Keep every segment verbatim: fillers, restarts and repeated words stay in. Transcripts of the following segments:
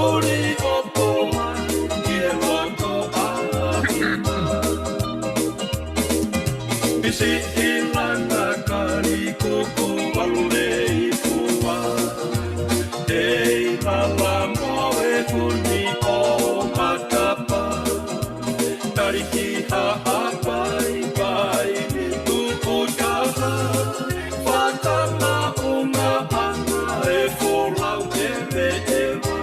Ori o toa ki he loto ʻa Hina. Pisi ʻi lana kali kuku alu lei pua. Tei lala mo e kuni o matapa. Tali ki haʻa paipai ni tuku taha. Fakamaʻunga ʻana e folau ʻeveʻeva.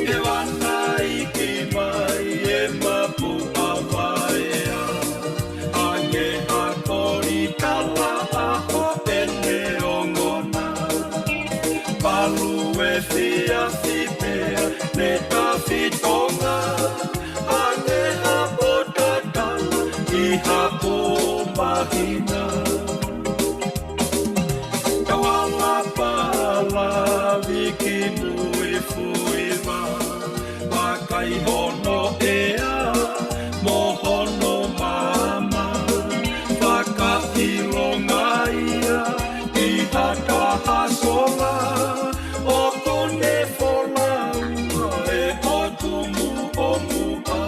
Ke vanaiki mai e mapu ʻa Vaea. Ange ha koli kala ʻa hoʻene ongona. Palu e fiafi pea ne tafi Tonga. Ange ha pōtatala ʻi ha pō mahina. Tauala palavi ki Muifuiva. Vakai hono ʻea mo hono maama. Fakaʻilonga ia ʻi ha taha sola. ʻOku ne folau ʻa e ʻOtu Muʻomuʻa.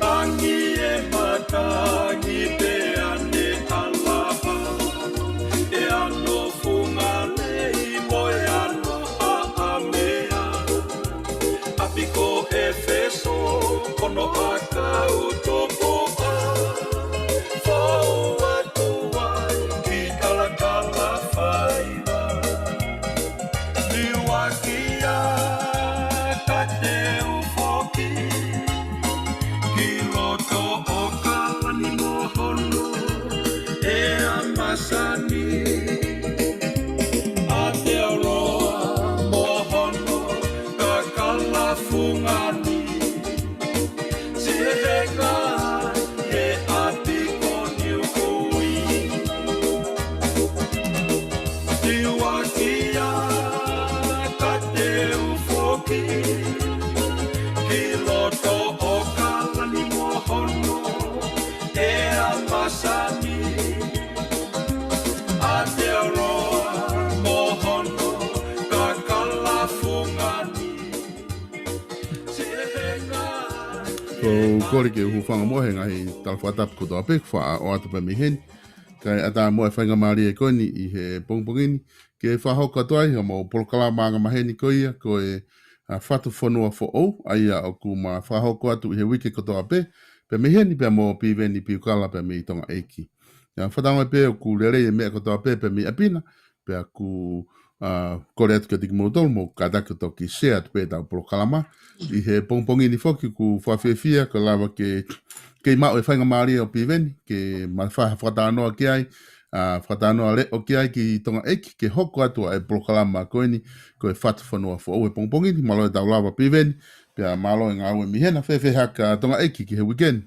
Tangi e matangi pea ne ʻalaha. ʻE ano funga lei mo e ano ʻaʻamea. ʻApi ko ʻEfeso, kono ʻakau topoʻa. Fou atu ai ki Kalakala Faiva. Liuaki ʻa Kateu foki. Ki loto ʻo Kalani mo hono ʻea masani. Aotearoa mo hono kakala fungani. Siʻi henga he ʻapi ko Niukui. Liuaki ʻa Kateu foki. Ki loto ʻo Kalani mo hono ʻea masani. Aotearoa mo hono kakala fungani. Siʻi henga. Ko e kole ke u hūfanga mo e ngaahi tala fakatapu kotoa pē, faʻa ʻoatu pē mei heni. Kae ʻatā mo e faingamālie ko eni ʻi he pongipongi ni ke fakahoko atu ai hoʻomou polokalama angamaheni ko ia ko e, ʻa, Fatu Fonua Foʻou, ʻa ia ʻoku ma fakahoko atu ʻi he uike kotoa pē, pea mei heni pea mo Piveni Piukala pea mei Tonga ʻEiki. ʻIa, fakatauange pē ʻoku lelei e meʻa kotoa pē pea mei ʻapi na, pea ʻoku, ʻa, kole atu kiate kimoutolu, mou kātaki toki share atu pē ʻetau polokalama. ʻI he pongipongi ni foki ʻoku fakafiefia ke lava ke, ke maʻu e faingamālie ʻo Piveni, ke ma fai ha fakatalanoa ki ai, ʻa, fakatalanoa leʻo ki ai ki Tonga ʻEiki, ke hoko atu ʻa e polokalama ko eni, ko e Fatu Fonua Foʻou he pongipongi ni, mālō e tau lava Piveni, pea mālō e ngāue mei hena, fēfē hake ʻa Tonga ʻEiki ki he uike ni.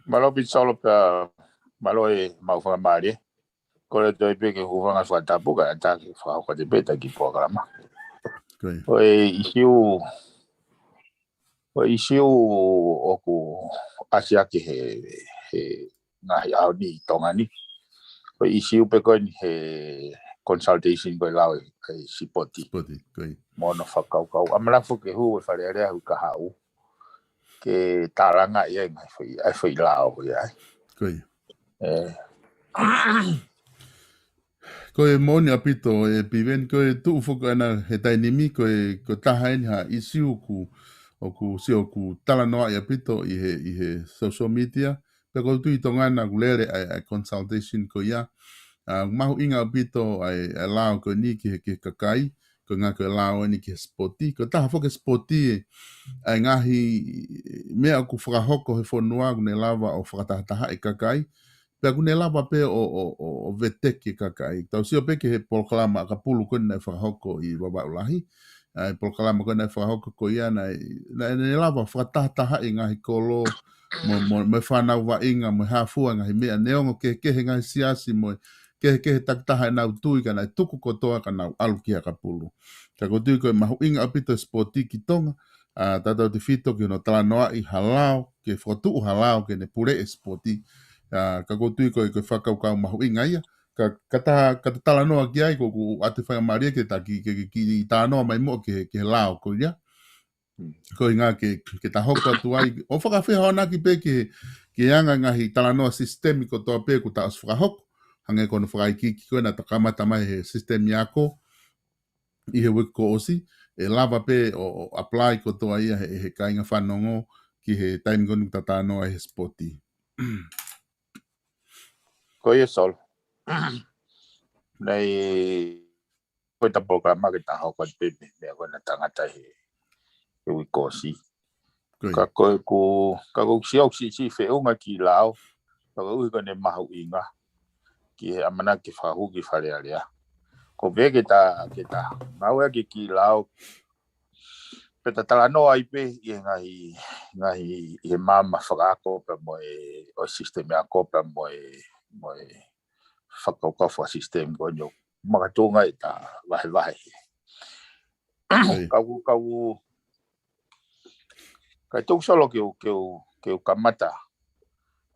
Mālō Pisolo pea mālō e maʻu faingamālie. Kole atu ai pē ke u hūfanga fakatapu kae ʻatā ke fakahoko atu pē ʻetau kiʻi polokalama. Ko ia. Ko e ʻīsiu, ko e ʻīsiu ʻoku ʻasi hake he, he ngaahi ʻaho ni ʻi Tonga ni. Ko e ʻīsiu pē ko eni he consultation ko e lao e, e sipoti. Sipoti, ko ia. Mo hono fakakaukau. ʻAmanaki ke hū e Fale Alea ʻi he uike kahaʻu. Ke tālangaʻi ai e ngaahi foʻi, ʻa e foʻi lao ia. Ko ia. ʻE. Ko e moʻoni ʻaupito ʻe Piveni, ko e tuʻu foki ʻana he taimi ni, ko e, ko e taha eni ha ʻīsiu ʻoku, ʻoku sio ʻoku talanoaʻi ʻaupito ʻi he, ʻi he social media, pea ʻoku ou tui ʻi Tonga na ʻoku lele ʻa e, ʻa e consultation ko ia. ʻA, mahuʻinga ʻaupito ʻa e, ʻa e lao ko eni ki he, ki he kakai, ko e ngaahi ko e lao eni ki he sipoti. Ko e taha foki e sipoti ʻa e ngaahi meʻa ʻoku fakahoko he fonua ʻoku ne lava ʻo fakatahatahaʻi e kakai. Pea ʻoku ne lava pē ʻo, ʻo, ʻo, ʻo veteki e kakai. Tau sio pē ki he polokalama ʻakapulu ko eni naʻe fakahoko ʻi Vavaʻu Lahi. ʻA e polokalama ko eni naʻe fakahoko ko ia naʻe, naʻe, naʻe lava fakatahatahaʻi e ngaahi kolo, mo, mo, mo e fānau vaʻinga, mo e hā fua e ngaahi meʻa neongo kehekehe e ngaahi siasi, mo e kehekehe takitaha ʻenau tui ka naʻe tuku kotoa ka nau ʻalu ki he ʻakapulu. Ka ʻoku ou tui ko e mahuʻinga ʻaupito e sipoti ki Tonga, ʻa, tautautefito ki hono talanoaʻi ha lao, ke fokotuʻu ha lao ke ne puleʻi e sipoti. ʻA, ka ʻoku ou tui ko e, ko e fakakaukau mahuʻinga ia, Ka, ka ta, ka ta talanoa ki ai, ko ʻeku ʻoatu e faingamālie ke ta ki, ke, ke, ke talanoa mai muʻa ki he, ki he lao ko ia. Ko e ʻuhinga ke, ke ta hoko atu ai. ʻO fakafehoanaki pē ki he, ki he anga e ngaahi talanoa sisitemi kotoa pē kuo ta ʻosi fakahoko. Hangē ko hono fakaikiiki ko ē naʻa ta kamata mai he sisitemi ako ʻi he uike kuo ʻosi, ʻe lava pē ʻo, ʻo apply kotoa ia he, he kāinga fanongo ki he taimi ko eni ʻoku ta talanoa he sipoti. Ko ia Solo. Nei, ko ʻeta polokalama ke ta hoko atu pē mei he meʻa ko ē naʻa ta ngata he, he uike kuo ʻosi. Ka ko ʻeku, ka ko ʻeku sio ʻoku siʻisiʻi feʻunga ki he lao, ka koeʻuhi ko ʻene mahuʻinga ki he ʻamanaki ke fakahū ki Fale Alea. Ko e pehē ke ta, ke ta ngāueʻaki e kiʻi lao, pea ta talanoa ai pē ʻi he ngaahi, ngaahi, ʻi he maama fakaako pea mo e, ʻo e sisitemi ako pea mo e, mo e fakakaukau fakasisitemi ko eni ʻoku makatuʻunga ʻeta vahevahe. Ka u, ka u, ka u tuku Solo ke u, ke u, ke u kamata.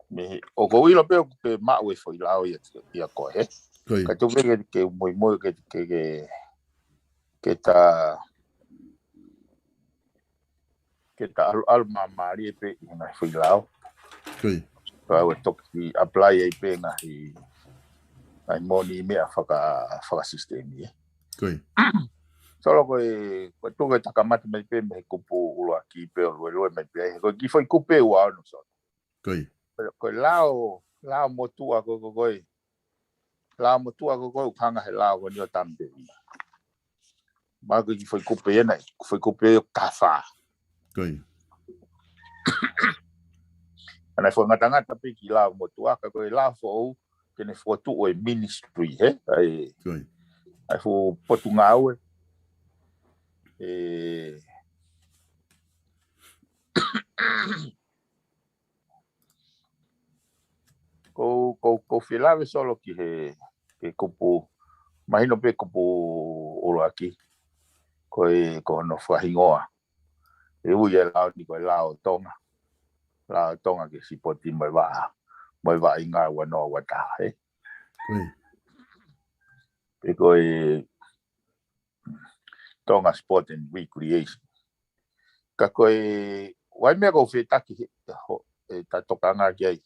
Mei he, ʻoku ou ʻilo pē ʻoku ke maʻu e foʻi lao ia, ia ko ē. Ka u tuku ke, ke u muimui ke, ke, ke, ke ta, ke ta ʻalu, ʻalu māmālie pē ʻi he ngaahi foʻi lao. Ka u toki apply ai pē ngaahi, ngaahi moʻoni meʻa faka, fakasisitemi ē. Solo ko e, ko e tuku ke ta kamata mai pē mei he kupu ʻuluaki pea ʻo luelue mai pē ai. Ko e kiʻi foʻi kupu ʻe ua ono Solo. Ko e, ko e lao, lao motuʻa ko, ko, ko e. Lao motuʻa ko, ko e ʻoku hanga he lao ko eni ʻo Tampeʻi. Mahalo ko e kiʻi foʻi kupu ʻe ena, kiʻi foʻi kupu ʻe taha fā. ʻA ia ʻoku fakangatangata pē ki he lao motuʻa, ka ko e lao foʻou ke ne fokotuʻu e ministry, he? ʻA e, ʻa e fuʻu potungāue. ʻE, ko, ko, ko e fie lave Solo ki he, ki he kupu, mahino pē kupu ʻuluaki, ko e, ko hono fakahingoa. ʻE ui e lao ni ko e lao Tonga. Lao Tonga ki he sipoti mo e vaʻa, mo e vaʻinga ua noa ua taha, he? Pe ko e Tonga Sport and Recreation. Ka ko e, ʻoku ʻi ai e meʻa ʻoku ou fetaki he, ho, ʻeta tokanga ki ai,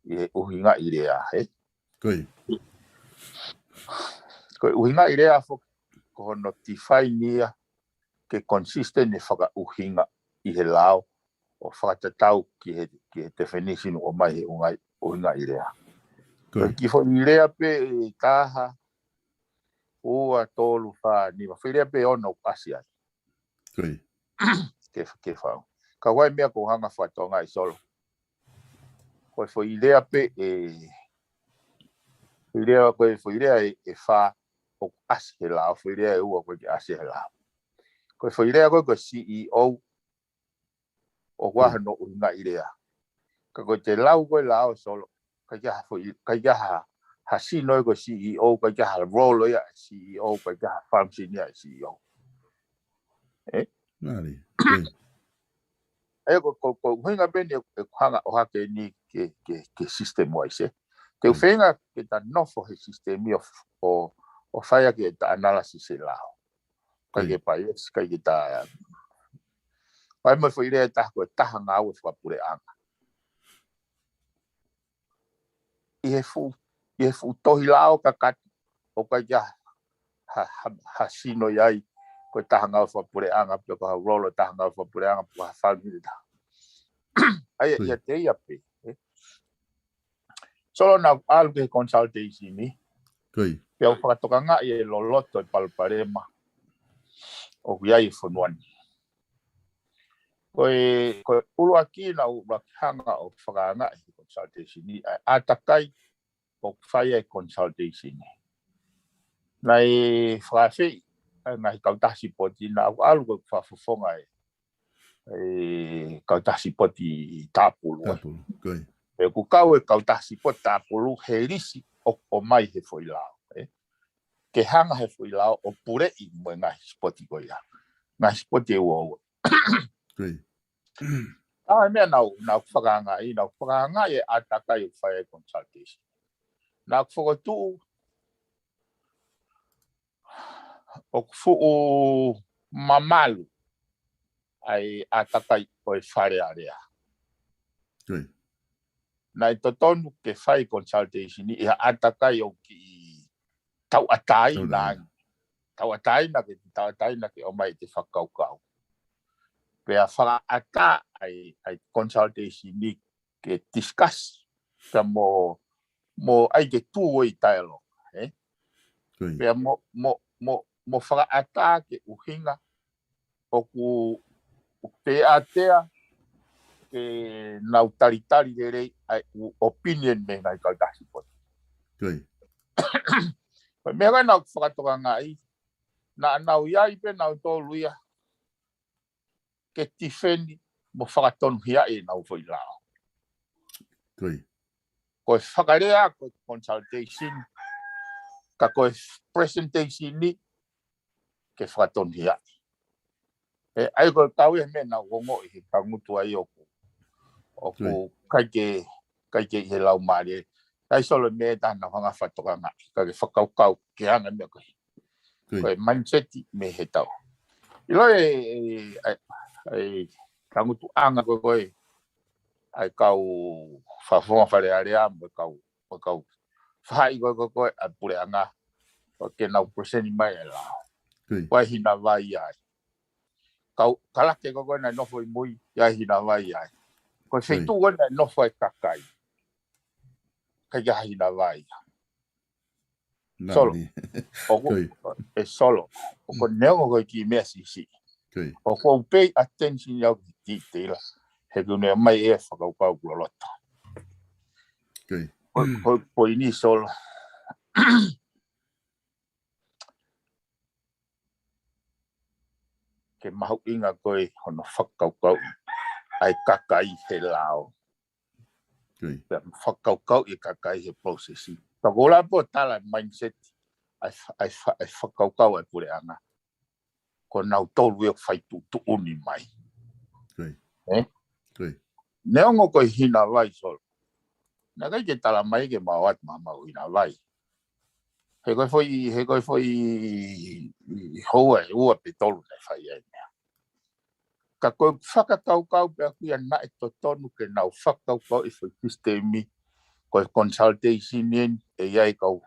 ʻi he ʻuhingaʻi lea, he? Ko e ʻuhingaʻi lea foki, ko hono define ia, ke consistent e fakaʻuhinga ʻi he lao, ʻo fakatatau ki he, ki he definition ʻoku ʻomai he ʻuhinga, ʻuhingaʻi lea. Ko e kiʻi foʻi lea pē ʻe taha, ua, tolu, fā, nima, foʻi lea pē ʻe ono ʻoku ʻasi ai. Ke, ke fau. Ka ʻoku ʻi ai e meʻa ʻoku ou hanga fakatokangaʻi Solo. Ko e foʻi lea pē ʻe, foʻi lea, ko e foʻi lea ʻe, ʻe fā ʻoku ʻasi he lao, foʻi lea ʻe ua ʻoku ʻikai ke ʻasi he lao. Ko e foʻi lea ko e, ko e C E O, ʻoku ʻi ai hono ʻuhingaʻi lea. Ka ko ʻete lau ko e lao Solo, ʻikai ke ʻi ai ha foʻi, ʻikai ke ʻi ai ha, ha sino ia ko e C E O, ʻikai ke ʻi ai ha role ia e C E O, ʻikai ke ʻi ai ha function ia e C E O. Ē? ʻA ia ko, ko, ko e ʻuhinga pē eni ʻeku hanga ʻo ʻohake eni ke, ke, ke system wise, ē. Te u feinga ke ta nofo he system ʻo, ʻo, ʻo fai ʻaki ʻeta analysis e lao. ʻIkai ke bias, ʻikai ke ta. ʻOku ʻi ai mo e foʻi lea ʻe taha ko e taha ngāue fakapuleʻanga. ʻI he fuʻu, ʻi he fuʻu tohi lao kakato, ʻoku ʻikai ke ʻi ai ha, ha, ha sino ia ai, ko e taha ngāue fakapuleʻanga, pe ko ha role ʻo e taha ngāue fakapuleʻanga, pe ko ha function ʻe taha. ʻA ia, ʻiate ia pē, ē? Solo naʻa ku ʻalu ki he consultation ni. Pea u fakatokangaʻi e loloto e palopalema ʻoku ʻi ai e fonua ni. Ko e, ko e ʻuluaki naʻa ku ʻuluaki hanga ʻo fakaangaʻi he consultation ni, ʻa e ʻātakai ʻoku fai ai e consultation ni. Naʻe fakaafeʻi ʻa e ngaahi kautaha sipoti, naʻa ku ʻalu ko e fakafofonga e e kautaha sipoti tāpulu, ē. Tāpulu, ko ia. Pea ʻoku kau e kautaha sipoti tāpulu he lisi ʻoku ʻomai he foʻi lao, ē. Ke hanga he foʻi lao ʻo puleʻi mo e ngaahi sipoti ko ia. Ngaahi sipoti ʻe ua ua. Ko ia. ʻA e meʻa naʻa ku, naʻa ku fakaangaʻi, naʻa ku fakaangaʻi e ʻātakai ʻoku fai ai e consultation. Naʻa ku fokotuʻu ʻoku fuʻu mamalu ʻa e ʻātakai ʻo e Fale Alea. Naʻe totonu ke fai consultation ʻi ha ʻātakai ʻoku kiʻi tauʻatāina ange. Tauʻatāina ke, tauʻatāina ke ʻomai ʻete fakakaukau. Pea fakaʻatā ʻa e, ʻa e consultation ni ke discuss. Pea mo, mo ʻai ke two-way dialogue, ē? Pea mo, mo, mo, mo fakaʻatā ke ʻuhinga ʻoku teatea ke nau talitali lelei ʻa e ʻū opinion mei he ngaahi kautaha sipoti. Ko e meʻa ko ē naʻa ku fakatokangaʻi, naʻa nau ʻi ai pē nautolu ia ke tifeni mo fakatonuhiaʻi ʻenau foʻi lao. Ko e fakalea ko e consultation, ka ko e presentation ni ke fakatonuhiaʻi. ʻE, ʻa ia ko e kau ia he meʻa naʻa ku ongoʻi he tangutu ai ʻoku, ʻoku ʻikai ke, ʻikai ke ʻi he laumālie. ʻAi Solo meʻa ʻe taha naʻa ku hanga fakatokangaʻi, ka ke fakakaukau ke anga meʻa ko ē. Ko e mindset mei he tau. ʻIlo e, e, e, e tangutuʻanga ko ē ko ē ʻa e kau fakafofonga Fale Alea mo e kau, mo e kau faʻahi ko ē ko ē ko ē ʻa e puleʻanga. ʻO ke nau present mai e lao. Ko e hina vai ai. Kau kalake ko ē ko ē naʻe nofo ʻi mui, ʻi ai hina vai ai. Ko e feituʻu ko ē naʻe nofo ai kakai. ʻIkai ke ʻi ai hina vai ai. Solo. ʻOku, ʻe Solo. ʻOku neongo ko e kiʻi meʻa siʻisiʻi. ʻOku ou pay attention au ki he detail. He ʻoku ne ʻomai e fakakaukau ʻoku loloto. Ko, ko, ko eni Solo. Ke mahuʻinga ko ē hono fakakaukau ʻa e kakai he lao. Pea fakakaukau e kakai he process. Ka ko la po tala mindset ʻa e fa-, ʻa e fa-, ʻa e fakakaukau ʻa e puleʻanga. Ko nautolu ia ʻoku fai tuʻutuʻuni mai. Ē? Neongo ko e hina vai Solo. Naʻe ʻikai ke tala mai ke mau atu maʻa mau hina vai. He ko e foʻi, he ko e foʻi houa ʻe ua pe tolu naʻe fai ai meʻa. Ka ko e fakakaukau pē ʻaku ia naʻe totonu ke nau fakakaukau e foʻi system ni, ko e consultation eni, ʻe ʻi ai kau,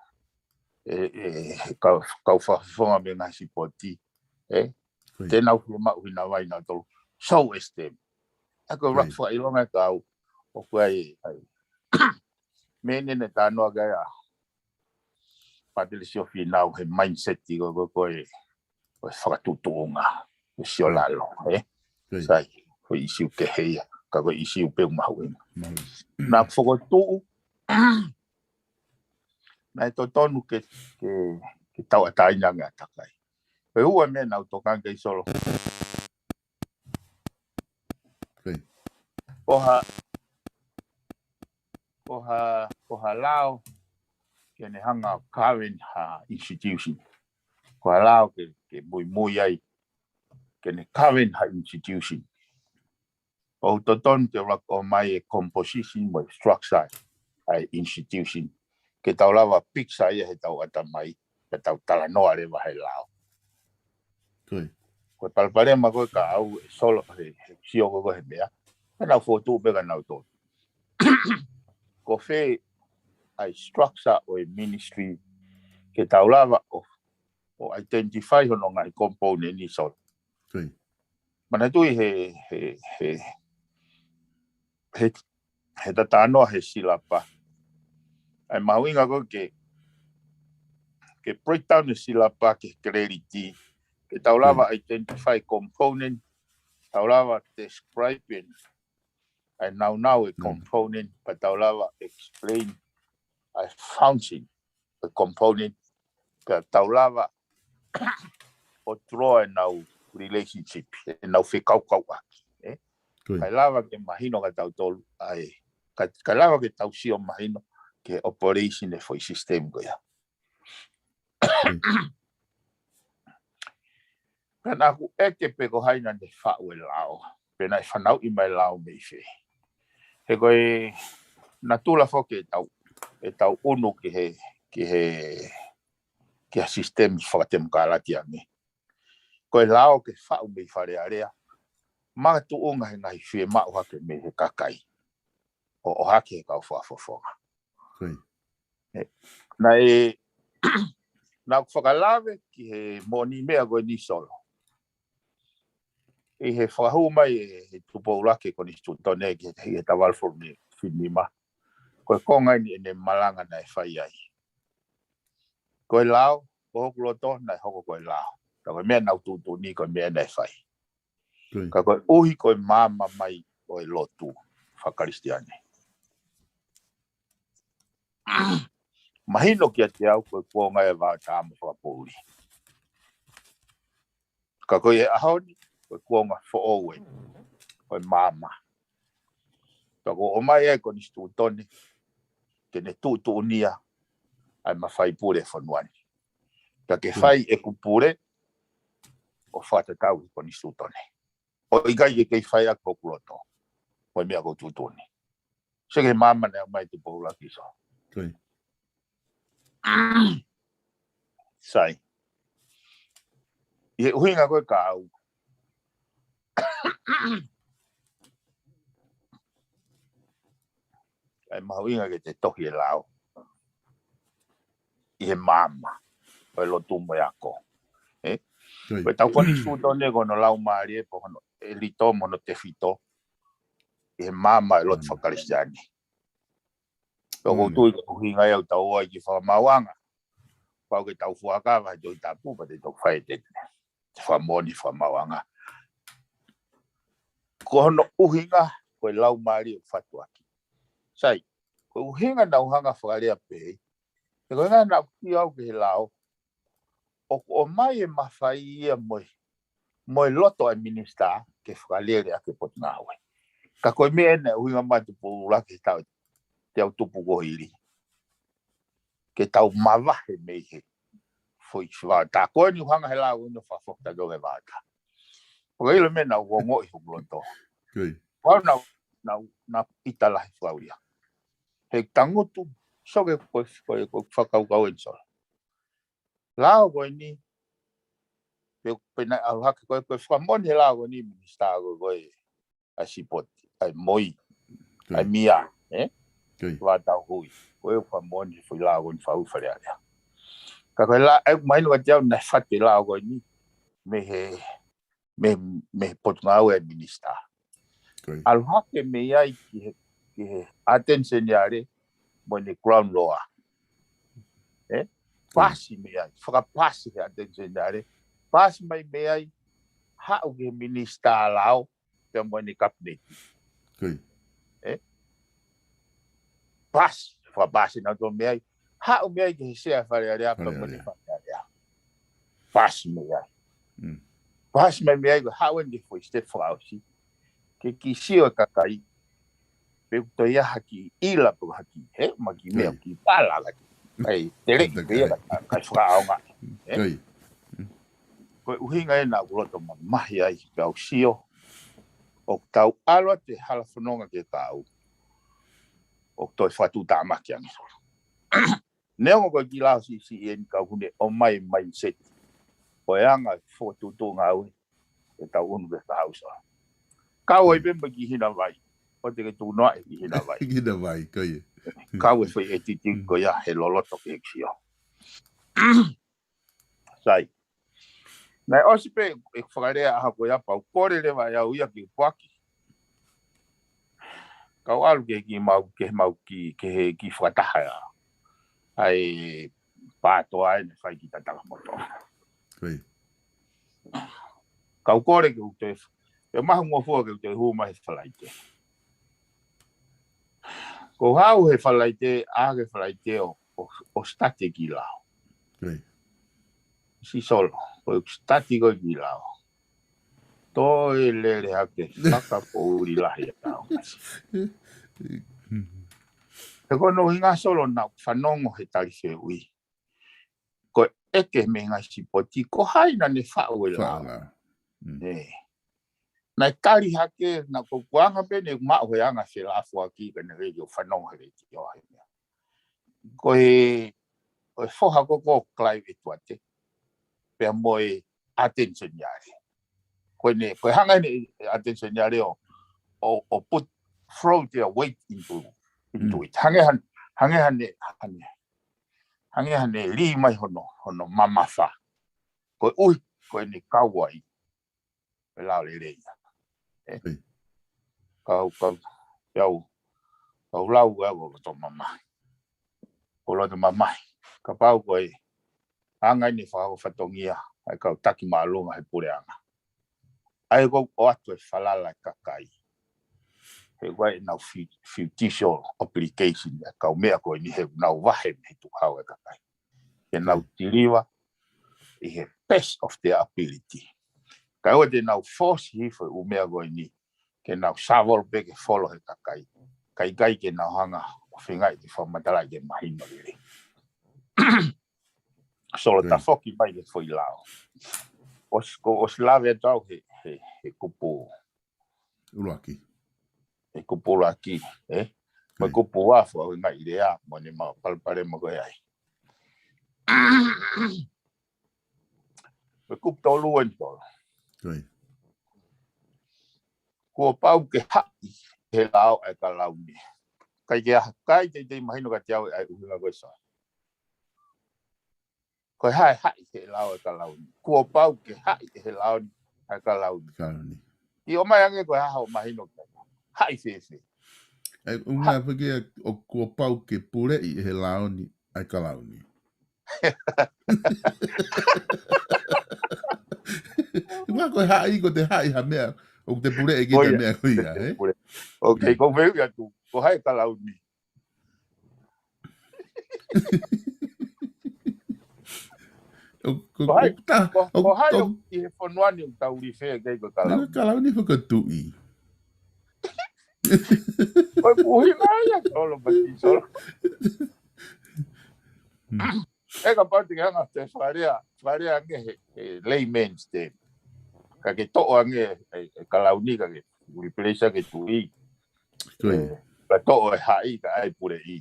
e, e, kau, kau fakafofonga mei he ngaahi sipoti, ē? Te nau fiemaʻu hina vai nautolu. So ʻe system. ʻA ko e rough fakaʻilonga ka au, ʻoku ʻi ai, ʻai. Meʻa naʻe talanoa ki ai ʻa Pātele Siofina ʻo he mindset ko ē, ko ē, ko e fakatuʻutuʻunga, ko e sio lalo, ē? Sai, ko e ʻīsiu kehe ia, ka ko e ʻīsiu pē ʻoku mahuʻinga. Naʻa ku fokotuʻu, naʻe totonu ke, ke, ke tauʻatāina ange ʻa e ʻātakai. Ko e ua meʻa naʻa ku tokanga ki ai Solo. Ko ha, ko ha, ko ha lao ke ne hanga ʻo govern ha institution. Ko ha lao ke, ke muimui ai ke ne govern ha institution. ʻOku totonu ke ʻuluaki ʻomai e composition mo e structure ʻa e institution. Ke tau lava picture ia he tau ʻatamai, ke tau talanoa leva he lao. Ko e palopalema ko ē ka au ʻe Solo he, he sio ko ē ko ē he meʻa. Ka naʻa ku fokotuʻu pē ka naʻa ku tō. Ko fē ʻa e structure ʻo e ministry ke tau lava ʻo, ʻo identify hono ngaahi component ni Solo. Manatuʻi he, he, he, he, he tatanoa he silapa. ʻA e mahuʻinga ko ē ke, ke breakdown e silapa ke clarity. Ke tau lava identify component, tau lava describe ʻa e naunau e component, pea tau lava explain ʻa e function e component, pea tau lava ʻo draw ʻenau relationship, ʻenau fekaukauʻaki, ē? Kae lava ke mahino kia tautolu, ʻa e, ka, kae lava ke tau sio mahino ki he operation e foʻi system ko ia. Pea naʻa ku ʻeke pe ko hai naʻa ne faʻu e lao, pe naʻe fanauʻi mai e lao mei fē. He ko e natula foki e tau. ʻetau ʻunu ki he, ki he, ki he sisitemi fakatemokalati ange. Ko e lao ke faʻu mei Fale Alea, makatuʻunga he ngaahi fiemaʻu hake mei he kakai, ʻo, ʻohake he kau fakafofonga. Naʻe, naʻa ku fakalave ki he moʻoni meʻa ko eni Solo. ʻI he fakahū mai ʻe he Tupou ʻUluaki Konisitūtone ki he, he tavale fulu ni finima. Ko e konga eni ʻene malanga naʻe fai ai. Ko e lao, ko hoku loto naʻe hoko ko e lao. Ka ko e meʻa naʻa ku tuʻutuʻuni ko e meʻa naʻe fai. Ka koeʻuhi ko e maama mai ʻo e lotu fakakalisitiane. Mahino kiate au ko e kuonga ʻe vaotama fakapoʻuli. Ka ko e ʻaho ni, ko e kuonga foʻou ē, ko e maama. Pea kuo ʻomai ʻa e Konisitūtone, ke ne tuʻutuʻunia ʻa e mafai pule fonua ni. Pea ke fai ʻeku pule, ʻo fakatatau ki he Konisitūtone. ʻO ʻikai ke kei fai ʻaki hoku loto. Ko e meʻa ko e tuʻutuʻuni. Seke maama naʻe ʻomai Tupou ʻUluaki Solo. Sai. ʻI he ʻuhinga ko e kau. ʻAi mahuʻinga ke te tohi e lao. ʻI he maama. Ko e lotu mo e ako. Ko e tau Konisitūtone ko hono laumālie, ko hono ʻelito mo hono tefito. ʻI he maama e lotu fakakalisitiane. Ko ʻeku tui ko e ʻuhinga ia ʻoku tau ō ai ki he fakamaauʻanga. Pau ke tau fuakava he Tohi Tapu, pea te tau fai e te te fakamoʻoni fakamaauʻanga. Ko hono ʻuhinga, ko e laumālie ʻoku fatuaki. Sai, ko e ʻuhinga naʻa ku hanga fakalea pē, he ko e ʻuhinga naʻa ku ʻi au ki he lao, ʻoku ʻomai e mafai ia mo e, mo e loto ʻa e minisitā ke fakalele ʻaki e potungāue. Ka ko e meʻa ena ʻuhinga mai Tupou ʻUluaki he taʻu ʻe teau tupu kuo hili. Ke tau mavahe mei he foʻi vaotā. Ko eni ʻoku hanga he lao ʻo ne fakafokatau e vaotā. Ko e ʻilo meʻa naʻa ku ongoʻi hoku loto. Pau naʻa, naʻa, naʻa ʻita lahi fakaulia. He tangutu, soke ko e, ko e, ko e fakakaukau eni Solo. Lao ko eni, pe, pe naʻe ʻalu hake ko e, ko e fakamoʻoni he lao ko eni minisitā ko e, ko e ʻa e sipoti, ʻa e moi, ʻa e mia, ē? Vaotā hui. Ko e fakamoʻoni he foʻi lao ko eni fau Fale Alea. Ka ko e lao, ʻe mahino kiate au naʻe fatu e lao ko eni, mei he, mei, mei he potungāue ʻa e minisitā. ʻAlu hake mei ai ki he, ki he ʻAteni Seniale, mo ʻene Crown Law. Ē? Pasi mei ai, fakapasi he ʻAteni Seniale. Pasi mai mei ai, haʻu ki he minisitā lao, pea mo ʻene kapineti. Ē? Pasi, fakapasi naʻa tō mei ai. Haʻu mei ai ki he sea Fale Alea, pea mo ʻene Fale Alea. Pasi mei ai. Pasi mai mei ai, ko e haʻu eni ki he foʻi sitepu fakaʻosi. Ke kiʻi sio e kakai. Pe ʻoku toe ʻi ai ha kiʻi ʻila pe ha kiʻi, he, ma kiʻi meʻa, kiʻi pala la kiʻi. ʻAi, tele ki pē ia ka, ka fakaʻaonga. Ē? Ko e ʻuhinga ena ʻoku loto mamahi ai, pea u sio. ʻOku tau ʻalu atu he hala fononga ke kau. ʻOku toe fakatuʻutāmaki ange. Neongo ko e kiʻi lao siʻisiʻi eni ka ʻoku ne ʻomai e mindset ʻo e anga e fokotuʻutuʻu ngāue ʻe tau ʻunu ke fai Solo. Kau ai pē mo e kiʻi hina vai. ʻO te ke tuʻunoaʻi e kiʻi hina vai. Hina vai, ko ia. Kau e foʻi ʻetiti ko ia he loloto ke ʻeku sio. Sai. Naʻe ʻosi pē ʻeku fakalea ʻaho ko ia pea u kole leva ʻe au ia ke u poaki. Kau ʻalu ke ki mau, ke mau ki, ke he ki fakataha ia. ʻAi pātoa ʻene fai ki Tatakamotu. Kau kole ke u toe, ke mahu ngofua ke u toe hū mai he Falaite. Ko hau he Falaite, ʻa ke Falaite ʻo, ʻo, ʻo start e kiʻi lao. Si Solo, ko e start ko e kiʻi lao. Toe lele hake, fakapoʻuli lahi ʻa au. He ko hono ʻuhinga Solo naʻa ku fanongo he tali fehuʻi. Ko e ʻeke mei he ngaahi sipoti, ko hai naʻa ne faʻu e lao. Ē. Naʻe tali hake, naʻa ku anga pē ne maʻu he anga felāfoaki ka ne rei o fanongo he letiō he meʻa. ko e, ko e foha ko ko Clive Edward, pea mo e Attention Yale. Ko ʻene, ko e hanga ʻene Attention Yale ʻo, ʻo, ʻo put, throw their weight into, into it. Hanga ʻene, hanga ʻene, hanga ʻene, hanga ʻene lī mai hono, hono mamafa. Koeʻuhi, ko ʻene kau ai e lao lelei ia. ʻE. Kau, kau, ʻiau, kau lau ʻiau ʻo loto mamahi. ʻO loto mamahi. Kapau ko e hanga ʻene fakafatongia ʻa e kau taki māʻolunga he puleʻanga. ʻA ia ko e ʻoatu e falala e kakai. He ʻoku ʻi ai ʻenau fi-, fiducial obligation ʻa e kau meʻa ko eni he ʻoku nau vahe mei he tukuhau e kakai. Ke nau deliver ʻi he best of their ability. Kae ʻoua te nau force hifo e ʻū meʻa ko eni ke nau savolo pē ke folo he kakai. Kae ʻikai ke nau hanga ʻo feingaʻi ke fakamatalaʻi ke mahino lelei. Solo tafoki mai ke foʻi lao. ʻOsi, ko ʻosi lave atu au he, he, he kupu ʻuluaki. He kupu ʻuluaki, ē? Mo e kupu ua fua ʻo e ngaahi lea, mo ʻene mau palopalema ko ē ai. Mo e kupu tolu eni tolo. Kuo pau ke haʻi he lao ʻa e kalauni. Kai ke aha, kai te, te mahino ka te au ʻa e ʻuhinga ko ē sa. Ko e hā e haʻi he lao e kalauni. Kuo pau ke haʻi he lao ni, ʻa e kalauni. Kalauni. ʻI ʻomai ange ko e hā hoʻo mahino ka. Haʻi fēfē. ʻE, ʻuhinga pē ke ʻo kuo pau ke puleʻi he lao ni, ʻa e kalauni. ʻUhinga ko e haʻi ko te haʻi ha meʻa, ʻoku te puleʻi ki he meʻa ko ia, ē? Ok, ko e meʻa ia tu, ko hai kalauni. ʻO, ko, ko hai, ko ta, ko, ʻo, ko hai ʻo, ʻo ʻi he fonua ni ʻoku tau refer ki ai ko e kalauni. Kalauni ko e tuʻi. Ko e puhi mai ia, solo, pati, solo. ʻE kapau te ke hanga te fakalea, fakalea ange he, he layman's term. Ka ke toʻo ange e, e kalauni, ka ke replace ke tuʻi. Ko ia. Ka toʻo e haʻi ka ai puleʻi.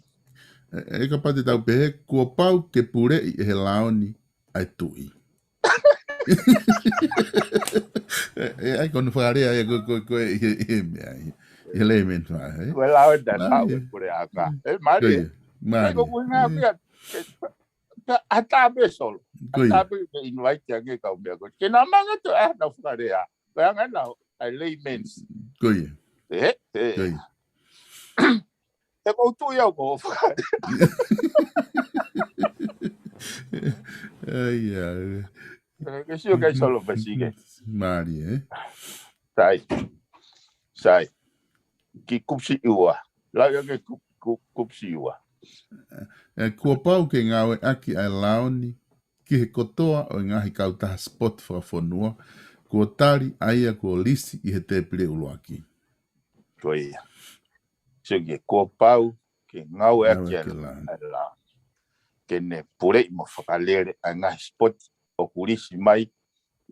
ʻE, ʻe kapau te tau pehē, kuo pau ke puleʻi ʻe he lao ni ʻa e tuʻi. ʻE, ʻe, ʻai ko hono fakalea ia ko, ko, ko e, ʻi he, ʻi he meʻa, ʻi he, ʻi he layman fa, ē? Ko e lao ʻe ta Mālie. Pau e puleʻanga. ʻE, mālie. Ko ia, mālie. Ko e ʻuhinga ia, ke, ka, ʻa tā pē solo. Ko ia. ʻA tā pē ke invite ange kau meʻa ko. Ke nau hanga atu ʻa nau fakalea. Ko e anga ʻenau, ʻa e layman's. Ko ia. ʻE, ʻe. Ko ia. ʻE ko tu ia ko faka. ʻAi, ʻai. Ke sio kai solo pasi ke. Mālie, ē? Sai. Sai. Ki kupu siʻi ua. Lau ia ke kupu, kupu, kupu siʻi ua. ʻE, kuo pau ke ngāueʻaki ʻa e lao ni ki he kotoa ʻo e ngaahi kautaha sipoti fakafonua, kuo tali ʻa ia kuo lisi ʻi he tēpile ʻuluaki. Ko ia. Sio ki he kuo pau ke ngāueʻaki ʻa e lao. Ngāueʻaki e lao. ʻA e lao. Ke ne puleʻi mo fakalele ʻa e ngaahi sipoti ʻoku lisi mai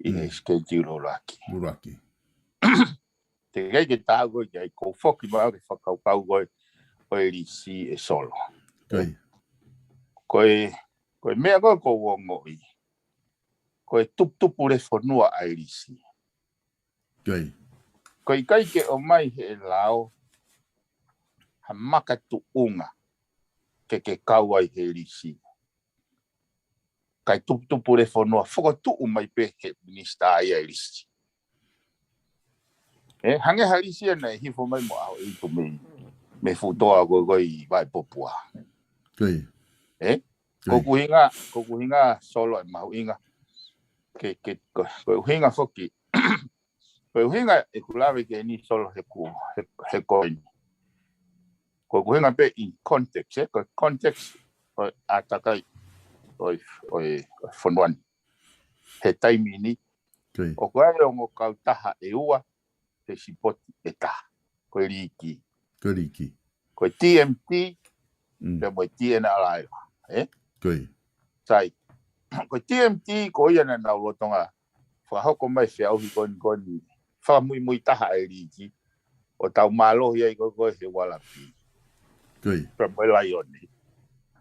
ʻi he schedule ʻuluaki. ʻUluaki. Te kai ke tā ko ē ke ai ko foki mai ke fakakaukau ko ē, ko e lisi ʻe solo. Ko ia. Ko e, ko e meʻa ko ē ko u ongoʻi. Ko e tuputupulefonua ʻa e lisi. Ko ia. Ko e ʻikai ke ʻomai he lao ha makatuʻunga ke ke kau ai he lisi. Kai tuputupulefonua fokotuʻu mai pē he minisitā ia e lisi. ʻE, hangē ha lisi ia naʻe hifo mai mo ʻAhoʻeitu mei, mei Futoa ko, ko ē ʻi Vaipopua. Ko ia. ʻE? Ko ia. Ko e ʻuhinga, ko e ʻuhinga solo ʻe mahuʻinga. Ke, ke, ko, ko e ʻuhinga foki. Ko e ʻuhinga ʻeku lave ki heni solo he ku, he, he ko eni. Ko e ʻuhinga pē in context, ē? Ko e context ʻo e ʻātakai ʻo e, ʻo e, ʻo e fonua ni. He taimi ni. Ko ia. ʻOku ʻi ai e ongo kautaha ʻe ua, he sipoti ʻe taha. Ko e liiki. Ko e liiki. Ko e T M T, Mm. pea mo e T N R L, ē? Ko ia. Sai. Ko e T M T, ko ia naʻa nau lolotonga fakahoko mai feʻauhi ko eni ko eni. Fakamuimui taha e liiki. ʻO tau mālohi ai ko ē ko ē he Ualapi. Ko ia. Pea mo e Laione.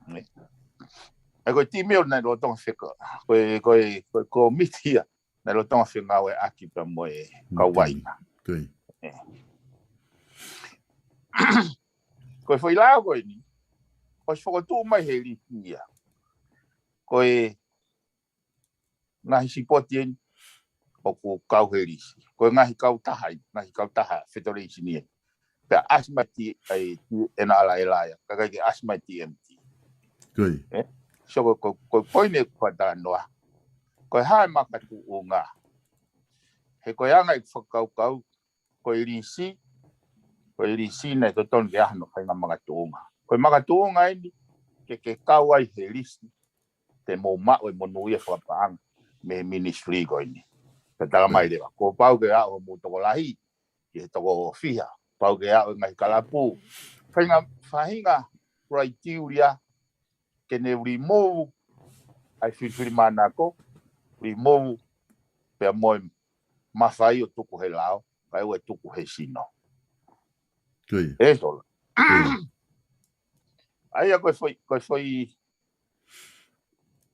ʻE, ko e timi ʻoku nau lolotonga feka-, ko e, ko e, ko e kōmiti ia naʻe lolotonga fengāueʻaki pea mo e kau vaʻinga. Ko ia. Ko e foʻi lao ko eni, ʻosi fokotuʻu mai he lisi ia. Ko e ngaahi sipoti eni ʻoku kau he lisi. Ko e ngaahi kautaha eni, ngaahi kautaha federation eni. Pea ʻasi mai T-, ai, T-, ena ala e laia, ka ʻikai ke ʻasi mai T M T. Ko ia. ʻE? So ko, ko, ko e poini ʻeku fakatalanoa. Ko e hā e makatuʻunga. He ko e anga ʻeku fakakaukau, ko e lisi, ko e lisi naʻe totonu ke ʻi ai hano faʻahinga makatuʻunga. Ko e makatuʻunga eni, ke, ke kau ai he lisi, te mou maʻu e monūʻia fakapaʻanga mei he ministry ko eni. Pea tala mai leva, kuo pau ke aʻu hoʻomou tokolahi ki he toko fiha, pau ke aʻu e ngaahi kalapu. Faʻahinga, faʻahinga criteria ke ne remove ai filifilimānako, remove pea mo e mafai ʻo tuku he lao, kae ʻoua ʻe tuku he sino. Ko ia. ʻE Solo. Ko ia. ʻA ia ko e foʻi, ko e foʻi,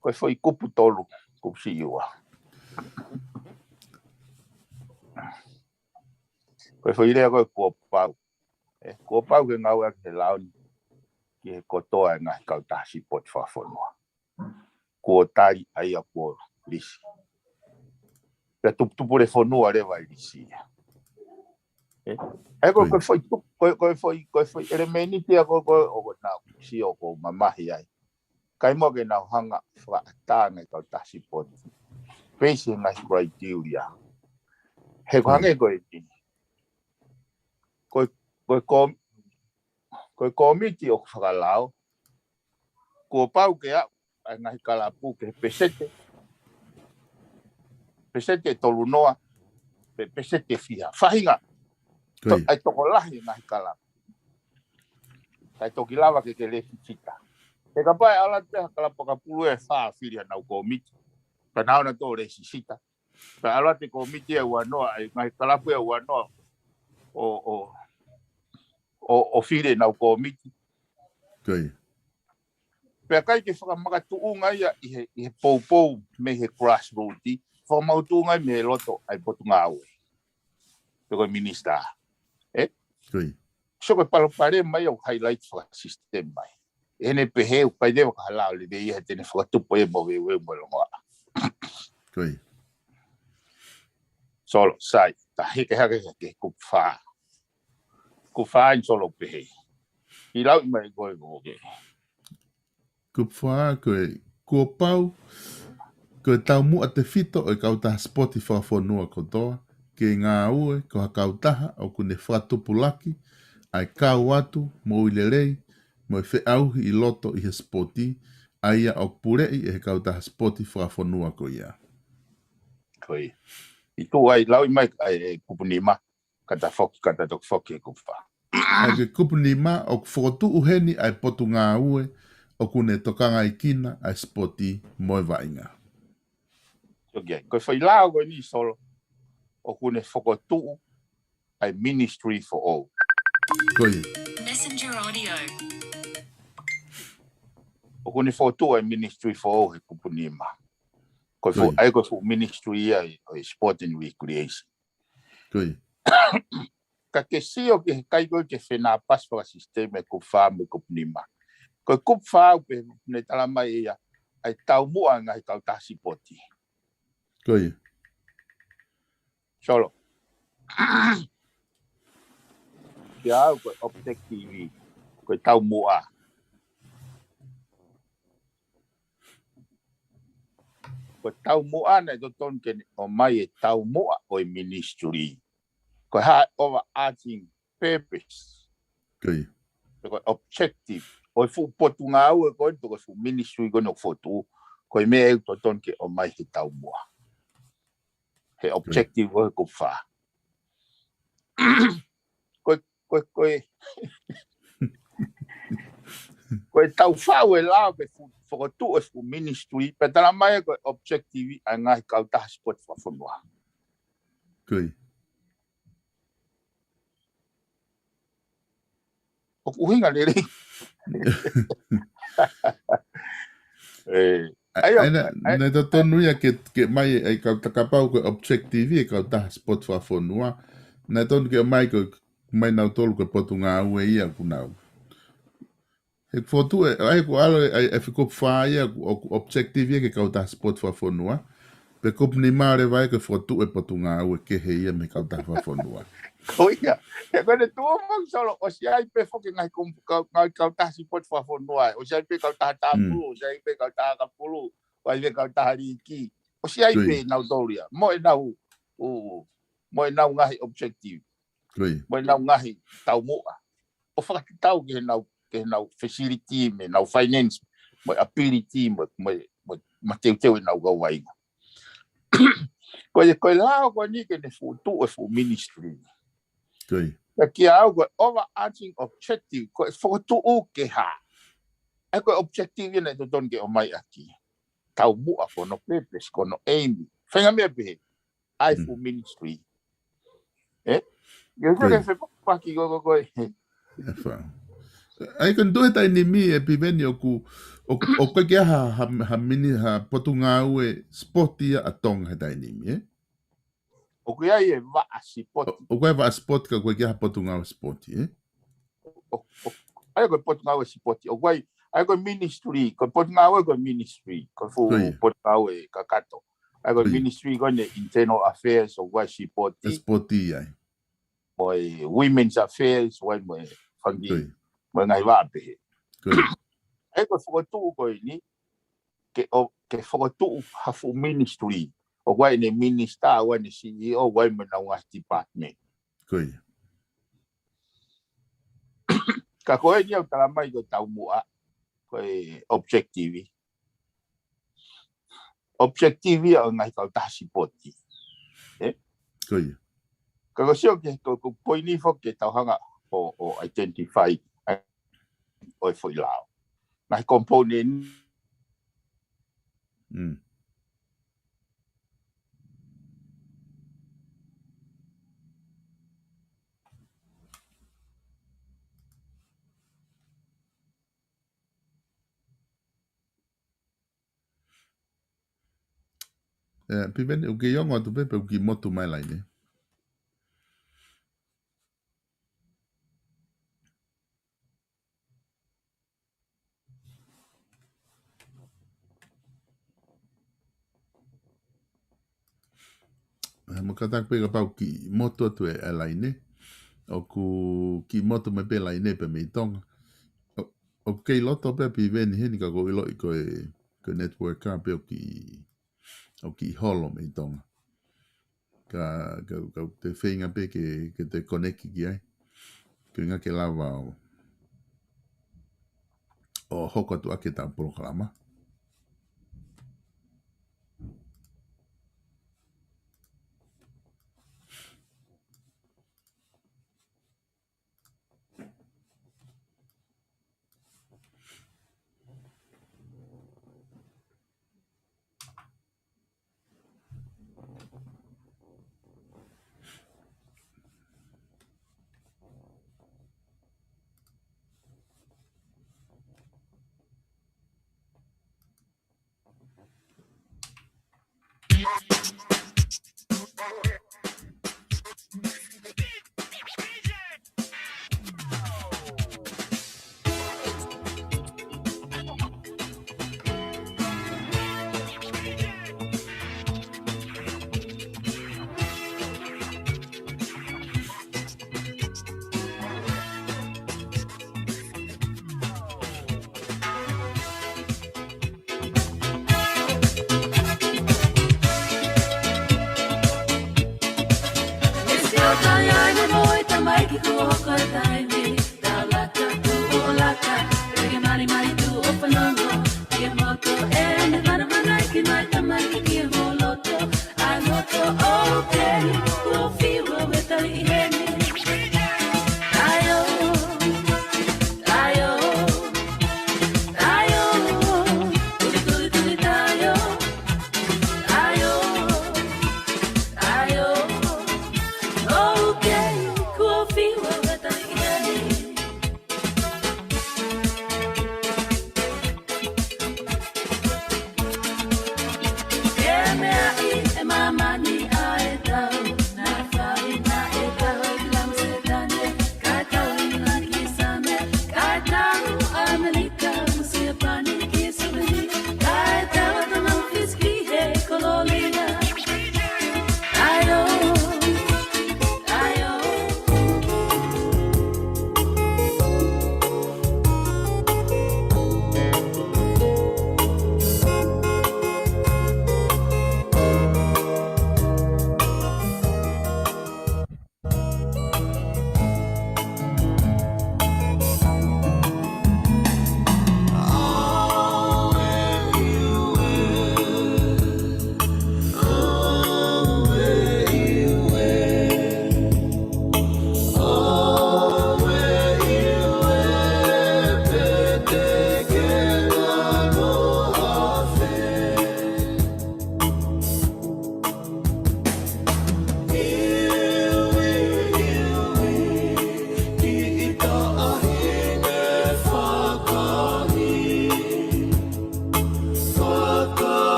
ko e foʻi kupu tolu, kupu siʻi ua. Ko e foʻi lea ko e kuo pau. ʻE, kuo pau ke ngāueʻaki he lao ni ki he kotoa e ngaahi kautaha sipoti fakafonua. Kuo tali ʻa ia kuo lisi. Pea tuputupulefonua leva e lisi ia. ʻE, ʻe ko, ko ia. Ko e foʻi tu-, ko, ko e foʻi, ko e foʻi ʻelemēniti ia ko, ko, ʻoku nau sio ʻoku mamahi ai. Kae ʻikai ke nau hanga fakaʻatā e ngaahi kautaha sipoti. Based he ngaahi criteria. He ko ia. Hangē ko e, ko e, ko e, ko e kōmiti ʻoku fakalao, kuo pau ke aʻu ʻa e ngaahi kalapu ki he peseti, peseti ʻe tolu noa, pe peseti ʻe fiha. Faʻahinga, ko ia. To-, ʻa e tokolahi e ngaahi kalapu. Kae toki lava ke ke lēsisita. He kapau ʻe ʻalu atu ha kalapu ʻakapulu ʻe fā ʻo fili hanau kōmiti. Ka nau ō ʻo lēsisita. Pea ʻalu atu e kōmiti ʻe ua noa, ʻa e ngaahi kalapu ʻe ua noa ʻo, ʻo, ʻo, ʻo fili ʻenau kōmiti. Ko ia. Pea ʻikai ke fakamakatuʻunga ia ʻi he, ʻi he poupou mei he grassroot, fakamakatuʻunga ia mei he loto ʻa e potungāue. Pe ko e minisitā. ʻE? Ko ia. So ko e palopalema ia ʻoku highlight fakasisitemi mai. ʻEne pehē ʻoku ʻikai leva ke hala ʻo lelei ia he te ne fakatupu e moveuveu mo e longoaʻa. Ko ia. Solo, sai, ta heke hake hake kupu fā. Kupu fā eni Solo pehē. ʻI lauʻi mai ko e ko ke. Kupu fā ko e kuo pau, ko e taumuʻa tefito ʻo e kautaha sipoti fakafonua kotoa, ke ngāue ko ha kautaha ʻoku ne fakatupulaki ʻa e kau atu, moʻui lelei, mo e feʻauhi ʻi loto ʻi he sipoti, ʻa ia ʻoku puleʻi ʻe he kautaha sipoti fakafonua ko ia. Ko ia. ʻI tuʻa ʻi lauʻi mai ʻa e kupu nima, ka ta foki, ka ta toki foki he kupu fā. ʻA e kupu nima, ʻoku fokotuʻu heni ʻa e potungāue ʻoku ne tokangaʻi kina ʻa e sipoti mo e vaʻinga. Toki ai. Ko e foʻi lao ko eni Solo, ʻoku ne fokotuʻu ʻa e ministry foʻou. Ko ia. Messenger audio. ʻOku ne fokotuʻu ʻa e ministry foʻou he kupu nima. Ko e fuʻu, ko ia. ʻA ia ko e fuʻu ministry ia ʻo e sport and recreation. Ko ia. Ka ke sio ki he ʻikai ko e ke fenāpasi fakasisitemi e kupu fā mo e kupu nima. Ko e kupu fā ʻoku pehē ne tala mai ia, ʻa e taumuʻa e ngaahi kautaha sipoti. Ko ia. Solo. Kia au ko e objective, ko e taumuʻa. Ko e taumuʻa naʻe totonu ke ne ʻomai e taumuʻa ʻo e ministry. Ko e hā e overarching purpose. Ko ia. Ko e objective. ʻO e fuʻu potungāue ko eni, ko e fuʻu ministry ko eni ʻoku fokotuʻu. Ko e meʻa ʻoku totonu ke ʻomai he taumuʻa. He objective ʻo e kupu fā. Ko e, ko e, ko e, ko e tau faʻu e lao ke fu-, fokotuʻu e fuʻu ministry, pea tala mai ko e objective ʻa e ngaahi kautaha sipoti fakafonua. Ko ia. ʻOku ʻuhinga lelei. ʻE, ʻa, ʻa ia, ʻa ia naʻe, ʻa ia naʻe totonu ia ke, ke mai, ʻa ia kau ta kapau ko e objective ʻa e kautaha sipoti fakafonua. Naʻe totonu ke mai ko, mai nautolu ko e potungāue ia ʻoku nau. He fokotuʻu ē, ʻa ia ʻoku ʻalu ē, ʻa ia ʻe fikupu fā ia, ʻoku, ʻoku objective ia ke kautaha sipoti fakafonua. Pea kupu nima leva ia ko e fokotuʻu ʻa e potungāue kehe ia mei he kautaha fakafonua. Ko ia. He ko ʻene tuʻu foki Solo, ʻosi ʻi ai pē foki ngaahi kom-, kau-, ngaahi kautaha sipoti fakafonua, ʻosi ʻi ai pē kautaha tāpulu, ʻosi ʻi ai pē kautaha kapulu, ʻosi ʻi ai pē kautaha liiki. ʻOsi ʻi ai pē nautolu ia. Mo ʻenau, ʻū, mo ʻenau ngaahi objective. Ko ia. Mo ʻenau ngaahi taumuʻa. ʻO fakatatau ki heʻenau, ki heʻenau facility, mo ʻenau finance, mo e ability, mo, mo, mo mateuteu ʻenau kau vainga. Ko e, ko e lao ko eni ke ne fokotuʻu e fuʻu ministry. Ko ia. Pea kiate au ko e overarching objective, ko e fokotuʻu ke hā. ʻA ia ko e objective ia naʻe totonu ke ʻomai ʻaki. Taumuʻa ko hono purpose, ko hono aim. Faʻahinga meʻa pehē. ʻA e fuʻu ministry. ʻE? Ia ko e fepaki ko ko ko e. ʻE fa. ʻA ia ko e tuʻu he taimi ni ʻe Piveni ʻoku, ʻoku, ʻoku ʻikai ke ʻi ai ha, ha, ha mini, ha potungāue sipoti ia ʻa Tonga he taimi ni, ʻe? ʻOku ʻi ai e vaʻa sipoti. ʻO, ʻoku ʻi ai e vaʻa sipoti ka ʻoku ʻikai ke ʻi ai ha potungāue sipoti, ʻe? ʻO, ʻo, ʻa ia ko e potungāue sipoti. ʻOku ʻi ai, ʻa ia ko e ministry, ko e potungāue ko e ministry, ko e fuʻu potungāue kakato. ʻA ia ko e ministry ko eni internal affairs, ʻoku ʻi ai sipoti. Sipoti ai. Mo e women's affairs, ʻoku ʻi ai mo e fanga kiʻi, mo e ngaahi vaʻa pehē. ʻA ia ko e fokotuʻu ko eni, ke ʻo, ke fokotuʻu ha fuʻu ministry. ʻOku ʻi ai ʻene minister, ʻoku ʻi ai ʻene C E O, ʻoku ʻi ai mo ʻenau ngaahi department. Ko ia. Ka ko eni ʻoku tala mai ko e taumuʻa, ko e objective. Objective ia ʻo e ngaahi kautaha sipoti. ʻE? Ko ia. Ka ko e sio ki he, ko, ko e poini foki ke tau hanga ʻo, ʻo identify ʻa e, ʻo e foʻi lao. Ngaahi component. Mm. ʻE, Piveni, ʻoku ke ongo atu pē, pe ʻoku ke motu mai laine. ʻE, mo kātaki pē kapau ʻoku ke motu atu ʻe, ʻe laine. ʻOku ke motu mai pē laine pē mei Tonga. ʻO, ʻoku kei loto pē Piveni heni ka ʻoku ou ʻiloʻi ko e, ko e network ʻa pē ʻoku ke, ʻoku ke holo mei Tonga. Ka, ka, ka te feinga pē ke, ke te connect ki ai. Ko e ʻuhinga ke lava ʻo, ʻo hoko atu ʻaki ʻetau polokalama. Tamani ʻa e tau, naʻe fai naʻe tau, lam se tane, kae tau ʻIngilangi ki Same, kae tau ʻAmelika mo Siapani ki Siapani, kae tau ʻa Tonga mo Fisi ki he kolōlia. ʻAio, ʻaio.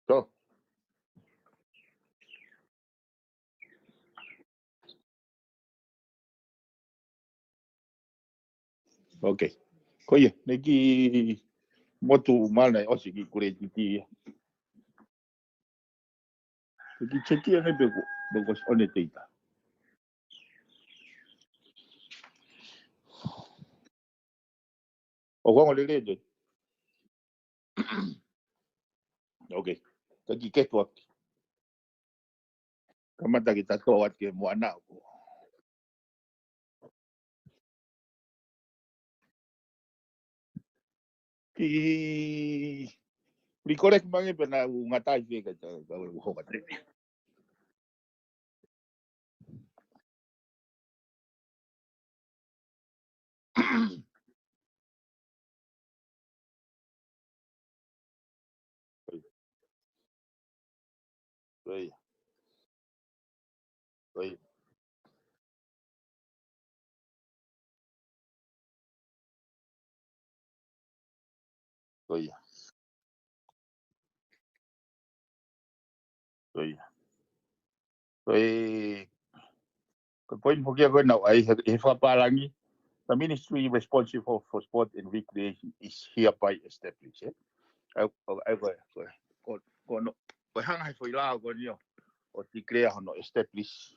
Ko. Ok. Ko ia, ne ki motu mana ʻosi ki kule titi ia. Ki cheki ange pe ko, pe ko one teita. ʻO ko ʻaonga lele te. Ok. Ka ki ke tuaki. Kamata ki tato at ke mo ana ko. Ki reconnect mange pea naʻa ku ngata ai fē ka ta, ka u hoka te. Ko ia. Ko ia. Ko ia. Ko ia. Ko e, ko e point foki ia ko ena, ʻa ia he, he fakapālangi, the ministry responsible for sport and recreation is hereby established, eh? ʻA ia, ʻa ia, ko e, ko e, ko, ko hono, ko e hanga he foʻi lao ko eni ʻo, ʻo declare hono establish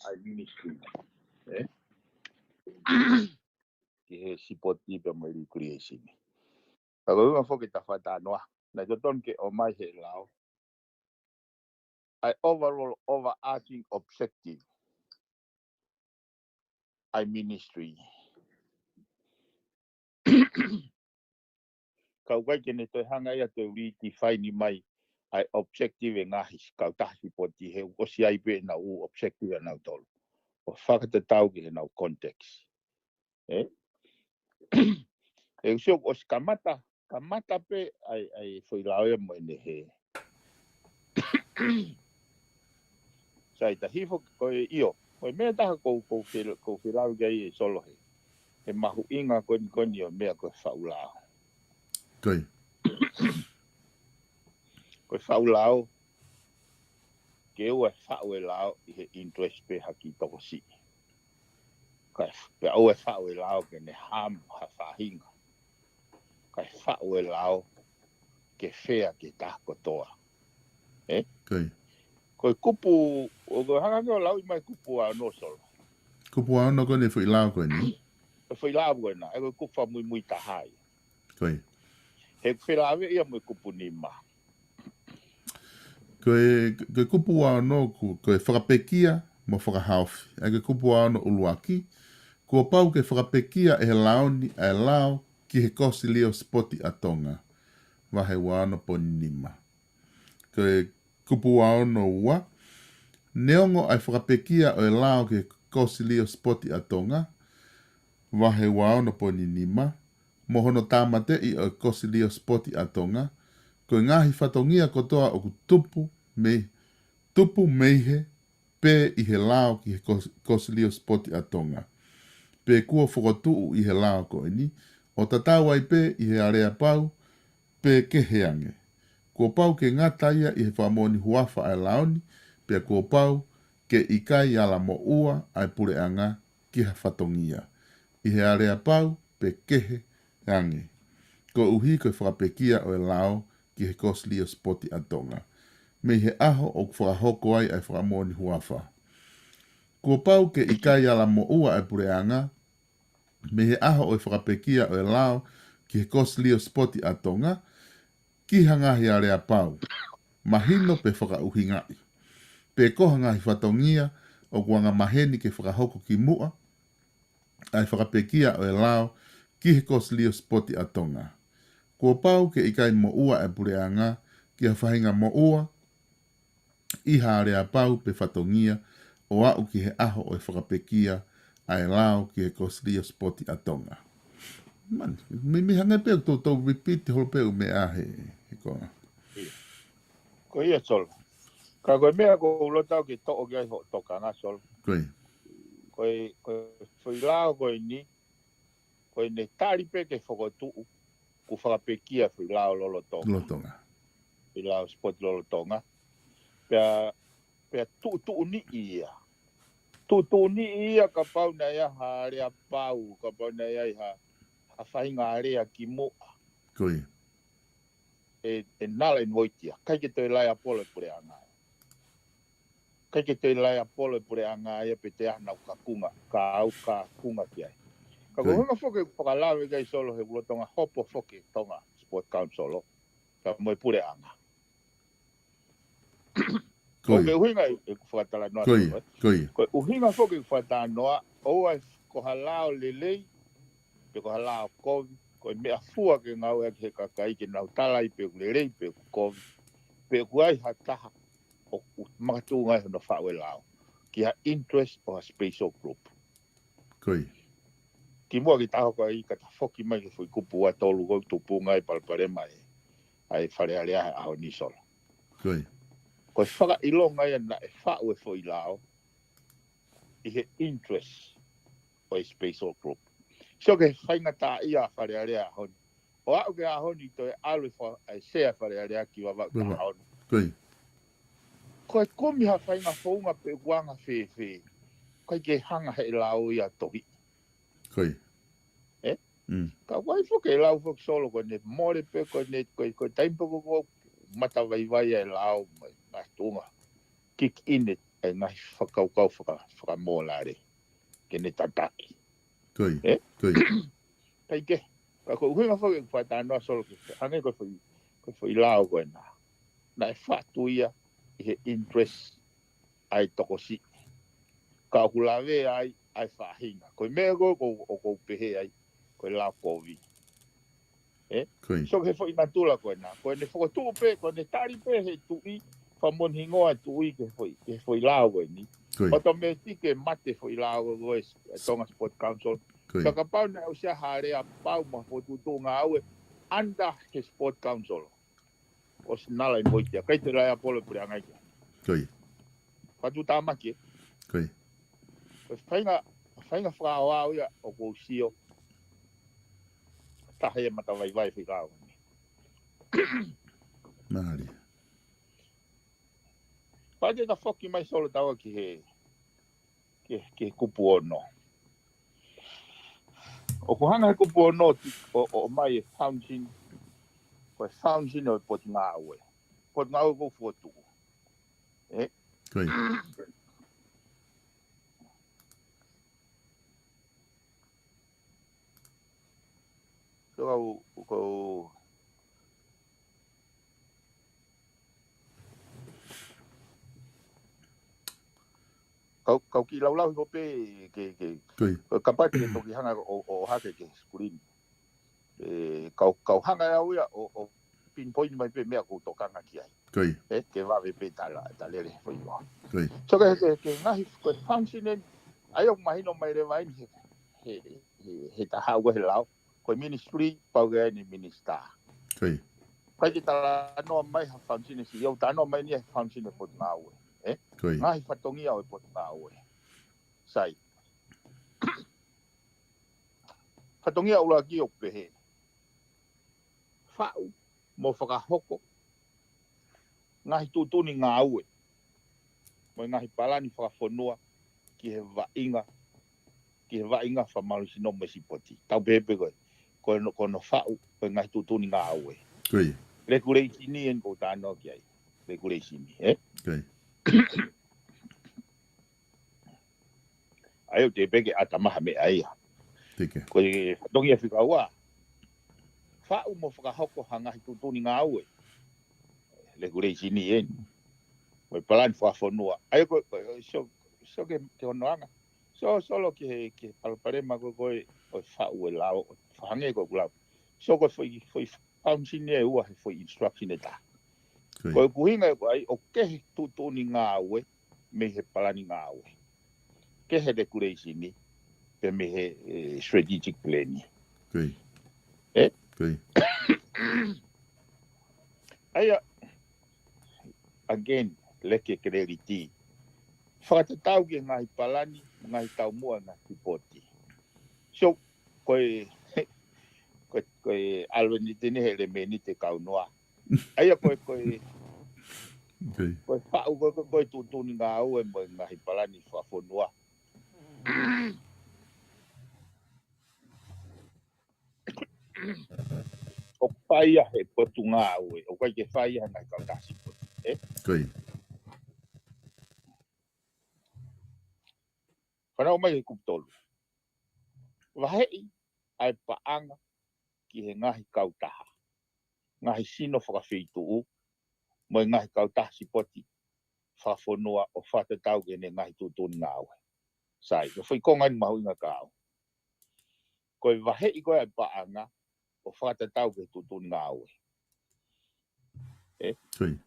ʻa e ministry, eh? Ki he sipoti pea mo e recreation. Ka ko e ʻuhinga foki ʻeta fakatalanoa, naʻe totonu ke ʻomai he lao ʻa e overall overarching objective ʻa e ministry. Ka ʻoku ʻikai ke ne toe hanga ia ʻo redefine mai ʻa e objective ʻa e ngaahi kautaha sipoti he ʻoku ʻosi ʻi ai pē ʻenau ʻū objective ʻanautolu. ʻO fakatatau ki heʻenau context. Ē? ʻE ʻusi ʻoku ʻosi kamata, kamata pē ʻa e, ʻa e foʻi lao ia mo ʻene hē. Sai ta hifo ko e ʻio. Ko e meʻa taha ʻoku ou, ʻoku ou fie, ʻoku ou fie lau ki ai ʻe Solo he. He mahuʻinga ko eni, ko eni ʻo e meʻa ko e faʻu lao. Ko e. Ko e faʻu lao, ke ʻoua ʻe faʻu e lao ʻi he interest pē ha kiʻi tokosiʻi. Kae, pea ʻoua ʻe faʻu e lao ke ne harm ha faʻahinga. Kae faʻu e lao ke fair ki he taha kotoa. Ē? Ko e. Ko e kupu, ʻoku hanga ange ʻo lauʻi mai kupu ua ono Solo. Kupu ua ono ko eni foʻi lao ko eni. Ko e foʻi lao ko ena, ʻa ia ko e kupu fakamuimui taha ia. Ko e. He ʻoku felāveʻi ia mo e kupu nima. Ko e, ko e kupu ua ono ko, ko e fakapekia mo fakahaofi. ʻA ia ko e kupu ua ono ʻuluaki, kuo pau ke fakapekia ʻe he lao ni ʻa e lao ki he Kōsilio Sipoti ʻa Tonga. Vahe ua ono poini nima. Ko e kupu ua ono ua, neongo ʻa e fakapekia ʻo e lao ki he Kōsilio Sipoti ʻa Tonga, vahe ua ono poini nima, mo hono tāmateʻi ʻo e Kōsilio Sipoti ʻa Tonga, ko e ngaahi fatongia kotoa ʻoku tupu mei, tupu mei he pē ʻi he lao ki he Kōs-, Kōsilio Sipoti ʻa Tonga. Pea kuo fokotuʻu ʻi he lao ko eni, ʻo tatau ai pē ʻi he aleapau, pe kehe ange. Kuo pau ke ngata ia ʻi he fakamoʻoni huafa ʻa e lao ni, pea kuo pau ke ʻikai ala moʻua ʻa e puleʻanga ki ha fatongia. ʻI he aleapau pe kehe ange. Koeʻuhi ko e fakapekia ʻo e lao ki he Kōsilio Sipoti ʻa Tonga. Mei he ʻaho ʻoku fakahoko ai ʻa e fakamoʻoni huafa. Kuo pau ke ʻikai ala moʻua ʻa e puleʻanga, mei he ʻaho ʻo e fakapekia ʻo e lao ki he Kōsilio Sipoti ʻa Tonga, ki ha ngaahi aleapau, mahino pe fakaʻuhingaʻi. Pe ko ha ngaahi fatongia ʻoku angamaheni ke fakahoko ki muʻa, ʻa e fakapekia ʻo e lao ki he Kōsilio Sipoti ʻa Tonga. Kuo pau ke ʻikai moʻua ʻa e puleʻanga ki ha faʻahinga moʻua, ʻi ha aleapau pe fatongia ʻo aʻu ki he ʻaho ʻo e fakapekia ʻa e lao ki he Kōsilio Sipoti ʻa Tonga. Man, mei, mei hangē pē ʻoku toutou repeat holo pē ʻū meʻa he, he konga. Ko ia Solo. Ka ko e meʻa ʻoku ou loto au ke toʻo ki ai hoʻo tokanga Solo. Ko e. Ko e, ko e foʻi lao ko eni, ko ʻene tali pē ke fokotuʻu, kuo fakapekia foʻi lao lolotonga. Lolotonga. Foʻi lao sipoti lolotonga. Pea, pea tuʻutuʻuniʻi ia. Tuʻutuʻuniʻi ia kapau naʻe ʻi ai ha aleapau, kapau naʻe ʻi ai ha, ha faʻahinga alea ki muʻa. Ko ia. ʻE, ʻe null and void ia. ʻIkai ke toe liable e puleʻanga. ʻIkai ke toe liable e puleʻanga ia pe te ʻi ai haʻanau kakunga, ka ʻoku kakunga ki ai. Ka ko e ʻuhinga foki ʻeku fakalave ki ai Solo he ʻoku lolotonga hopo foki Tonga Sport Council, ka mo e puleʻanga. Ko e ʻuhinga ʻeku fakatalanoa Solo, ē? Ko e ʻuhinga foki ʻeku fakatalanoa, ʻoua ʻe ko ha lao lelei, pe ko ha lao kovi, ko e meʻafua ke ngāueʻaki he kakai ke nau tala ai pe ʻoku lelei, pe ʻoku kovi, pe ʻoku ʻi ai ha taha ʻoku makatuʻunga ai hono faʻu e lao ki ha interest ʻo ha special group. Ko ia. Kimuʻa ke ta hoko ai ka ta foki mai ki he foʻi kupu ua tolu ʻoku tupunga ai palopalema ʻa e Fale Alea he ʻaho ni Solo. Ko ia. Ko e fakaʻilonga ia naʻe faʻu e foʻi lao ʻi he interest ʻo e special group. Sio ki he faingataʻaʻia ʻa Fale Alea he ʻaho ni. ʻO aʻu ki he ʻaho ni toe ʻalu e fa-, ʻa e sea Fale Alea ki Vavaʻu Tahaʻoni. Ko ia. Ko e kumi ha faʻahinga founga pe ʻoku anga fēfē. ʻIkai ke hanga he lao ia tohi. Ko ia. Ē? Mm. Ka ʻoku ʻi ai foki e lau foki Solo ko ʻene mole pē ko ʻene, ko e, ko e taimi pē ko ē ʻoku matavaivai ai e lao mai, mai tuʻunga. Kick in e, e ngaahi fakakaukau faka-, fakamōlale. Ke ne tataki. Ko ia. Ē? Ko ia. ʻIkai ke. Ka ko e ʻuhinga foki ʻeku fakatalanoa Solo ke hangē ko e foʻi, ko e foʻi lao ko ena. Naʻe faʻu ia ʻi he interest ʻa e tokosiʻi. Ka ʻoku lavea ai ʻa e faʻahinga. Ko e meʻa ko ē ʻoku ou pehē ai, ko e lao kovi. Ko ia. So ke foʻi natula ko ena. Ko ʻene fokotuʻu pē, ko ʻene tali pē he tuʻi, fakamoʻoni hingoa e tuʻi ke foʻi, ke foʻi lao ko eni. Ko ia. ʻOtomētiki ke mate foʻi lao ko e Tonga Sport Council. Ko ia. So kapau naʻe ʻosi ʻi ai ha lea pau mo ha fokotuʻutuʻu ngāue under he Sport Council. ʻOsi nala ʻi moiti ia. ʻIkai te lea polo pule angai kia. Ko ia. Fatu tāmaki ē. Ko ia. Ko e faʻahinga, faʻahinga fakaaoao ia ʻoku ou sio. Taha ia matavaivai fika au. Mālie. Pea ke ta foki mai Solo taua ki he, ki he, ki he kupu ono. ʻOku hanga he kupu ono ʻo, ʻo, ʻomai e foundation, ko e foundation ʻo e potungāue. Potungāue ko e fokotuʻu. Ē? Ko ia. So, kau, kau, kau, kau kiʻi laulau hifo pē ke, ke, Ko ia. ko e kapau te toki hanga ʻo, ʻo, ʻo hake ki he screen. Ē, kau, kau hanga ʻe au ia ʻo, ʻo pinpoint mai pē meʻa ʻoku ou tokanga ki ai. Ko ia. Ē, ke vave pē ta la, ta lele foʻi loa. Ko ia. So ke, ke, ke ngaahi, ko e function eni, ʻa ia ʻoku mahino mai leva eni he, he, he, he ta haʻu ko ē he lao, ko e ministry, pau ke ʻi ai ʻene minister. Ko ia. ʻIkai ke talanoa mai ha function ʻe he C E O, talanoa mai eni he function ʻo e potungāue. Ē? Ko ia. Ngaahi fatongia ʻo e potungāue. Sai. Fatongia ʻuluaki ʻoku pehē. Faʻu mo fakahoko ngaahi tuʻutuʻuni ngāue mo e ngaahi palani fakafonua ki he vaʻinga, ki he vaʻinga fakamālohisino mo e sipoti. Tau pehē pē ko e, ko hono, ko hono faʻu ko e ngaahi tuʻutuʻuni ngāue. Ko ia. Regulation eni ʻoku ou talanoa ki ai. Regulation, ē? Ko ia. ʻA ia ʻoku te pehē ke ʻata mai ha meʻa ia. Tike. Ko e fatongia fika ua. Faʻu mo fakahoko ha ngaahi tuʻutuʻuni ngāue. Regulation eni. Mo e palani fakafonua. ʻA ia ko, ko, so, so ke, ke hono anga. So, Solo ki he, ki he palopalema ko, ko e, ʻo e faʻu e lao, ʻo hangē ko ʻeku lau. So ko e foʻi, foʻi function ʻe ua he foʻi instruction ʻe taha. Ko ia. Ko e ʻuhinga ʻoku ʻi ai ʻoku kehe tuʻutuʻuni ngāue mei he palani ngāue. Kehe regulation pea mei he, ē, strategic plan. Ko ia. Ē? Ko ia. ʻA ia, again, lack of clarity. Fakatatau ki he ngaahi palani, ngaahi taumuʻa, ngaahi sipoti. So, ko e, ko e, ko e ʻalu eni te ne he ʻelemēniti kaunoa. ʻA ia ko e, ko e, Ko ia. ko e faʻu, ko e, ko e, ko e tuʻutuʻuni ngāue mo e ngaahi palani fakafonua. ʻOku fai ia he potungāue, ʻoku ʻikai ke fai ia he ngaahi kautaha sipoti, ē? Ko ia. Fanau mai he kupu tolu. Vaheʻi ʻa e paʻanga ki he ngaahi kautaha, ngaahi sino fakafeituʻu, mo e ngaahi kautaha sipoti fakafonua ʻo fakatatau ki heʻene ngaahi tuʻutuʻuni ngāue. Sai, ko e foʻi konga eni mahuʻinga kia au. Ko e vaheʻi ko ē ʻa e paʻanga ʻo fakatatau ki he tuʻutuʻuni ngāue. Ē? Ko ia.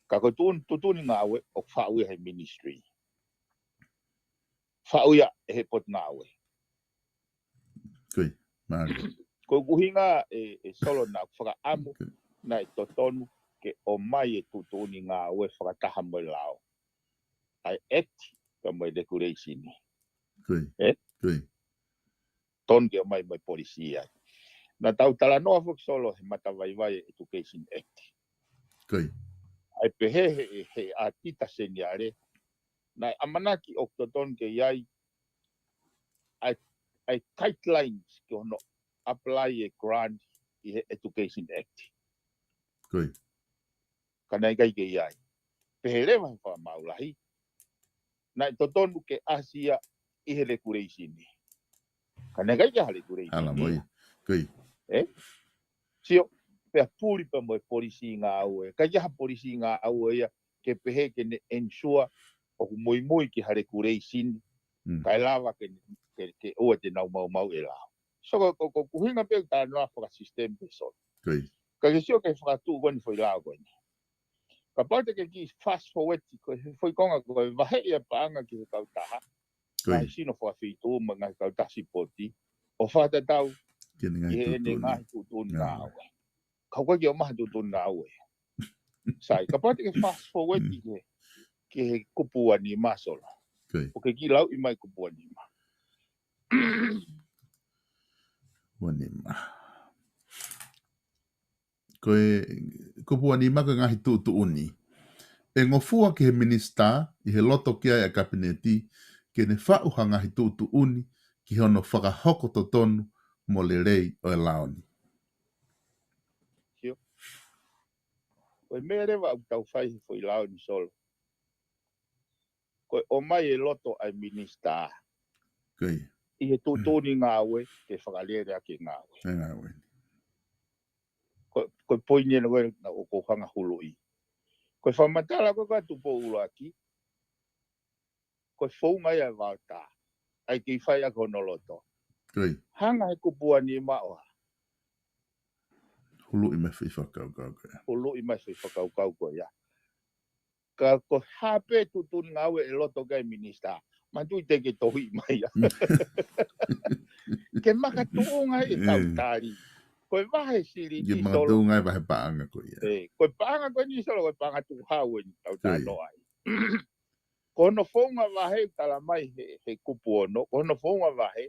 Ka ko e tuʻun-, tuʻutuʻuni ngāue ʻoku faʻu ia he ministry. Faʻu ia ʻe he potungāue. Ko ia, mālie. Ko e ʻuhinga ē, ē Solo naʻa ku fakaʻamu, Ko ia. naʻe totonu ke ʻomai e tuʻutuʻuni ngāue fakataha mo e lao. ʻA e act, pea mo e regulation. Ko ia. Ē? Ko ia. Totonu ke ʻomai mo e policy ai. Naʻa tau talanoa foki Solo he matavaivai e Education Act. Ko ia. ʻA ia pehē he, he, he ʻātita seniale, naʻe ʻamanaki ʻoku totonu ke ʻi ai ʻa e, ʻa e guidelines ki hono apply e grant ʻi he Education Act. Ko ia. Ka naʻe ʻikai ke ʻi ai. Pehē leva he fakamaau lahi, naʻe totonu ke ʻasi ia ʻi he regulation. Ka naʻe ʻikai ke ʻi ai ha regulation Ala ia. mo ia. Ko ia. Ē? Sio, pea puli pea mo e policy ngāue. ʻIkai ke ʻi ai ha policy ngāue ia ke pehē ke ne ensure ʻoku muimui ki ha regulation. Mm. Kae lava ke, ke, ke ʻoua te nau maumauʻi e lao. So ko, ko, ko e ʻuhinga pē ʻoku talanoa fakasisitemi pē Solo. Ka ke sio ki he fakatuʻu ko eni foʻi lao ko eni. Kapau te ke kiʻi fast forward ko e foʻi konga ko e vaheʻi ʻa e paʻanga ki he kautaha. Ngaahi sino fakafeituʻu mo e ngaahi kautaha sipoti. ʻO fakatatau ki heʻene ngaahi tuʻutuʻuni ngāue. Ka ʻoku ʻikai ke ʻomai ha tuʻutuʻuni ngāue. Sai, kapau te ke fast forward ki he, ki he kupu uanima Solo. ʻOku ke kiʻi lauʻi mai kupu uanima. Uanima. Ko e kupu uanima ko e ngaahi tuʻutuʻuni. ʻE ngofua ki he minisitā, ʻi he loto ki ai ʻa e kapineti, ke ne faʻu ha ngaahi tuʻutuʻuni ki hono fakahoko totonu mo lelei ʻo e lao ni. Ko e meʻa leva ʻoku tau fai he foʻi lao ni Solo. Ko e ʻomai e loto ʻa e minisitā. ʻI he tuʻutuʻuni ngāue ke fakalele ʻaki e ngāue. Ko, ko e poini ena ko ē naʻa ʻoku ou hanga huluʻi. Ko e fakamatala ko ē ʻa Tupou ʻUluaki. Ko e founga ia ʻa e vaotā. ʻAi ke fai ʻaki hono loto. Hanga he kupu uanima ʻo hā. Huluʻi mai foʻi fakakaukau ko ia. Huluʻi mai foʻi fakakaukau ko ia. Ka ko e hā pē tuʻutuʻuni ngāue ʻe loto ki ai e minisitā. Manatuʻi te ke tohi mai ia. Ke makatuʻunga e tau tali. Ko e vahe silini Solo. Ke makatuʻunga e vahe paʻanga ko ia. Ko e paʻanga ko eni Solo, ko e paʻanga tukuhau eni ʻoku tau talanoa ai. Ko hono founga vahe ʻoku tala mai he, he kupu ono, ko hono founga vahe,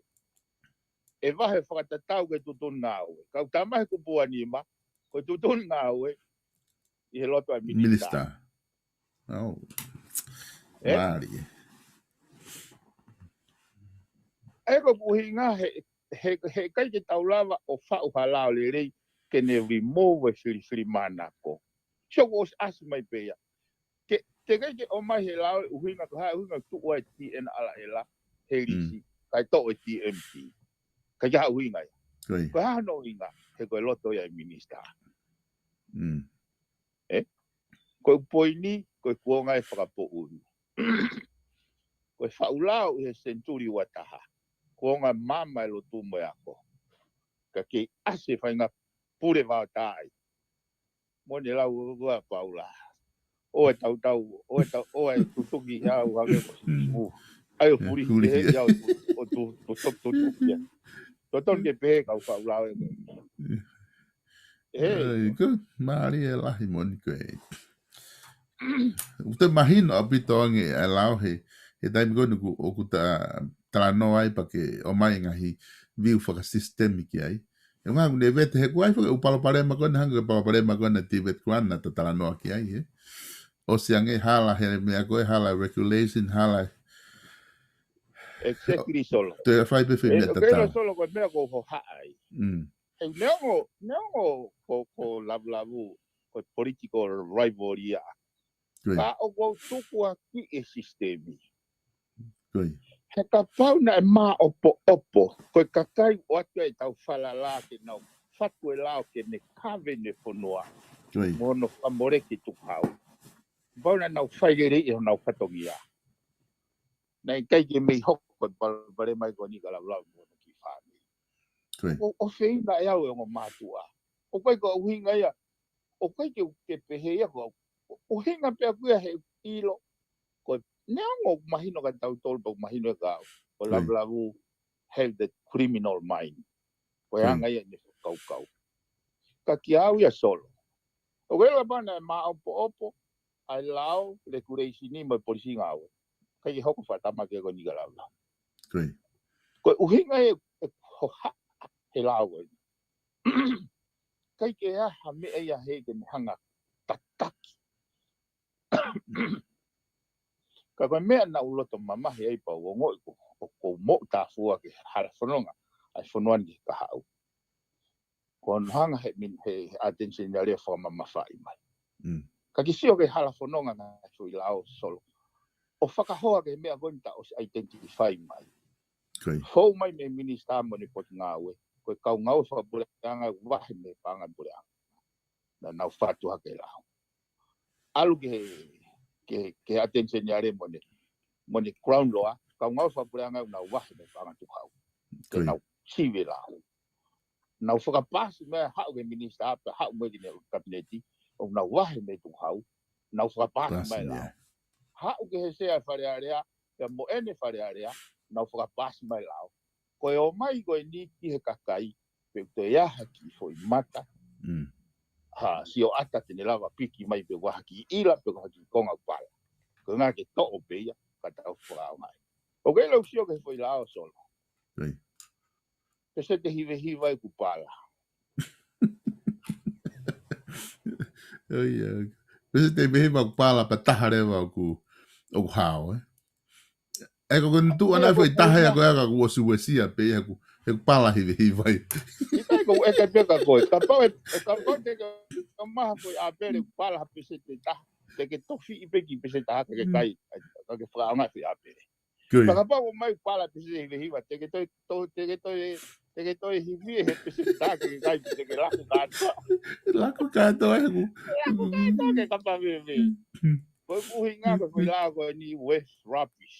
ʻe vahe fakatatau ki he tuʻutuʻuni ngāue. Ka ʻoku tala mai he kupu uanima, ko e tuʻutuʻuni ngāue, ʻi he loto ʻa e minisitā. Minisitā. ʻAo. Mālie. ʻE ko e ʻuhinga he, he, he ʻikai ke tau lava ʻo faʻu ha lao lelei ke ne remove e filifilimānako. So ko ʻosi ʻasi mai pē ia. Ke, ke ʻikai ke ʻomai he lao ʻuhinga ko ha ʻuhinga tuʻu ai T N R L he lisi, kae toʻo e T M T. ʻIkai ke ha ʻuhinga ia. Ko e hā hono ʻuhinga, he ko e loto ia e minisitā. Ko e poini, ko e kuonga e fakapoʻuli. Ko e faʻu lao ʻi he senituli uataha. Kuonga maama e lotu mo e ako. Ka ke ʻasi e faʻahinga pule vaotā ai. Mo ne lau ua Paula. ʻO e tautau, ʻo e tau, ʻo e tutuki au hake ko simu. ʻAi ʻo puli he au ʻo tu, tu, tu, tu, tu, ia. Totonu ke pehē kau faʻu lao e. Ko e mālie lahi moʻoni ko e. ʻOku te mahino ʻaupito ange ʻa e lao he, he taimi ko eni ʻoku, ʻoku ta, talanoa ai pea ke ʻomai ngaahi view fakasisitemi ki ai. ʻE ngā ngune vete he kuai faka u palopalema ko ena hanga ke palopalema ko ena David Grant naʻa ta talanoa ki ai he. ʻOsi ange hala he meʻa ko e hala regulation, hala. Exactly Solo. Te fai pē fai meʻa tatau. Solo ko e meʻa ko ho haʻai. He neongo, neongo ko, ko Lavulavu, ko e political rivalry ia. Ka ʻoku ou tuku ʻaki e sisitemi. He kapau naʻe māʻopoʻopo, ko e kakai ʻoatu ai tau falala ke nau fatu e lao ke ne kave ne fonua. Mo hono fakamoleki tukuhau. Kapau naʻa nau fai lelei ʻi honau fatongia. Naʻe ʻikai ke mei hoko e palopalema ko eni ka Lavulavu mo hono kiʻi fāmili. ʻO, ʻo feina e au e ongo mātuʻa. ʻOku ʻikai ko e ʻuhinga ia. ʻOku ʻikai ke, ke pehē ia ko au. ʻO, ʻuhinga pē ʻaku ia he ʻilo. Ko e neongo mahino ka tautolu pau mahino e kau. Ko Lavulavu have the criminal mind. Ko e anga ia ne kaukau. Ka kia au ia Solo. ʻOku ʻikai lava naʻe māʻopoʻopo, ʻa e lao, regulation mo e polisi ngāue. ʻIkai ke hoko fakatamaki ko eni ka Lavulavu. Ko e ʻuhinga e, e hoha he lao ko eni. ʻIkai ke ʻi ai ha meʻa ia he ke ne hanga tataki. Ka ko e meʻa naʻa u loto mamahi ai pau ongoʻi ko, ko, ko moʻu tāfua ke hala fononga, ʻa e fonua ni ka haʻu. Ko hono hanga he min, he, he attention ia lea fakamamafaʻi mai. Ka ke sio ke hala fononga na foʻi lao Solo. ʻO fakahoa ke meʻa ko eni ta ʻosi identify mai. Fou mai mei minisitā mo ne potungāue. Ko e kau ngāue fakapuleʻanga ʻoku vahe mei he paʻanga puleʻanga. Naʻa nau fatu hake lao. ʻAlu ke, ke, ke attention ia lea mo ne, mo ne crown law, kau ngāue fakapuleʻanga ʻoku nau vahe mei he paʻanga tukuhau. Ke nau sivi lao. Nau fakapaasi mai, haʻu ki he minisitā, pea haʻu mai ki he kapineti, ʻo nau vahe mei tukuhau, nau fakapaasi mai lao. Haʻu ki he sea Fale Alea, pea mo ʻene Fale Alea, nau fakapaasi mai lao. Ko e ō mai ko eni ki he kakai, pe ʻoku toe ʻi ai ha kiʻi foʻi mata, ha sioʻata te ne lava piki mai pe ʻoku ʻi ai ha kiʻi ʻila pe ʻoku ʻi ai ha kiʻi konga ʻoku pala. Ko e ʻuhinga ke toʻo pē ia, ka tau fakaʻaongaʻi. ʻOku ʻi ai ʻeku sio ki he foʻi lao, Solo. Peseti ʻe hivahiva ʻoku pala. Peseti ʻe hivahiva ʻoku pala pea taha leva ʻoku, ʻoku hao, ē? ʻE ko ʻene tuʻu ʻana foʻi taha ia ko ia ka kuo ʻosi uesia pē ia he ʻoku pala hivahiva ia. ʻIkai, ko e ʻeke pē kia koe. Kapau ʻe, kapau te ke maha foʻi ʻāpele ʻoku pala ha peseti ʻe taha, te ke tofiʻi pē ki he peseti ʻe taha ka ke kai, ka ke fakaʻaongaʻi foʻi ʻāpele. Ka kapau ʻoku ʻomai pala peseti ʻe hivahiva, te ke toe, te ke toe, te ke toe hivi he peseti ʻe taha ke kai, te ke laku kātoa. Laku kātoa ē. Laku kātoa ke kapa veve. Ko e ʻuhinga ko e foʻi lao ko eni worth rubbish.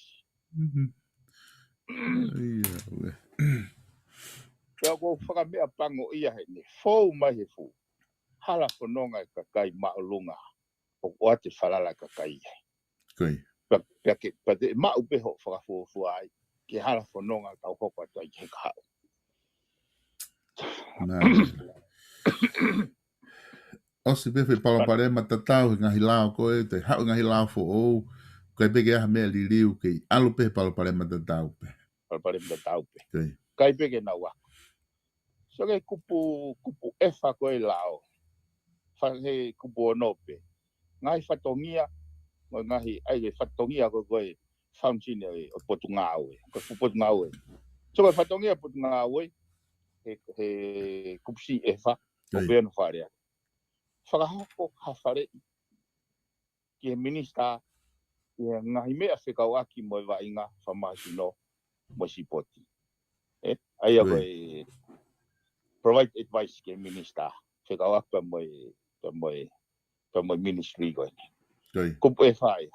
Pea ʻoku ou fakameʻapangoʻia heʻene fou mai he fuʻu hala fononga e kakai māʻolunga ʻoku ʻoatu e falala e kakai ai. Pea, pea ke, pea te maʻu pē hoʻo fakafuofua ai ki he hala fononga ka u hoko atu ai ki he kahaʻu. ʻOsi pē foʻi palopalema tatau he ngaahi lao ko ē, te haʻu ngaahi lao foʻou, ʻikai pē ke ʻi ai ha meʻa liliu, kei ʻalu pē he palopalema tatau pē. Palopalema tatau pē. ʻIkai pē ke nau ako. So ke kupu, kupu ʻefa ko e lao. Fa-, he kupu ono pē. Ngaahi fatongia, mo e ngaahi, ʻai ke fatongia ko e, ko e function ʻo e, ʻo e Potungāue. Ko e fuʻu Potungāue. So ko e fatongia Potungāue, he, he kupu siʻi ʻefa, ʻoku pehē hono fakalea. Fakahoko ha faleʻi ki he minisitā, ʻi he ngaahi meʻa fekauʻaki mo e vaʻinga fakamahino mo e sipoti. ʻE, ʻa ia ko e provide advice ki he minisitā, fekauʻaki pea mo e, pea mo e, pea mo e ministry ko eni. Kupu ʻefa ia.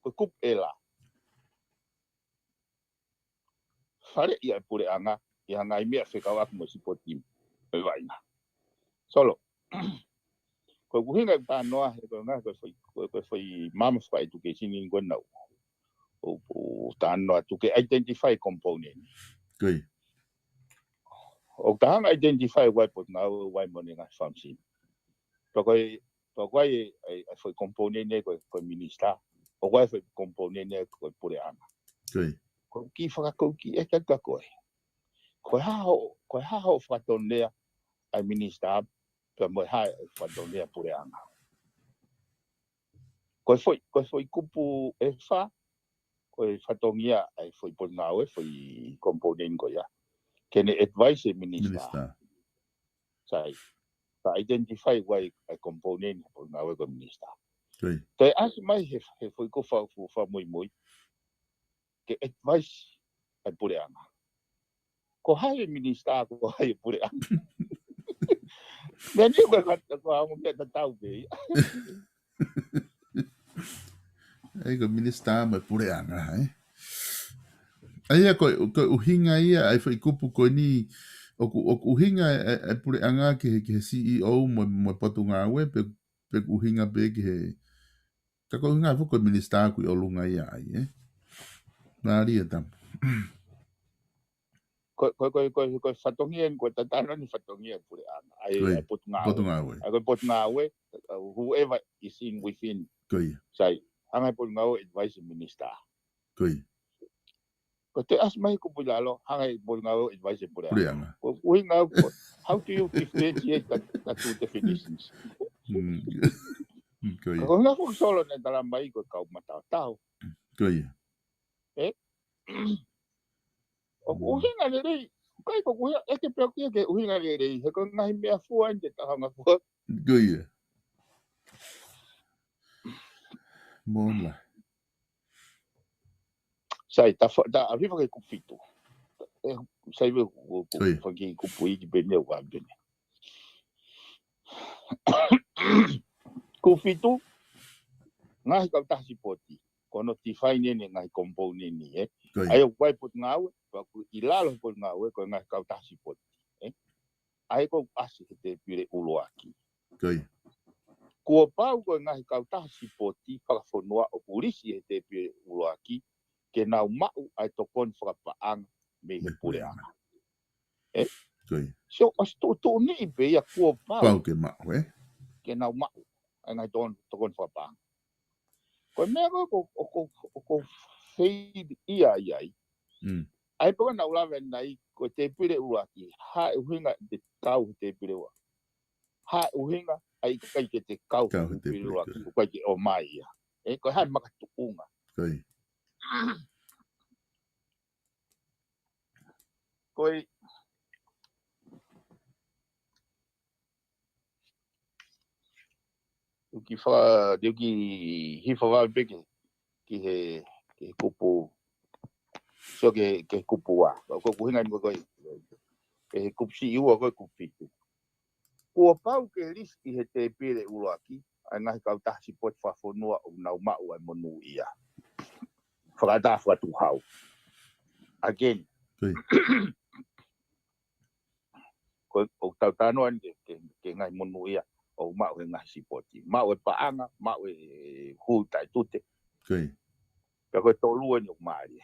Ko e kupu ʻela. Faleʻi ʻa e puleʻanga, ʻi he ngaahi meʻa fekauʻaki mo e sipoti mo e vaʻinga. Solo. Ko e ʻuhinga ʻeku talanoa, he ko e ngaahi, ko e foʻi, ko e, ko e foʻi maama fakaetukeisini ko ena ʻoku, ʻoku, ʻoku talanoa atu ke identify component. ʻOku ta hanga identify ʻoku ʻi ai e Potungāue, ʻoku ʻi ai mo ʻene ngaahi function. Pea ko e, pea ko e, e, e foʻi component ē ko e, ko e minisitā. ʻOku ʻi ai e foʻi component ē ko e puleʻanga. Ko e kiʻi faka-, ko e kiʻi ʻeke atu kia koe. Ko e hā hoʻo, ko e hā hoʻo fakatonulea ʻa e minisitā, pea mo e hā e fakatonulea puleʻanga. Ko e foʻi, ko e foʻi kupu ʻefa, ko e fatongia ʻa e foʻi Potungāue, foʻi component ko ia. Ke ne advice e minisitā. Sai. Ka identify ʻoku ʻi ai e component ʻa e Potungāue ko e minisitā. Toe ʻasi mai he, he foʻi kupu fa-, fa-, fakamuimui. Ke advice ʻa e puleʻanga. Ko hai e minisitā, ko hai e puleʻanga. Meʻa ni ko e ka-, ko e ongo meʻa tatau pē ia. ʻAi ko e minisitā mo e puleʻanga, ē? ʻA ia ko e, ko e ʻuhinga ia, ʻa e foʻi kupu ko eni, ʻoku, ʻoku ʻuhinga e, e, e puleʻanga ki he, ki he C E O mo, mo e Potungāue, pe, pe ʻoku ʻuhinga pē ki he, ka ko e ʻuhinga foki ko e minisitā ʻoku ʻi ʻolunga ia ai, ē? Mālie Tama. Ko, ko, ko, ko, ko e fatongia eni, ko e tatano ni fatongia puleʻanga. ʻAi, ʻa e Potungāue. ʻAi, ko e Potungāue, uh, whoever is in within. Sai, hanga e Potungāue advice e minisitā. Ko e ʻasi mai kupu ʻi lalo, hanga e Potungāue advice e puleʻanga. Ko e ʻuhinga ko, how do you differentiate the, the two definitions? Ko e ʻuhinga foki Solo naʻe tala mai ko e kau mataotao. ʻOku ʻuhinga lelei, ʻikai ko e ʻuhinga, ʻeke pē ʻoku ʻi ai ke ʻuhinga lelei, he ko e ngaahi meʻa fua eni te ta hanga fua. Mola. Sai, ta fa-, ta ʻalu hifo ki he kupu fitu. ʻE, sai, ʻoku, ʻoku, ʻoku faki kupu ʻi ki pene ua pene. Kupu fitu, ngaahi kautaha sipoti. Ko hono define eni ngaahi component ni, ē. ʻA ia ʻoku ʻi ai e Potungāue, pea ʻoku ʻi lalo he Potungāue, ko e ngaahi kautaha sipoti, ē. ʻa ia ʻoku ʻasi he tēpile ʻuluaki. Ko ia. Kuo pau ko e ngaahi kautaha sipoti fakafonua ʻoku lisi he tēpile ʻuluaki ke nau maʻu ʻa e tokoni fakapaʻanga mei he puleʻanga. Ē? Ko ia. So, ʻosi tuʻutuʻuniʻi pē ia kuo pau. Pau ke maʻu, ē? Ke nau maʻu ʻa e ngaahi tokoni, tokoni fakapaʻanga. Ko e meʻa ko ē ʻoku, ʻoku, ʻoku ou feilia ai. Mm. ʻA ia pē ko ē naʻa ku lave ʻanenai, ko e tēpile ʻuluaki, hā e ʻuhinga te kau he tēpile ua. Hā e ʻuhinga ʻa e ʻikai ke te kau he tēpile ʻuluaki, ʻoku ʻikai ke ʻomai ia. Ē, ko e hā e makatuʻunga. Ko ia. Ko e, ʻoku fa-, ʻoku hifo vave pē ki, ki he, ki he kupu, so ki he, ki he kupu ua. Ko e ʻuhinga ni ko e, ki he kupu siʻi ua ko e kupu fitu. Kuo pau ke lisi ʻi he tēpile ʻuluaki ʻa e ngaahi kautaha sipoti fakafonua ʻoku nau maʻu ʻa e monūʻia. Fakaʻatā fakatuʻuhau. Again. Ko ia. Ko e, ʻoku tau talanoa ni ki he, ki he, ki he ngaahi monūʻia ʻoku maʻu he ngaahi sipoti. Maʻu e paʻanga, maʻu e hui taʻetute. Ko ia. Pea ko e tolu eni ʻoku mālie.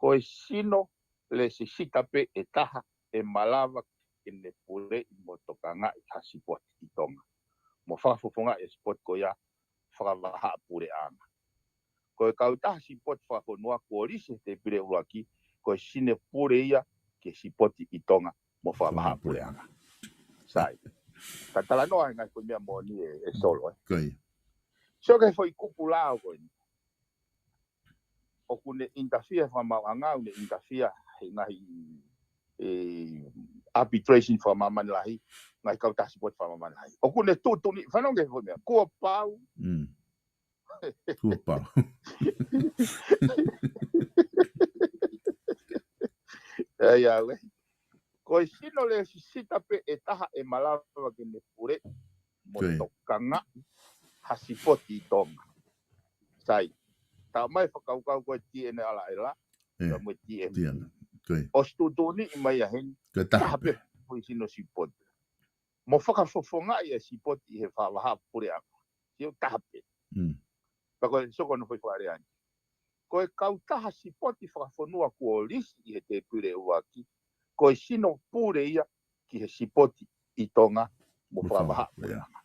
Ko e sino lēsisita pē ʻe taha ʻe malava ke ne puleʻi mo tokangaʻi ha sipoti ʻi Tonga, mo fakafofongaʻi e sipoti ko ia fakavahaʻapuleʻanga. Ko e kautaha sipoti fakafonua kuo lisi he tēpile ʻuluaki, ko e sino pule ia ki he sipoti ʻi Tonga mo fakavahaʻapuleʻanga. Sai. Ka talanoa he ngaahi ko e meʻa moʻoni ē, ē Solo, ē. Ko ia. So ki he foʻi kupu lao ko eni. ʻOku ne interfere fakamaauʻanga, ʻoku ne interfere he ngaahi, ē, arbitration fakamāmani lahi, ngaahi kautaha sipoti fakamāmani lahi. ʻOku ne tuʻutuʻuni, fanongo ki he foʻi meʻa. Kuo pau. Mm. Kuo pau. ʻAi, ʻalu ē. Ko e sino lēsisita pē ʻe taha ʻe malava ke ne pule mo tokangaʻi ha sipoti ʻi Tonga. Sai. Talamai fakakaukau ko e T N L A, ē, ka mo e T M. T N L A. Ko ia. ʻOsi tuʻutuʻuniʻi mai ia heni. Ko e taha pē. Taha pē foʻi sino sipoti. Mo fakafofongaʻi e sipoti ʻi he fakavahaʻapuleʻanga. Sio taha pē. Mm. Pea ko e soko no foʻi fakalea ni. Ko e kautaha sipoti fakafonua kuo lisi ʻi he tēpile ʻuluaki, ko e sino pule ia ki he sipoti ʻi Tonga mo fakavahaʻapuleʻanga.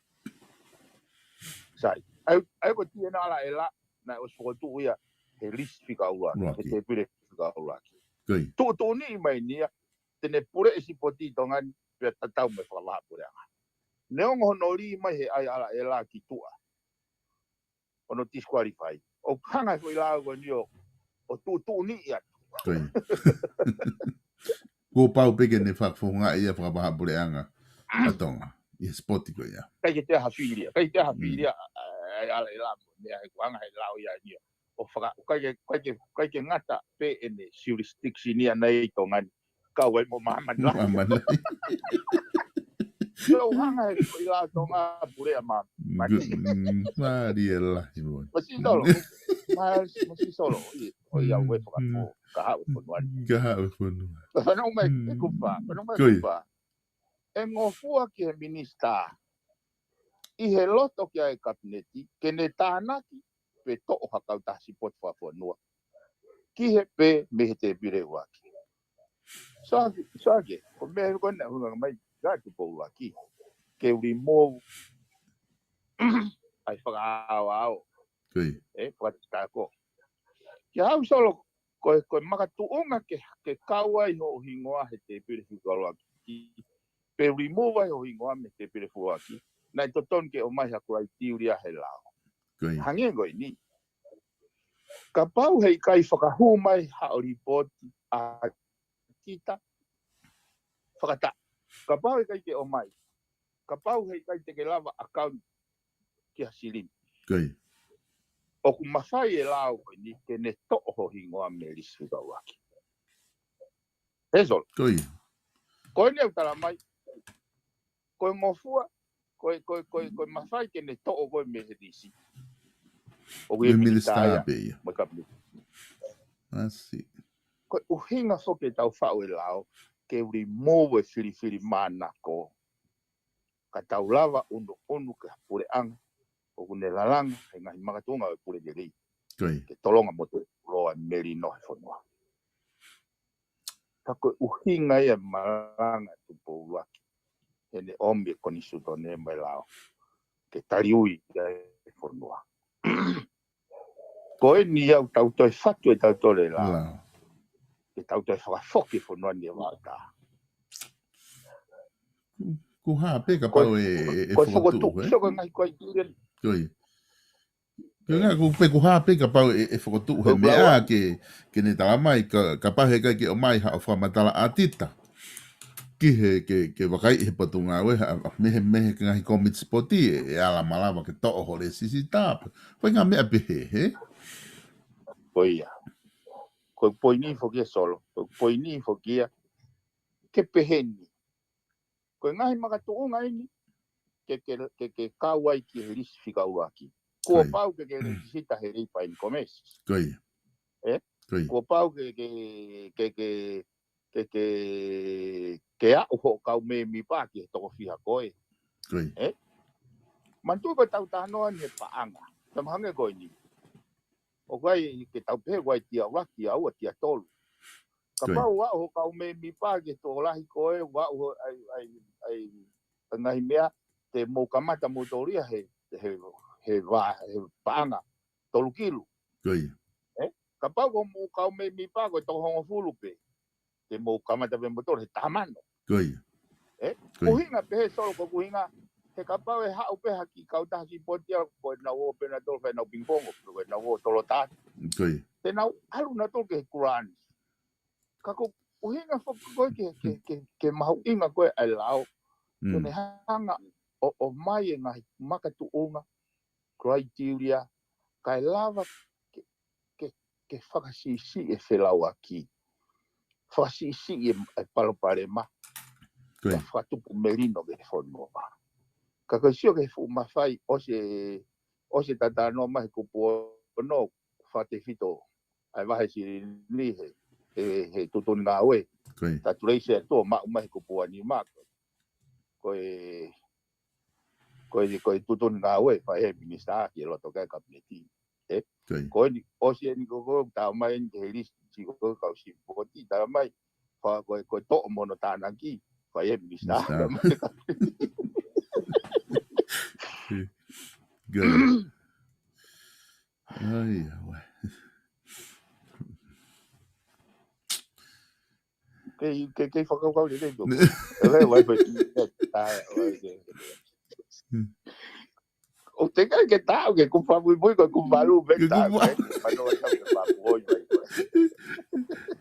Sai. ʻAi, ʻai ko e T N L A, naʻe ʻosi fokotuʻu ia he lisi fika ʻuluaki, he tēpile fika ʻuluaki. Ko ia. Tuʻutuʻuniʻi mai ni ia, te ne puleʻi sipoti ʻi Tonga ni, pea tatau mo e fakavahaʻapuleʻanga. Neongo hono lī mai he ʻai ʻalā ʻe lā ki tuʻa. ʻO ne disqualify. ʻOku hanga he foʻi lao ko eni ʻo, ʻo tuʻutuʻuniʻi atu. Ko ia. Kuo pau pē ke ne fakafofongaʻi ia fakavahaʻapuleʻanga ʻa Tonga. ʻI he sipoti ko ia. ʻIkai ke toe ha filia. ʻIkai ke toe ha filia, ʻa, ʻa, ʻa, ʻa, ʻa, ʻa, ʻa, ʻa, ʻoku hanga he lao ia eni ʻo faka-, ʻikai ke, ʻikai ke, ʻikai ke ngata pē ʻene jurisdiction ia ʻanenai ʻi Tonga ni. Kau ai mo māmani lahi. Māmani lahi. So, ʻoku hanga he foʻi lao Tonga puleʻanga. Māmani. Mālie lahi mo. Masi Solo. Masi, Masi Solo. ʻOi, ʻo ia ue fakapo. Ka haʻu e fonua ni. Ka haʻu e fonua. Fanongo mai, e kupa. Fanongo mai e kupa. ʻE ngofua ki he minisitā ʻi he loto ki ai e kapineti, ke ne tānaki pe toʻo ha kautaha sipoti fakafonua ki he pē mei he tēpile ʻuluaki. So, so ke, ko e meʻa ko ena ʻoku hanga mai, ka tuʻu ʻuluaki. Ke remove ʻa e fakaʻaoʻao. Ko ia. ʻE, fakatatau. Ke haʻu Solo, ko e, ko e makatuʻunga ke, ke kau ai hoʻo hingoa he tēpile fika ʻuluaki. Pe remove ai hoʻo hingoa mei he tēpile fika ʻuluaki. Naʻe totonu ke ʻomai ha criteria he lao. Ko ia. Hangē ko eni. Kapau heʻikai fakahū mai haʻo lipooti ʻa kita, fakataʻa. Kapau heʻikai ke ʻomai. Kapau heʻikai te ke lava account ki ha silini. Ko ia. ʻOku mafai e lao ko eni ke ne toʻo ho hingoa mei he lisi fika ʻuluaki. Ē Solo. Ko ia. Ko eni ʻoku talamai. Ko e ngofua, ko e, ko e, ko e, ko e mafai ke ne toʻo koe mei he lisi. ʻOku ʻi he minisitā ia. Minisitā pē ia. Mo e kapineti. Masi. Ko e ʻuhinga foki ʻetau faʻu e lao. ke uli mou e filifili mānako. Ka tau lava ʻunuʻunu ki ha puleʻanga ʻoku ne lalanga he ngaahi makatuʻunga ʻo e pule lelei. Ke tolonga mo tukuloa e melino he fonua. Ka ko e ʻuhinga ia e malanga ʻa Tupou ʻUluaki heʻene ʻomi e konisitūtone mo e lao ke taliui ʻa e fonua. Ko eni ʻoku tau toe fatu e tau tole lao. Lao. Ke tau toe fakafoki e fonua ni e vaotā. Ko e hā pē kapau e, e, e fokotuʻu, fokotuʻu, he? Sio ko e ngaahi ko ai kile. Ko ia. Ko e ngaahi ko pē ko e hā pē kapau e, e fokotuʻu he meʻa ke, ke ne tala mai, ka, kapau he ʻikai ke ʻomai haʻo fakamatala ʻatita ki he, ke, ke vakaiʻi he potungāue, ha, mei he, mei he ngaahi kōmiti sipoti e, e ala malava ke toʻo ho lēsisita. Ko e ngaahi meʻa pehē, he? Ko ia. Ko e poini foki ia Solo. Ko e poini foki ia ke pehē ni. Ko e ngaahi makatuʻunga eni, ke, ke, ke, ke kau ai ki he lisi fika ʻuluaki. Kuo pau ke, ke lēsisita he Labour and Commerce. Ko ia. Kuo pau ke, ke, ke, ke, ke, ke, ke aʻu hoʻo kau mēmipa ki he toko fiha ko ē. Ko ia. Manatuʻi ko e tau talanoa ni he paʻanga. Tama hangē ko eni. ʻOku ʻi ai ke tau pehē ʻoku ʻi ai tia ʻuluaki, tia ua, tia tolu. Kapau ʻoku aʻu hoʻo kau mēmipa ki he tokolahi ko ē, ʻoku aʻu hoʻo ʻai, ʻai, ʻai, ʻai ngaahi meʻa, te mou kamata mou tōlia he, he, he vā, he paʻanga tolu kilu. Ko ia. Kapau ko hoʻomou kau mēmipa ko e toko hongofulu pē, te mou kamata pē mou tōlia he taha mano. Ko ia. Ko ia. ʻUhinga pē he Solo ko e ʻuhinga, he kapau ʻe haʻu pē ha kiʻi kautaha sipoti ʻa ko ʻenau ō pē nautolu fai ʻenau pingpongo, ko ʻenau ō tolo tātu. Ko ia. Te nau ʻalu nautolu ki he kulani. Ka ko e ʻuhinga foki ko e ke, ke, ke, ke mahuʻinga ko e ʻai lao. Ke ne hanga ʻo, ʻomai e ngaahi makatuʻunga, criteria, kae lava ke, ke, ke fakasiʻisiʻi e felauʻaki. Fakasiʻisiʻi e, e palopalema. Ko ia. Fakatupu melino ki he fonua. Ka ko e sio ki he fuʻu mafai ʻosi, ʻosi tatano mai he kupu ono, fakatefito ʻa e vahe silini he, he, he tuʻutuʻuni ngāue. Ko ia. Tatulei se atu ʻo maʻu mai he kupu ua nima. Ko e, ko e, ko e tuʻutuʻuni ngāue, fai he minisitā ki he loto ki he kapineti. Ko ia. Ko eni, ʻosi eni ko ko, tau mai eni he lisi ko ko kau sipoti, tau mai, fa ko e, ko e toʻo mo hono tānaki, fai he minisitā. Minisitā. Tau mai he kapineti. Ko ia. Ai, ʻauē. Kei, kei, kei fakakaukau lelei tō. ʻE, ʻauē, ʻauē, ʻauē, ʻauē, ʻauē. ʻO te kai ke tau, ke kupa muimui, ko e kupa malu, me tau, ke mano, ke papu, oi, oi, oi.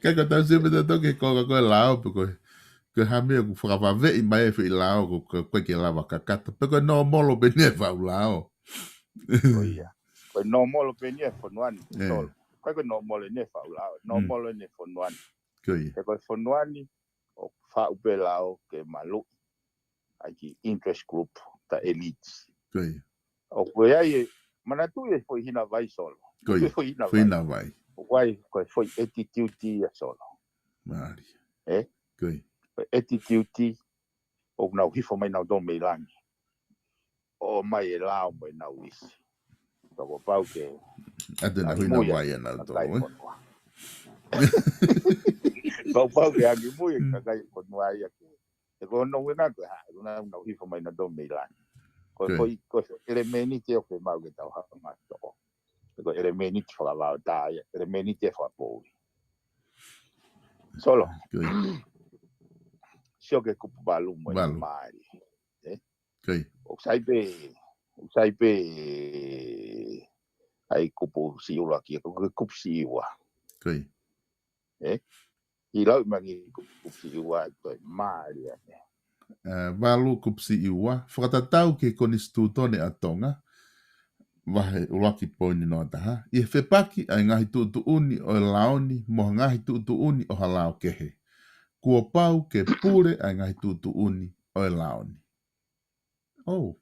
Kai ko tau se me tau ke ko, ko e lao, pe ko e, ko e hā meʻa ʻoku fakavaveʻi mai e foʻi lao, ko, ko, ko e ke lava kakato. Pe ko e nōmolo pē eni e faʻu lao. Ko ia. Ko e nōmolo pē eni e fonua ni, Solo. Ko e, ko e nōmolo eni e faʻu lao. Nōmolo eni e fonua ni. Ko ia. He ko e fonua ni, ʻoku faʻu pē lao ke maluʻi ʻa e kiʻi interest group, the elites. Ko ia. ʻOku ʻi ai e, manatuʻi e foʻi hina vai Solo. Ko ia. Foʻi hina vai. Foʻi hina vai. ʻOku ʻi ai, ko e foʻi attitude ia Solo. Mālie. Ē? Ko ia. Ko e attitude, ʻoku nau hifo mai nautolu mei langi. ʻOmai e lao mo ʻenau lisi. Ka kuo pau ke ʻatu ʻenau hina vai ʻanautolu, ē? Kuo pau ke angimui e kakai e fonua ia ke. He ko hono ʻuhinga ko e hā, ʻoku nau, nau hifo mai nautolu mei langi. Ko e, ko e, ko e ʻelemēniti ʻoku mau ke tau hanga toʻo. He ko e ʻelemēniti fakavaotā ia, ʻelemēniti e fakapoʻuli. Solo. Ko ia. Sio ki he kupu valu mo e mali. Ē? Ko ia. ʻOku sai pē, ʻoku sai pē ʻa e kupu siʻi ʻuluaki, ko e kupu siʻi ua. Ko ia. Ē? ʻI lau mai ki he kupu siʻi ua, ko e mālie ange. Ē, valu kupu siʻi ua, fakatatau ki he konisitūtone ʻa Tonga, vahe ʻuluaki poini noa taha, ʻi he fepaki ʻa e ngaahi tuʻutuʻuni ʻo e lao ni mo ha ngaahi tuʻutuʻuni ʻo ha lao kehe, kuo pau ke pule ʻa e ngaahi tuʻutuʻuni ʻo e lao ni. ʻOu.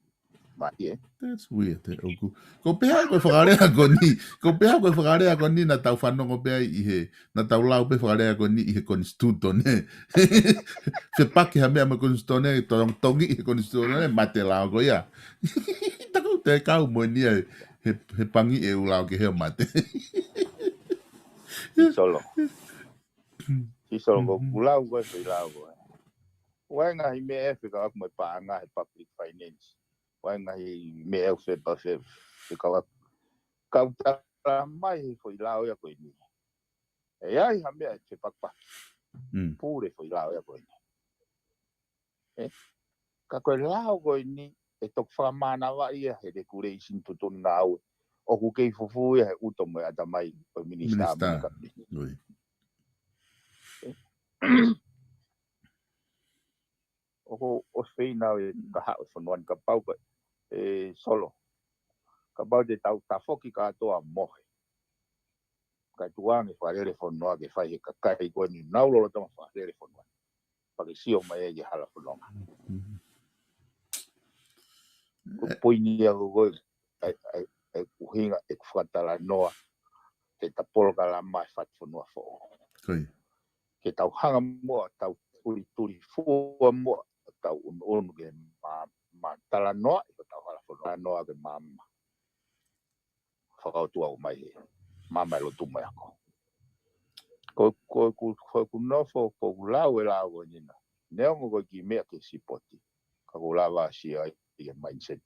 mai, ē. That's weird, ē, ʻoku. Ko pehē ko e fakalea ko eni. Ko pehē ko e fakalea ko eni naʻa tau fanongo pē ai ʻi he, naʻa tau lau pē fakalea ko eni ʻi he konisitūtone. Fepaki ha meʻa mo e konisitūtone, tong-, tongi ʻi he konisitūtone, mate lao ko ia. Taku te kau mo eni ai, he, he pangi e ʻū lao kehe ʻo mate. Solo. Solo ko ʻeku lau ko e foʻi lao ko ē. ʻOku ʻi ai e ngaahi meʻa ʻe fekauʻaki mo e paʻanga he public finance. ʻOku ʻi ai e ngaahi meʻa ʻe fepa fe, fekauʻaki. Kau tala mai he foʻi lao ia ko eni. ʻE ʻi ai ha meʻa ʻe fepakipaki. Mm. Pule foʻi lao ia ko eni. Ē? Ka ko e lao ko eni, ʻe toki fakamānavaʻi ia he regulation tuʻutuʻuni ngāue. ʻOku kei fufū ia he ʻuto mo e ʻatamai ʻo e minisitā mo e Minisitā. Kapineti. Ui. ʻOku ou ʻosi feinga ʻo e kahaʻu e fonua ni kapau ko e, ē, Solo. Kapau te tau tafoki kātoa mohe. Kae tuku ange fakalele fonua ke fai he kakai ko eni nau lolotonga fakalele fonua. Pea ke sio mai ai ki he hala fononga. Mhm. Ko e poini ia ko ē, ʻa e, ʻa e, ʻa e ʻuhinga ʻeku fakatalanoa, te ta polokalama e fatu fonua foʻou. Ko ia. Ke tau hanga muʻa, tau tulituli fua muʻa, tau ʻunuʻunu ke ma, ma talanoa, ʻi hotau hala fononga, talanoa ke ma, ma. Fakaʻotua ʻomai he, ma, ma e lotu mai ako. Ko, ko, ko, ko, ko nofo, ko ʻeku lau e lao ko eni na. Neongo ko e kiʻi meʻa ke sipoti. Ka ʻoku lava ʻo sio ai ʻi he mindset.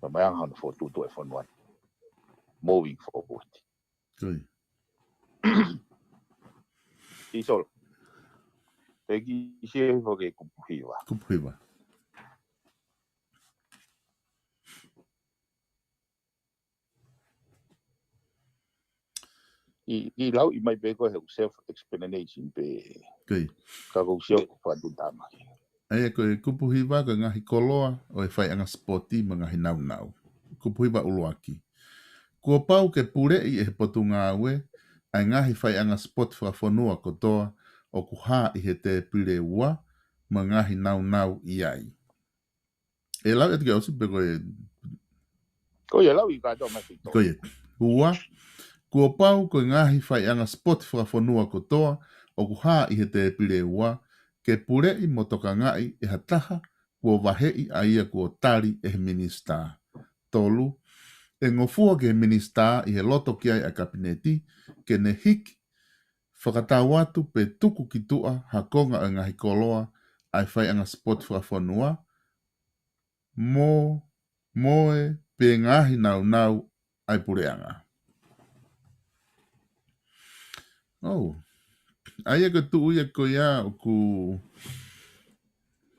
Ka mai anga hono fokotuʻutuʻu e fonua ni. Moving forward. Ko ia. Solo. Te ke sio hifo ki he kupu hiva. Kupu hiva. ʻI, ʻi lau ʻi mai pē ko e he self-explanation pē. Ko ia. Ka ʻoku ou sio ko e fatu tama. ʻA ia ko e kupu hiva ko e ngaahi koloa ʻo e faiʻanga sipoti mo e ngaahi naunau. Kupu hiva ʻuluaki. Kuo pau ke puleʻi ʻe he Potungāue ʻa e ngaahi faiʻanga sipoti fakafonua kotoa ʻoku hā ʻi he tēpile ua mo e ngaahi naunau ʻi ai. ʻE lau atu ke ʻosi pe ko e Ko ia lau ʻi kātoa mai ki tō. Ko ia. Ua, kuo pau ko e ngaahi faiʻanga sipoti fakafonua kotoa ʻoku hā ʻi he tēpile ua, ke puleʻi mo tokangaʻi ʻe ha taha kuo vaheʻi ʻa ia kuo tali ʻe he minisitā. Tolu, ʻe ngofua ki he minisitā ʻi he loto ki ai ʻa e kapineti, ke ne hiki, fakatau atu pe tuku ki tuʻa ha konga ʻo e ngaahi koloa ʻa e faiʻanga sipoti fakafonua, mo, mo e pe ngaahi naunau ʻa e puleʻanga. ʻOu. ʻA ia ko e tuʻu ia ko ia ʻoku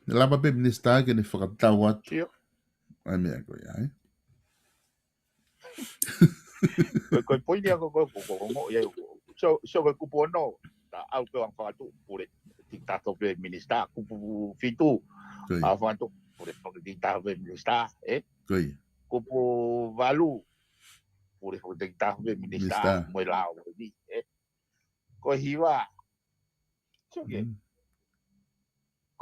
lava pē minisitā ke ne fakatau atu. Sio. ʻA e meʻa ko ia, ē? Ko, ko e poini ia ko, ko, ko, ko, ko, ia, ko, so, so ko e kupu ono, ta au pē ʻo fakatuʻu pule, tiki taha pē minisitā, kupu fitu, Ko ia. ʻa fakatuʻu pule, tiki taha pē minisitā, ē? Ko ia. Kupu valu, pule, tiki taha pē minisitā, Minisitā. Mo e lao, ē? Ko e hiva, so ke, Mm.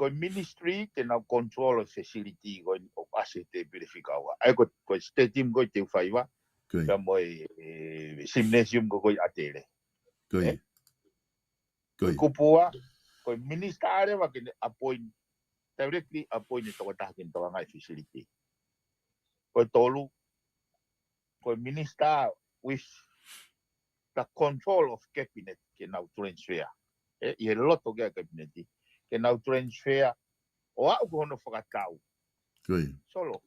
ko e ministry te nau control e facility ko eni ʻoku ʻasi he tēpile fika ua. ʻA ia ko, ko e stadium ko ē te u faiva, Ko ia. Pea mo e, e, gymnasium ko ē ʻi ʻAtele. Ko ia. Ē? Ko ia. Kupu ua, ko e minisitā leva ke ne appoint, directly appoint e tokotaha ke ne tokangaʻi e facility. Ko e tolu, ko e minisitā with the control of cabinet ke nau transfer. Ē, ʻi he loto ki ai e cabinet, ke nau transfer, ʻo aʻu ki hono fakatau. Ko ia. Solo.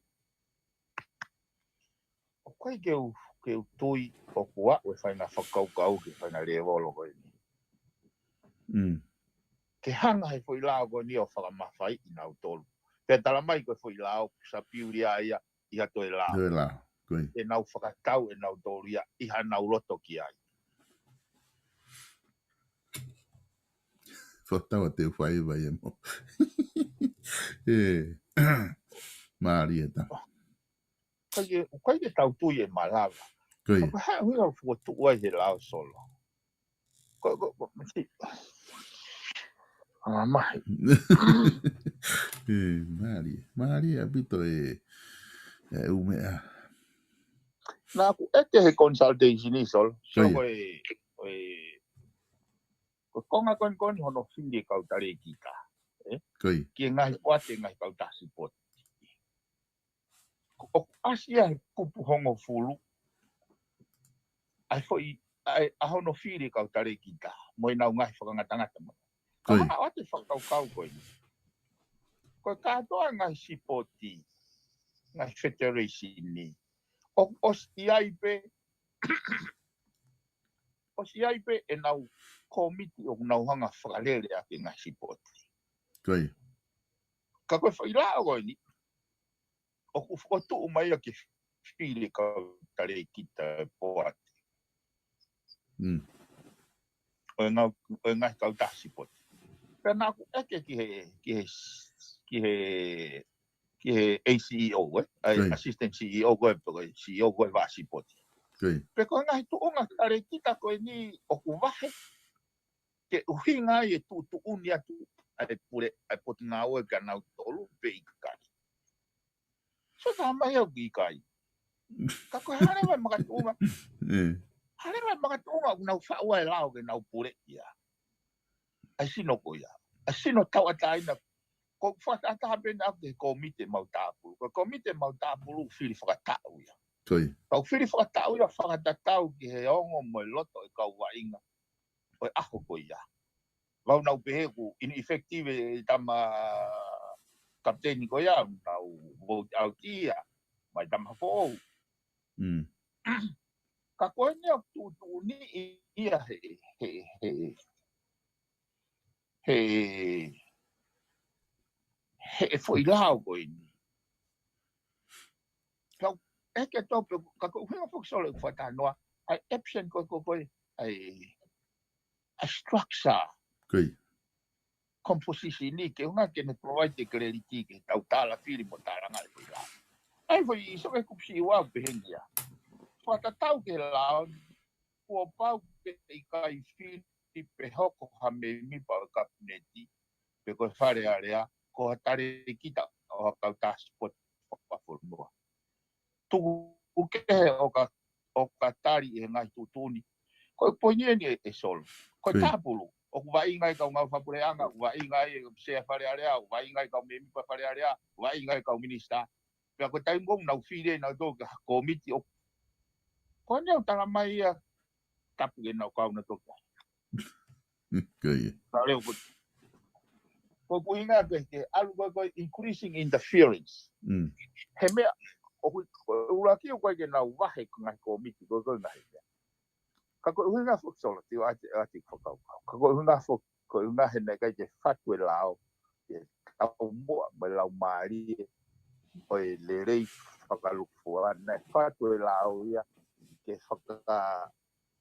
ʻOku ʻikai ke u, ke u tui ʻoku ʻi ai e faʻahinga fakakaukau ki he faʻahinga lēvolo ko eni. Mm. Ke hanga he foʻi lao ko eni ʻo fakamafaiʻi nautolu. Pea tala mai ko e foʻi lao ʻoku sapiulia ia ʻi ha toe lao. Toe lao. Ko ia. Ke nau fakatau ʻe nautolu ia ʻi haʻanau loto ki ai. Fakatau ʻa te u faiva ia mo. ʻE. Mālie tā. ʻIkai ke, ʻikai ke tau tui ʻe malava. Ko ia. Ka ko e hā e ʻuhinga ʻoku fokotuʻu ai he lao, Solo? Ko, ko, ko, masi. Mamahi. ʻE, mālie. Mālie ʻaupito e. ʻE ʻū meʻa. Naʻa ku ʻeke he consultation ʻi Solo. Solo ko e, ko e, ko e konga ko eni ko eni hono fili e kau talēkita. Ē? Ko ia. Ki he ngaahi poate, ngaahi kautaha sipoti. ʻOku ʻasi ia he kupu hongofulu. ʻA e foʻi, ʻa e, ʻa hono fili e kau talēkita. Mo ʻenau ngaahi fakangatangata mo. Ko ia. Ka hanga ʻo ʻoatu e fakakaukau ko eni. Ko e kātoa ngaahi sipoti, ngaahi federation ni. ʻOku ʻosi ʻi ai pē, ʻosi ʻi ai pē ʻenau kōmiti ʻoku nau hanga fakalele ʻaki e ngaahi sipoti. Ko ia. Ka ko e foʻi lao ko eni, ʻoku fokotuʻu mai ia ke fili e kau talēkita e poate. Mm. ʻO e ngau-, ʻo e ngaahi kautaha sipoti. Pea naʻa ku ʻeke ki he, ki he, ki he, ki he A C E O, ē? ʻA e Ko ia. Assistant C E O ko ē, pe ko e C E O ko ē vaʻa sipoti. Ko ia. Pe ko e ngaahi tuʻunga talēkita ko eni ʻoku vahe ke ʻuhinga ai e tuʻutuʻuni atu ʻa e pule, ʻa e potungāue kia nautolu pe ʻikai. So tā mai au ki ʻikai. Ka ko e hā leva e makatuʻunga. Ē. Hā leva e makatuʻunga ʻoku nau faʻu ai e lao ke nau puleʻi ia. ʻA e sino ko ia. ʻA e sino tauʻatāina. Ko e fakataha pē ena ʻaku ki he kōmiti ʻemau tāpulu. Ko e kōmiti ʻemau tāpulu fili fakataʻu ia. Ko ia. Kau fili fakataʻu ia fakatatau ki he ongo mo e loto e kau vaʻinga ʻo e ʻaho ko ia. Vau nau pehē ʻoku ineffective e tama kapiteni ko ia, nau vote out ia, mai tama foʻou. Mm. Ka ko eni ʻoku tuʻutuʻuni ia he, he, he, he, he foʻi lao ko eni. Kau ʻeke atu pē, ka ko e ʻuhinga foki Solo ʻeku fakatahanoa, ʻa e option ko ē, ko ē, ʻa e, ʻa e structure. Ko ia. Composition ni, ke ʻuhinga ke ne provide e clarity ke tau tala fili mo tālangaʻi e lao. ʻA e foʻi Solo e kupu siʻi ua pehē ni ia. Fakatatau ki he lao, kuo pau ke ʻikai fili pe hoko ha mēmipa ʻo e kapineti, pe ko e Fale Alea, ko ha talēkita ʻo ha kautaha sipoti fakafonua. Tuku kehe ʻo ka, ʻo ka tali e ngaahi tuʻutuʻuni. Ko e poini eni ē, ē Solo. Ko e Ko ia. Tāpulu. ʻOku vaʻinga ai e kau ngāue fakapuleʻanga, ʻoku vaʻinga ai e Sea Fale Alea, ʻoku vaʻinga ai e kau mēmipa Fale Alea, ʻoku vaʻinga ai e kau minisitā. Pea ko e taimi ko ē ʻoku nau fili ai nautolu ki ha kōmiti ʻoku. Ko eni ʻoku tala mai ia tapu ke nau kau nautolu ki ai. Ko ia. Ka leo ko. Ko e ʻuhinga ke, ke ʻalu ko ē ko e increasing interference. Mm. He meʻa, ʻoku, ʻuluaki ʻoku ʻikai ke nau vahe ko e ngaahi kōmiti, ko e, ko e ngaahi meʻa. Ka ko e ʻuhinga foki Solo, te u ʻoatu, ʻoatu e fakakaukau. Ka ko e ʻuhinga foki, ko e ʻuhinga he naʻe ʻikai ke fatu e lao, ke taumuʻa mo e laumālie ʻo e lelei fakalūkufua, naʻe fatu e lao ia, ke faka-,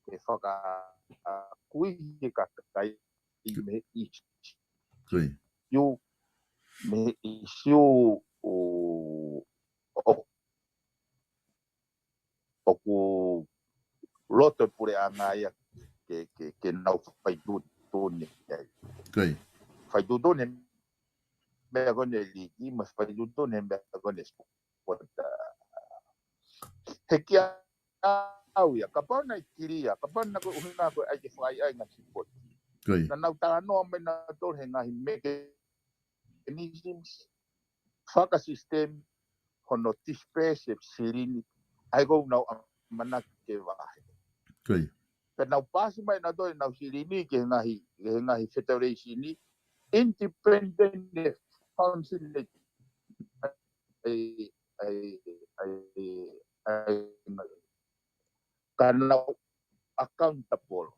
ke faka-, a, kui he kakai mei he Ko ia. ʻIsiū, mei he ʻIsiū ʻo, ʻo, ʻoku loto e puleʻanga ia ke, ke, ke nau fai tuʻutuʻuni ai. Ko ia. Fai tuʻutuʻuni meʻa ko eni e liki, mo fai tuʻutuʻuni meʻa ko eni e sipoti. He kia au ia, kapau naʻe kilia, kapau naʻe ko e ʻuhinga ko e ʻai ke fai ai ngaahi sipoti. Ko ia. Naʻa nau talanoa mai nautolu he ngaahi mechanisms, fakasisitemi, hono disperse e silini, ʻa ia ʻoku nau ʻamanaki ke vahe. Ko ia. Pea nau paasi mai nautolu ʻenau silini ki he ngaahi, ki he ngaahi federation ni, independent function, ʻa e, ʻa e, ʻa e, ʻa e, ka nau accountable.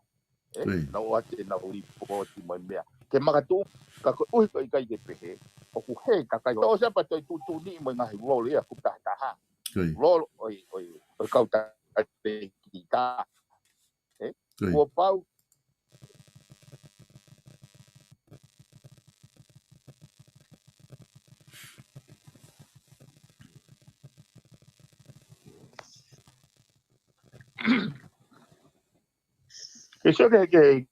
Ē? Ko ia. Nau ʻoatu ʻenau lipooti mo e meʻa. Ke makatuʻunga, ka koeʻuhi ko e ʻikai ke pehē, ʻoku hē e kakai. ʻOsi pē ʻa e tuʻutuʻuni mo e ngaahi role ia, kupu tahataha. Ko ia. Role ʻo e, ʻo e, ʻo e kau talēkita. Ē? Ko ia. Kuo pau. Ke sio ke, ke,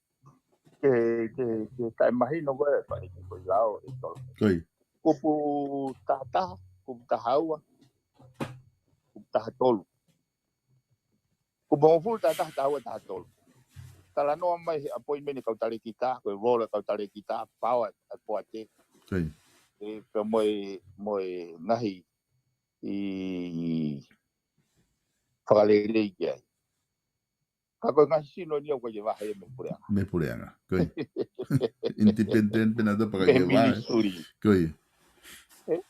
ke, ke, ke taʻemahino ko ē, fai ko e lao ē Solo. Ko ia. Kupu tahataha, kupu tahaua. taha tolu. Kupu hongofulu taha taha taha ua taha tolu. Talanoa mai he appointment e kau talēkita, ko e role e kau talēkita, paoa e poate. Ko ia. E, pea mo e, mo e ngaahi ʻi fakalelei ki ai. Ka ko e ngaahi sino ni ʻoku ʻikai ke vahe ia mei he puleʻanga. Mei he puleʻanga. Ko ia. Independent pē nautolu pea ʻikai ke vahe. Mei he minisituli. Ko ia. Ē?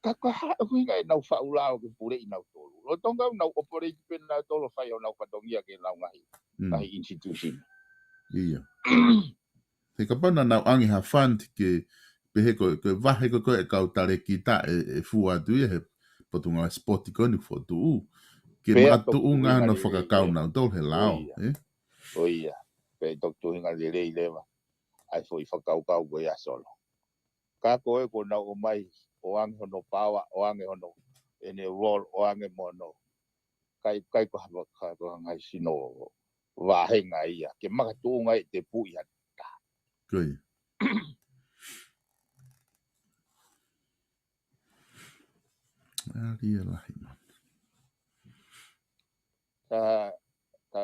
Ka ko e hā e ʻuhinga ʻenau faʻu lao ke puleʻi nautolu? Lolotonga ʻenau operate pē nautolu ʻo fai honau fatongia ki heʻenau ngaahi, ngaahi institution. ʻIo. He kapau naʻa nau ʻoange ha fund ke pehē ko e, ko e vahe ko ē ko ē e kau talēkita ʻe, ʻe fua atu ia he potungāue sipoti ko eni ʻoku fokotuʻu. Ke makatuʻunga hono fakakau nautolu he lao, ē? ʻIo. Pea toki tuʻunga lelei leva ʻa e foʻi fakakaukau ko ia Solo. Ka ko e ko ʻenau ʻomai ʻo ʻoange hono paoa, ʻo ʻoange hono ʻene role, ʻo ʻoange mo hono. ʻIkai, ʻikai ko ha, ha, ko ha ngaahi sino vahenga ia, ke makatuʻunga ʻe te puʻi ha taha. Ko ia. ʻAlia lahi man. Ka, ka,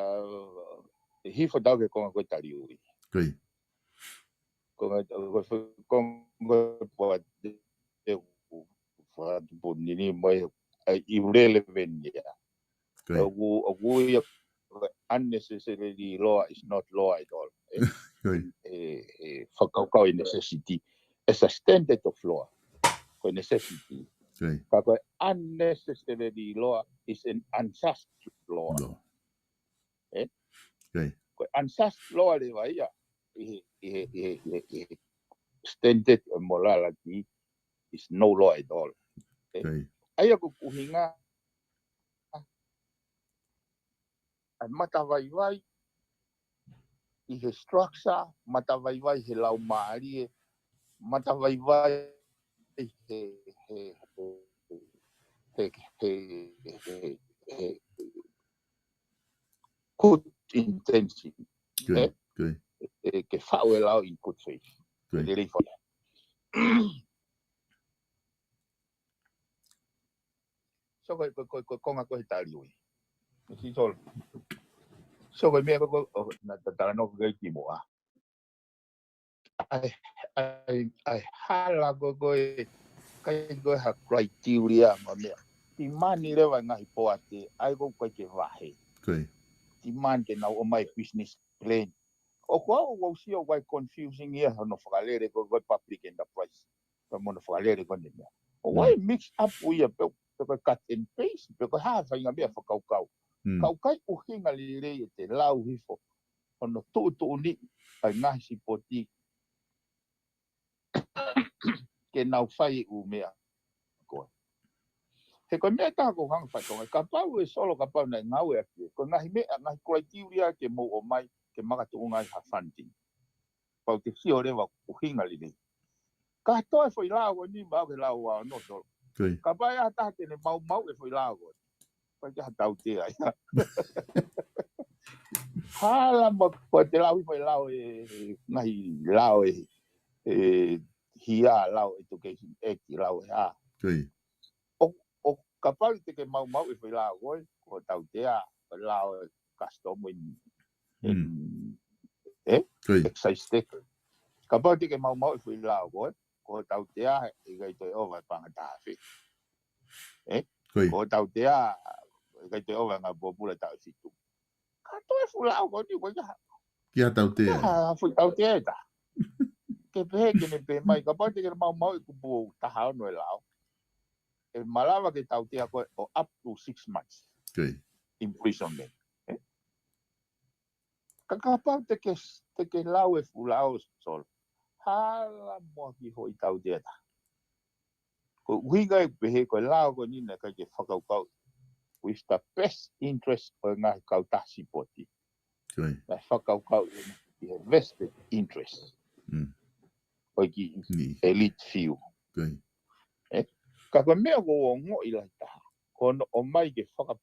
ʻe hifo tau ki he konga ko e taliui. Ko ia. Konga, ko e, konga ko e poate, ʻe, ʻoku fakatupu nini mai, ʻa e irrelevant ia. Ko ia. ʻOku, ʻoku ia, unnecessarily lower is not lower at all. Ē? Ko ia. ʻE, ʻe, fakakaukau e necessity. It's a standard of lower. Ko e necessity. Ko ia. Ka ko e unnecessarily lower is an unjust lower. Lower. Ē? Ko ia. Ko e unjust lower leva ia. ʻI he, ʻi he, ʻi he, ʻi he, ʻi he standard ʻo e morality is no lower at all. Ē? Ko ia. ʻA ia ko e ʻuhinga ʻa e matavaivai ʻi he structure, matavaivai he laumālie, matavaivai he, he, he good intention. Ko ia, ē? Ko ia. ʻE, ke faʻu e lao in good faith. Ko ia. Lelei fale. So ko e, ko e, ko e, ko e konga ko e taliui. Misi Solo. So ko e meʻa ko e, ko e, ʻo, naʻa ta talanoa ko e kimuʻa. ʻA e, ʻa e, ʻa e hala ko e, ko e, ʻikai ko e ha criteria mo e meʻa. Demand leva e ngaahi poate, ʻa ia ko e ʻikai ke vahe. Ko ia. Demand ke nau ʻomai business plan. ʻOku ou, ʻoku ou sio ʻoku ʻikai confusing ia hono fakalele ko e, ko e public enterprise. Pea mo hono fakalele ko eni meʻa. ʻOku ʻikai mix up ia pē, pē ko e cut and paste, pē ko e hā e faʻahinga meʻa fakakaukau. Ka ʻoku ʻikai ʻuhinga lelei ʻete lau hifo hono tuʻutuʻuni ʻa e ngaahi sipoti ke nau fai e ʻū meʻa ko ē. He ko e meʻa taha ʻoku ou hanga fai Tonga, kapau ʻe Solo kapau naʻe ngāueʻaki, ko e ngaahi meʻa, ngaahi criteria ke mou ʻomai, ke makatuʻunga ai ha funding. Pau te sio leva ʻuhinga lelei. Ka toe foʻi lao ko eni mau ke lau ʻa ʻo no Solo. Kapau ʻe ha taha te ne maumauʻi e foʻi lao ko eni. Pau ke ha tautea ia. Hala mo ko e te lau ʻi foʻi lao ʻe, ngaahi lao ʻe, ʻe hia lao education ʻe ki lao ʻe a. ʻO, ʻo kapau te ke maumauʻi e foʻi lao ko ē, ko e tautea, ko e lao e custom in, in, ē? Excise tax. Kapau te ke maumauʻi e foʻi lao ko ē, ko e tautea, ʻe ʻikai toe ʻova e paʻanga taha afe. Ē? Ko e tautea, ʻe ʻikai toe ʻova e ngaahi pōpula taʻu ʻe fitu. Ka toe fuʻu lao ko eni ko ia. Ki ha tautea. Ka fuʻu tautea ʻe taha. Ke pehē ke ne pehē mai, kapau te ke maumauʻi e kupu taha ono e lao. ʻE malava ke tautea koe ʻo up to six months. Imprisonment. Ē? Ka kapau te ke, te ke lau e fuʻu lao Solo. Hala mo ha kiʻi foʻi tautea taha. Ko e ʻuhinga ʻeku pehē ko e lao ko eni naʻe ʻikai ke fakakaukau with the best interest ʻo e ngaahi kautaha sipoti. Naʻe fakakaukau ʻi he vested interest ʻo e kiʻi elite few. Ē? Ka ko e meʻa ʻoku ou ongoʻi lahi taha, ko hono ʻomai ke faka-,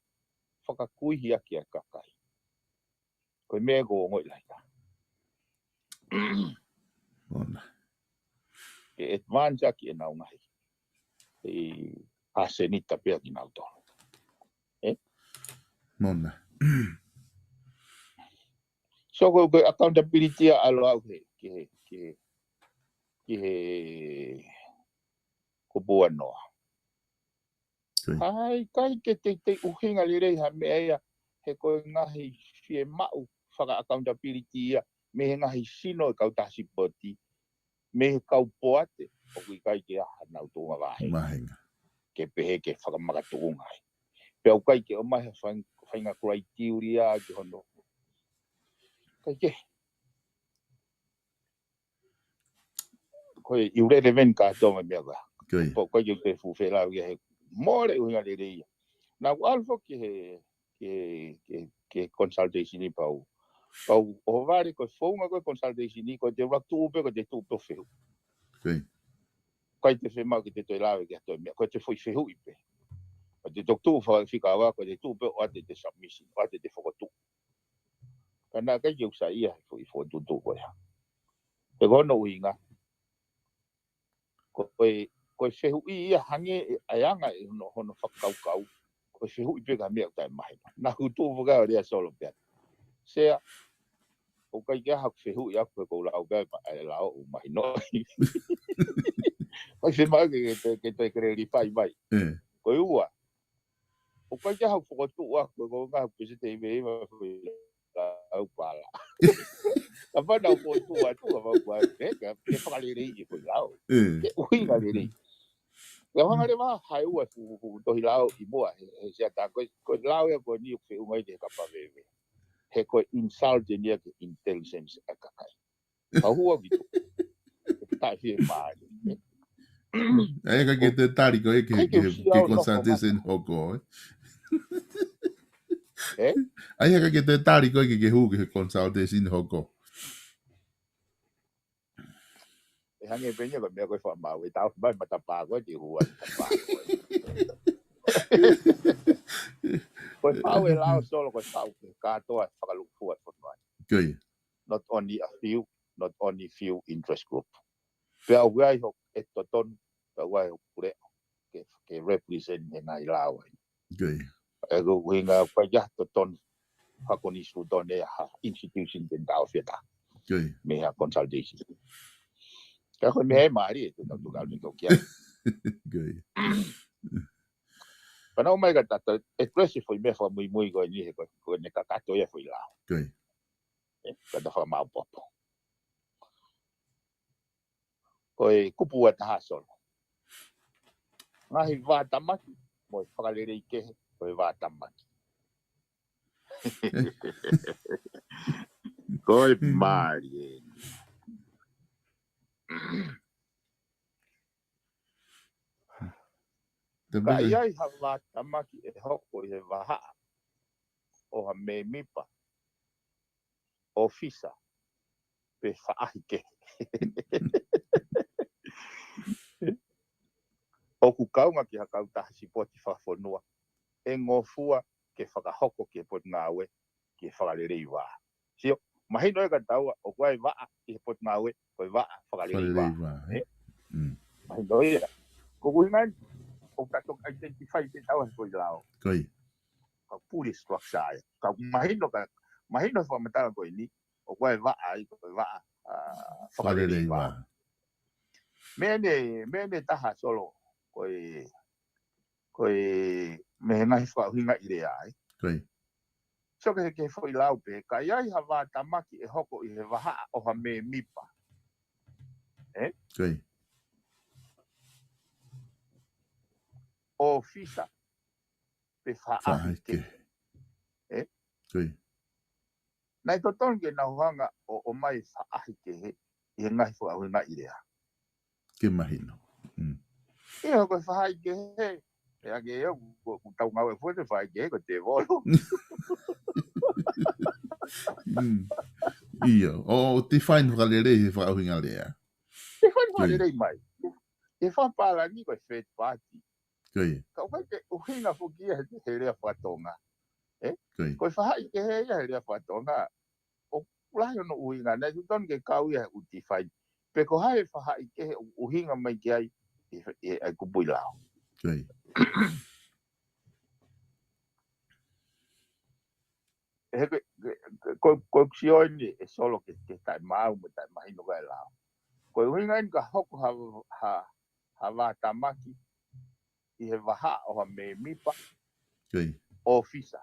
fakakuihiʻaki ʻa e kakai. Ko e meʻa ʻoku ou ongoʻi lahi taha. Ke advance ʻaki ʻenau ngaahi ʻasenita pea kinautolu. Mona. So ko e, ko e accountability ʻa ʻalu au he, ki he, ki he, ki he kupuanoa. Kai kai ke teitei ʻuhinga lelei ha meʻa ia, he ko e ngaahi fiemaʻu faka-accountability ia, mei he ngaahi sino e kau taha sipoti, mei he kau poate, ʻoku ʻikai ke ʻaha nau tuʻunga vahe. Mahinga. Ke pehē ke fakamakatuʻunga ai. Pea ʻoku ʻikai ke ʻomai ha fai-, faʻahinga criteria ki hono. Kai ke. Ko e irrelevant kātoa meʻa ko ē. Kai. Pea ʻoku ʻikai ke te fuʻu felau ia he mole ʻuhinga lelei ia. Naʻa ku ʻalu foki he, ke, ke, ke consultation ni pau. Pau ʻohovale ko e founga ko e consultation ni, ko e te ʻuluaki tuʻu pē, ko e te tuʻu pē ʻo fehuʻi. Kai. ʻIkai te fiemaʻu ke te toe lave ki ha toe meʻa, ko e te foʻi fehuʻi pē. Ko e te toki tuʻu fakafika ua, ko e te tuʻu pē ʻo ʻoatu e te submission, ʻoatu e te fokotuʻu. Ka naʻe ʻikai ke u saiʻia he foʻi fokotuʻutuʻu ko ia. He ko hono ʻuhinga. Ko e, ko e fehuʻi ia hangē ʻa e anga ʻe hono, hono fakakaukau. Ko e fehuʻi pē ka meʻa ʻoku taʻemahino. Naʻa ku tuʻu fakau lea solo pea. Sea, ʻoku ʻikai ke ʻaha ʻeku fehuʻi ʻaku he ko e lau pē, ʻa e lau ʻoku mahino. ʻIkai fiemaʻu ke, ke, ke toe clarify mai. Ko e ua, ʻoku ʻikai ke ʻaha ʻeku fokotuʻu ʻaku he ko e ngaahi peseti ʻe iva ʻe iva foʻi lau pala. Ka pau naʻa ku fokotuʻu atu, ka pau kua pē, ka ke fakaleleiʻi e foʻi lau. Ke ʻuhinga lelei. Ke hanga leva ha ua fu, fu, fu tohi lau ʻi muʻa, he, he sea tā ko e, ko e lau ia ko eni ʻoku feʻunga ia ki he kapa veve. He ko e insult eni ia ki he intelligence ʻa e kakai. Ka hua ki tu. Taʻe fiemaʻu. ʻAi ʻikai ke te tali koe ki he, ki he consultation hoko, ē? ʻAi ʻikai ke te tali koe ki he hū ki he consultation hoko. ʻE hangē pē ia ko e meʻa ko e faʻa maʻu, ʻe tau mai matapā ko e te hua matapā ko e. Ko e faʻu e lao solo, ko e faʻu ke kātoa fakalūkufua e fonua. Not only a few, not only few interest group. Pea ʻoku ʻi ai hoku ʻe totonu, pea ʻoku ʻi ai hoku leʻo, ke, ke represent he ngaahi lao ai. ʻE ko e ʻuhinga ʻoku ʻikai ke ʻaha totonu, ha ko ni su tone ha institution te tau feta. Mei ha consultation. Ka ko e meʻa ʻe mālie, te tau tuka ni tau kia. Pea naʻa ku ʻomai ka tata, e presi foʻi meʻa fakamuimui ko eni he ko, ko ʻene kakato ia foʻi lao. ʻE, ka ta fakamaʻopoʻopo. Ko e kupu ua taha solo. Ngaahi vātamaki, mo e fakalelei kehe, ko e vātamaki. Ko e mālie. Ka ʻi ai ha vātamaki ʻe hoko ʻi he vahaʻa ʻo ha mēmipa, ʻōfisa, pe faʻahi kehe. ʻOku kaunga ki ha kautaha sipoti fakafonua, ʻe ngofua ke fakahoko ki he potungāue, ki he fakalelei vā. Sio, mahino ia ka taua, ʻoku ʻi ai vaʻa ʻi he potungāue, ko e vaʻa fakalelei vā. Mahino ia. Ko e ʻuhinga eni, ʻoku ta toki identify pē taua he foʻi lao. Ka pule structure ia. Ka mahino ka, mahino he fakamatala ko eni, ʻoku ʻi ai vaʻa ai, ko e vaʻa, ʻa, fakalelei vā. Meʻa eni, meʻa eni ʻe taha solo, ko e, ko e, mei he ngaahi fakaʻuhingaʻi lea ai. So ke, ke foʻi lau pē, ka ʻi ai ha vātamaki ʻe hoko ʻi he vahaʻa ʻo ha mēmipa. ʻE? ʻŌfisa pe faʻahi kehe. ʻE? Naʻe totonu ke nau hanga ʻo, ʻomai faʻahi kehe ʻi he ngaahi fakaʻuhingaʻi lea. Ke mahino. ʻIo, ko e faʻahi kehe. ʻE ake ia, ko, ko tau ngāue fua te faʻahi kehe, ko e tēvolo. ʻIo, ʻo, ʻo define fakalelei he fakaʻuhinga lea. Define fakalelei mai. He fakapālangi ko e third party. Ka ʻoku ʻikai ke ʻuhinga foki ia he, he lea fakatonga. ʻE? Ko e faʻahi kehe ia he lea fakatonga. ʻOku lahi hono ʻuhinga, naʻe totonu ke kau ia he ʻū define. Pe ko hai e faʻahi kehe ʻoku ʻuhinga mai ki ai, ʻi, ʻi, ʻi he kupuʻi lao. he ko, ko, ko, ko e sio eni ʻe Solo ke, ke taʻemaau mo taʻemahino ka e lao. Ko e ʻuhinga eni ka hoko ha, ha, ha vātamaki ʻi he vahaʻa ʻo ha mēmipa ʻofisa.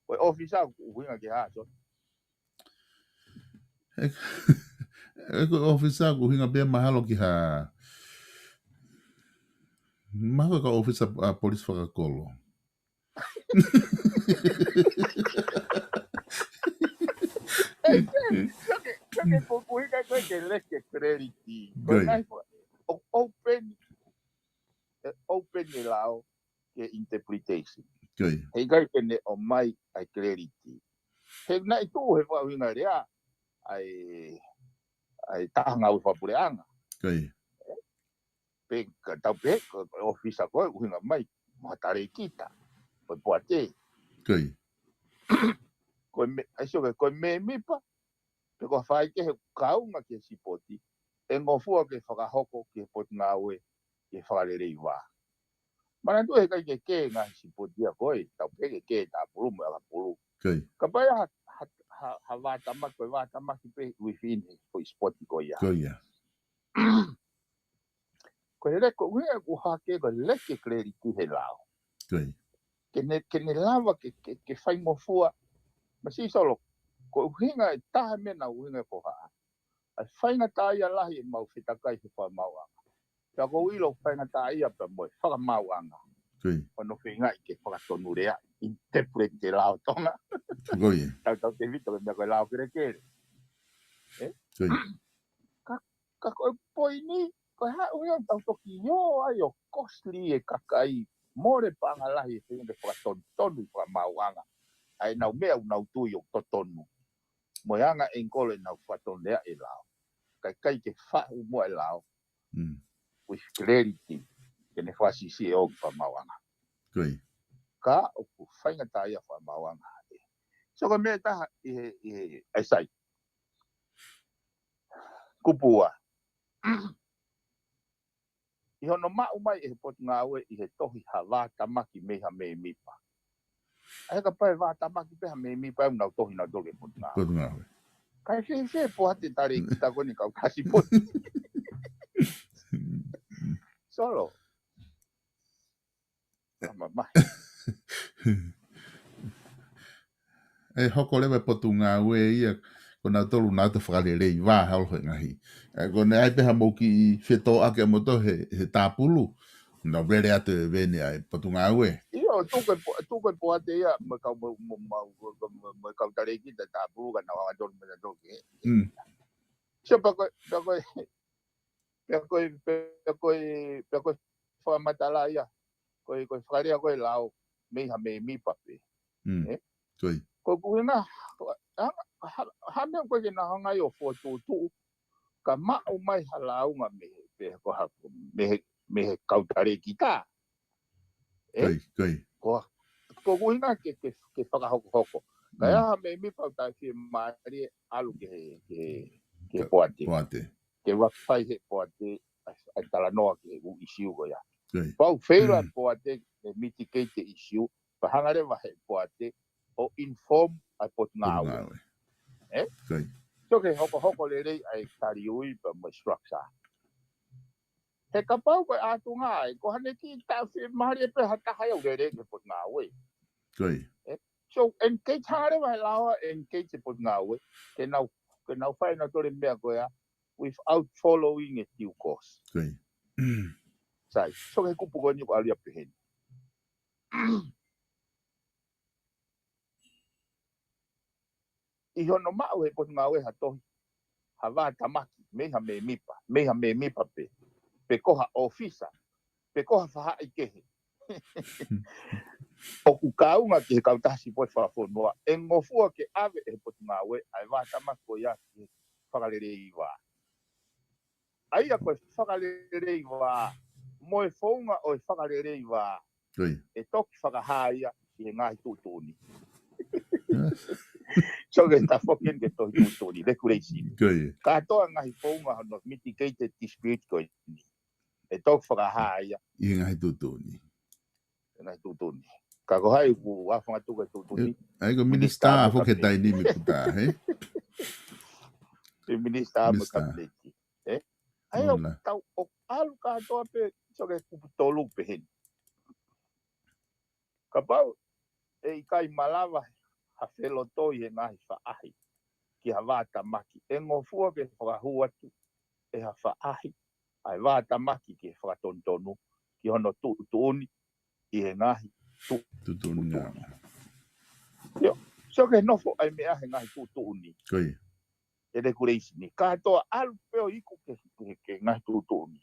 Ko e ʻofisa ʻoku ʻuhinga ki ai, Solo? Ē, ē, ko e ʻofisa ʻoku ʻuhinga pē mahalo ki ha, mahalo ko e ʻofisa ʻa polisi fakakolo. Ē, ē, ʻoku ʻuhinga ko e ke leke clarity. Ko e ngaahi fo-, ʻo open, ē, open e lao ke interpretation. Heʻikai ke ne ʻomai ʻa e clarity. He naʻe tuʻu he fakaʻuhinga lea ʻa e, ʻa e taha ngāue fakapuleʻanga. Pe ka tau pehē, ko e ʻofisa ko e ʻuhinga mai, mo ha talēkita, ko e poate. Ko e mē-, ʻai sio, ko e mēmipa, pe ko ha faikehe kaunga ki he sipoti, ʻe ngofua ke fakahoko ki he potungāue, ki he fakalelei vā. Manatuʻi heʻikai ke kē ngaahi sipoti ia ko e, tau pehē ke kē tāpulu mo e ʻakapulu. Kapau ʻe ha, ha, ha, ha vātamaki, ko e vātamaki pē within he foʻi sipoti ko ia. Ko e leke, ʻuhinga ʻoku hake ko e leke clarity he lao. Ke ne, ke ne lava ke, ke, ke faingofua. Masiʻi Solo, ko e ʻuhinga ʻe taha meʻa naʻe ʻuhinga ko haʻa. ʻA e faingataʻaʻia lahi ʻemau fetakai he fakamaauʻanga. Pea ʻoku ou ʻilo faingataʻaʻia pea mo e fakamaauʻanga. Hono feingaʻi ke fakatonuleaʻi, interpret e lao Tonga. Tautautefito ki he meʻa ko e lao kelekele. Ē? Ka, ka ko e poini, ko e hā e ʻuhinga ʻoku tau toki ō ai ʻo costly e kakai, mole paʻanga lahi e feinga ke fakatonutonu e fakamaauʻanga ʻa ʻenau meʻa ʻoku nau tui ʻoku totonu. Mo e anga e ngolo ʻenau fakatonuleaʻi e lao. Kae ʻikai ke faʻu muʻa e lao with clarity, ke ne fakasiʻisiʻi ʻo fakamaauʻanga. Ka ʻoku faingataʻaʻia fakamaauʻanga ē. So ko e meʻa ʻe taha ʻi he, ʻi he, ʻai sai. Kupu ua. ʻI hono maʻu mai ʻe he potungāue ʻi he tohi ha vātamaki mei ha mēmipa. ʻA ia kapau ʻe vātamaki pē ha mēmipa ʻoku nau tohi nautolu ki he potungāue. Kae fēfē poate talēkita ko eni kau kasi pote. Solo. Mamahi. ʻE hoko leva e potungāue ia, ko nautolu naʻa nau fakalelei vā holo he ngaahi. ʻE, ko ʻene ʻai pē ha mou kiʻi fetōʻaki ʻa moutolu he, he tāpulu. Nau vele atu e veni ʻa e potungāue. ʻIo, tuku e po-, tuku e poate ia, mo e kau, mo, mo, mo, mo, mo, mo e kau talēkita tāpulu ka nau hanga tonu mo nautolu ke. So, pea ko e, pea ko e, pea ko e, pea ko e, pea ko e fakamatala ia, ko e, ko e fakalea ko e lao, mei ha mēmipa pē. Ē? Ko e ʻuhinga, ha, ha, ha meʻa ko e ke nau hanga ai ʻo fokotuʻutuʻu, ka maʻu mai ha lāunga mei he, pe ko ha, mei he, mei he kau talēkita. Ē? Ko, ko e ʻuhinga ke, ke, ke fakahokohoko. Ka ʻi ai ha mēmipa ʻoku taʻefiemālie ʻalu ki he, ki he, ki he poate. Ke ua fai he poate, ʻa, ʻa e talanoa ki he ʻū ʻisiū ko ia. Pau feila poate, ʻe mitigate e ʻisiū, pea hanga leva he poate, ʻo inform ʻa e potungāue. Ē? So ke hokohoko lelei ʻa e taliui pea mo e structure. He kapau ko e ʻatunga ē, ko hane ki taʻefiemālie pē ha taha ia ʻoku lele ki he potungāue. Ē? So, engage hanga leva he lao, engage e potungāue, ke nau, ke nau fai nautolu e meʻa ko ia, without following e due course. Sai, so he kupu ko eni ʻoku ʻalu ia pehē ni. ʻI hono maʻu he potungāue ha tohi, ha vātamaki, mei ha mēmipa, mei ha mēmipa pē, pe ko ha ʻofisa, pe ko ha faʻahikehe. ʻOku kaunga ki he kautaha sipoti fakafonua, ʻe ngofua ke ʻave ʻe he potungāue, ʻa e vātamaki ko ia ki he fakalelei vā. ʻA ia ko e fakalelei vā, mo e founga ʻo e fakalelei vā, ʻe toki fakahā ia ʻi he ngaahi tuʻutuʻuni. So ke tafoki eni ki he tohi tuʻutuʻuni, regulation. Kātoa ngaahi founga hono mitigated dispute ko eni. ʻE toki fakahā ia ʻi he ngaahi tuʻutuʻuni. Ngaahi tuʻutuʻuni. Ka ko hai ʻoku ʻalu ʻo fakatuʻu ko e tuʻutuʻuni? ʻE, ʻa ia ko e minisitā foki he taimi ni, minisitā, he? Ko e minisitā mo e Minisitā. Kapineti, ē? ʻA ia ʻoku tau ʻalu kātoa pē, sio ki he kupu tolu pē heni. Kapau ʻe ʻikai malava ha felotoi he ngaahi faʻahi ki ha vātamaki, ʻe ngofua ke fakahū atu ʻe ha faʻahi ʻa e vātamaki ki he fakatonutonu ki hono tuʻutuʻuni ʻi he ngaahi tuʻutuʻuni. Tuʻutuʻuni. ʻIo, sio ki he nofo ʻa e meʻa he ngaahi tuʻutuʻuni. Ko ia. ʻE regulation ni. Kātoa ʻalu pē ʻo iku ki he, ki he, ki he ngaahi tuʻutuʻuni.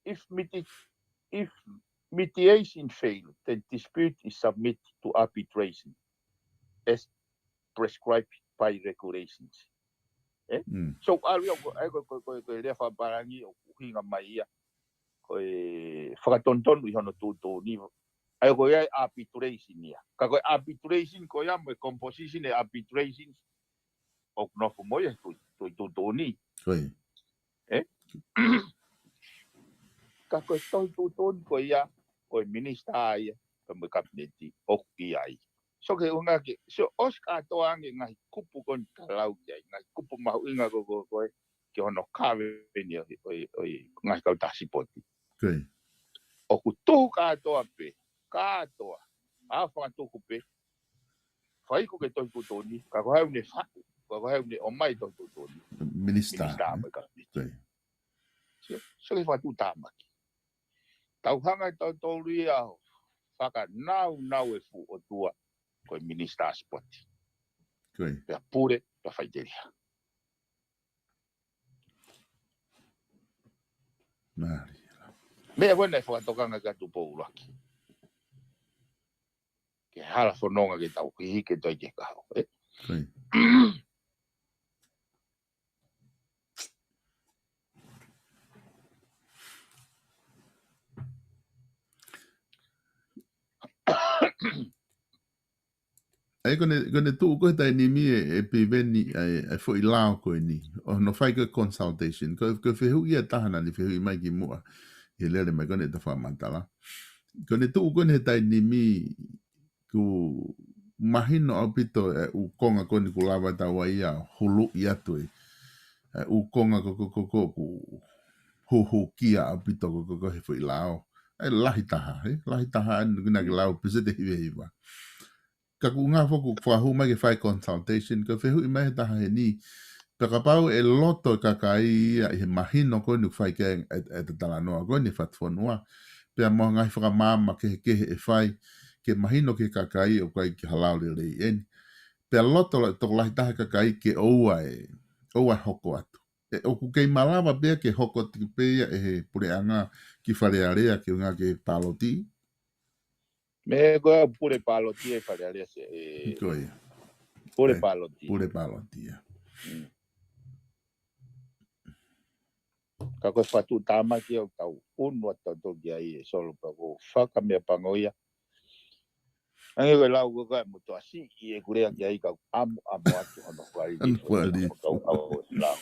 If miti-, if mediation fail, then dispute is submitted to arbitration as prescribed by regulations. Ē? Mm. So, ʻalu ia, ko, ʻa ia ko, ko, ko, ko e lea fakapālangi ʻoku ʻuhinga mai ia ko e fakatonutonu ʻi hono tuʻutuʻuni. ʻA ia ko ia e arbitration ia. Ka ko e arbitration ko ia mo e composition e arbitration ʻoku nofo mo ia he tuʻu-, tuʻu-, tuʻutuʻuni. Ko ia. Ē? Ka ko e tohi tuʻutuʻuni ko ia, ko e minisitā ia, pea mo e kapineti ʻoku ʻi ai. So ke unga ke, so ʻosi kātoa ange ngaahi kupu ko eni ka lau ki ai, ngaahi kupu mahuʻinga ko, ko, ko e, ki hono kaveni ʻo, ʻo, ʻo, ngaahi kautaha sipoti. Ko ia. ʻOku tuʻu kātoa pē, kātoa, ʻalu ʻo fakatuʻu pē, fai ko e tohi tuʻutuʻuni, ka ko hai ʻoku ne faʻu, ka ko hai ʻoku ne ʻomai tohi tuʻutuʻuni? Minisitā. Minisitā mo e kapineti. Ko ia. Sio, sio ki he fakatuʻutāmaki. Tau hanga ʻe tautolu ia ʻo fakanaunau e fuʻu ʻotua ko e minisitā sipoti. Ko ia. Pea pule, pea faʻiteliha. Mālie. Meʻa ko ena ʻe fakatokanga ki ai Tupou ʻUluaki. Ke hala fononga ke tau hiki ke toe ke kaho, ē? Ko ia. ʻA ia ko ʻene, ko ʻene tuʻu ko ē he taimi ni ʻe, ʻe Piveni ʻa e, ʻa e foʻi lao ko eni. ʻO hono fai ko e consultation. Ko, ko e fehuʻi ia ʻe taha naʻa ne fehuʻi mai kimuʻa. ʻI he lele mai ko eni ʻeta fakamatala. Ko ʻene tuʻu ko eni he taimi ni ʻoku mahino ʻaupito e ʻū konga ko eni ʻoku lava ʻe taua ia ʻo huluʻi atu e, e ʻū konga ko, ko, ko, ko, ʻoku huhukia ʻaupito ko, ko, ko e foʻi lao. ʻA e lahi taha, he? Lahi taha ʻa eni ʻoku na ke lau pēseti hivahiva. Ka ʻoku ngā foki ʻoku fakahū mai ke fai consultation, ko e fehuʻi mai ʻe he taha heni. Pea kapau ʻe loto e kakai ia ʻi he mahino ko eni ʻoku fai ki ai e, e, ʻeta talanoa ko eni he fatu fonua. Pea mo e ngaahi fakamaama kehekehe ʻe fai, ke mahino ki he kakai ʻoku ʻikai ke ha lao lelei eni. Pea loto la-, tokolahi taha e kakai ke ʻoua ʻe, ʻoua ʻe hoko atu. ʻE, ʻoku kei malava pē ia ke hoko atu pē ia ʻe he puleʻanga ki Fale Alea ke ʻuhinga ke pāloti. Meʻa ko ē ʻoku pule pāloti ʻi Fale Alea se, ē, Ko ia. Pule Ē, pāloti. Pule pāloti, ia. Mm. Ka ko e fakatuʻutāmaki ʻoku tau ʻunu atu tautolu ki ai ʻe Solo pea ko e fakameʻapango ia. Hangē ko e lau ko ē ʻa e motuʻa siʻi ʻeku lea ki ai ka ʻamu, ʻamu atu hono kualiti. Hono kualiti. Kau au e lau.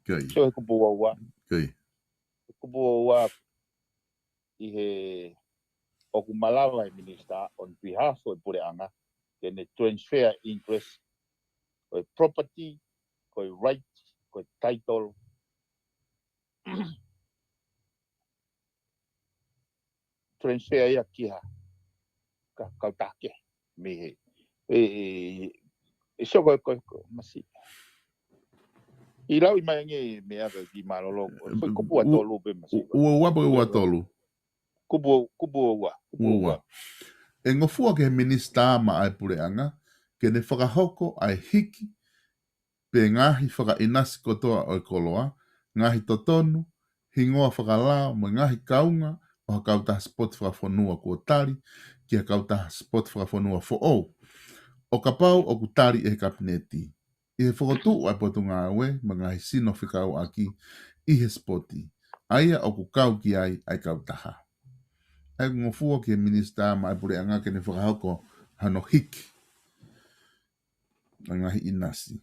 Ko ia. So he kupu ua ua. Ko ia. Kupu ua ua ʻi he ʻoku malava e minisitā on behalf ʻo e puleʻanga, ke ne transfer interest, ko e property, ko e right, ko e title, transfer ia ki ha, ka, kautaha kehe, mei he, ʻe, ʻe, ʻe, sio ko e, ko e, ko e, masiʻi. ʻI lau ʻi mai ange meʻa ka ki mālōlō, ko e, ko e kupu ua tolu pē masiʻi. Ua ua pē ua tolu. Kupu, kupu ua ua, kupu ua ua. Ua ua. ʻE ngofua ki he minisitā maʻa e puleʻanga, ke ne fakahoko ʻa e hiki, pe ngaahi fakaʻinasi kotoa ʻo e koloa, ngaahi totonu, hingoa fakalao, mo e ngaahi kaunga ʻo ha kautaha sipoti fakafonua kuo tali, ki ha kautaha sipoti fakafonua foʻou. ʻO kapau ʻoku tali ʻe he kapineti, ʻi he fokotuʻu ʻa e potungāue mo e ngaahi sino fekauʻaki ʻi he sipoti, ʻa ia ʻoku kau ki ai ʻa e kautaha. ʻA ia ʻoku ngofua ki he minisitā maʻa e puleʻanga ke ne fakahoko hano hiki ʻa e ngaahi ʻinasi.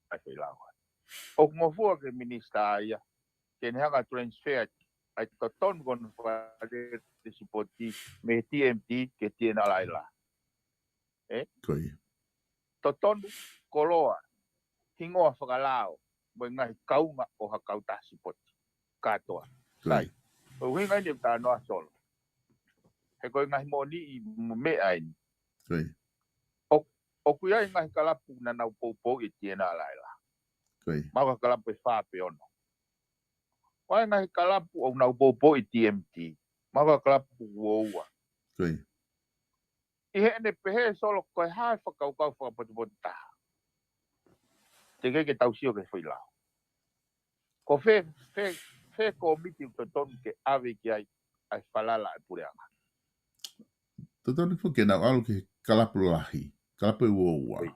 ʻA e foʻi lau. ʻOku ngofua ki he minisitā ia te ne hanga transfer ʻa e totonu ko hono fakalele sipoti mei he T M D ki he T N R L I. Ē? Ko ia. Totonu, koloa, hingoa fakalao, mo e ngaahi kaunga ʻo ha kautaha sipoti kātoa. Ko ia. Sai. Ko e ʻuhinga eni ʻoku talanoa Solo. He ko e ngaahi moʻoniʻi mo e meʻa eni. Ko ia. ʻO, ʻoku ʻi ai e ngaahi kalapu naʻa nau poupouʻi e T N R L I. Ko ia. Mahalo ko e kalapu ʻe fā pe ono. ʻI ai e ngaahi kalapu ʻoku nau poupouʻi e T M D. Mahalo ko e kalapu ʻe ua. Ko ia. ʻI heʻene pehē Solo ko e hā e fakakaukau fakapotopoto taha. Teʻeki ke tau sio ki he foʻi lao. Ko fē, fē, fē kōmiti ʻoku totonu ke ʻave ki ai ʻa e falala ʻa e puleʻanga. Totonu foki ke nau ʻalu ki he kalapu lahi, kalapu ʻe ua ua.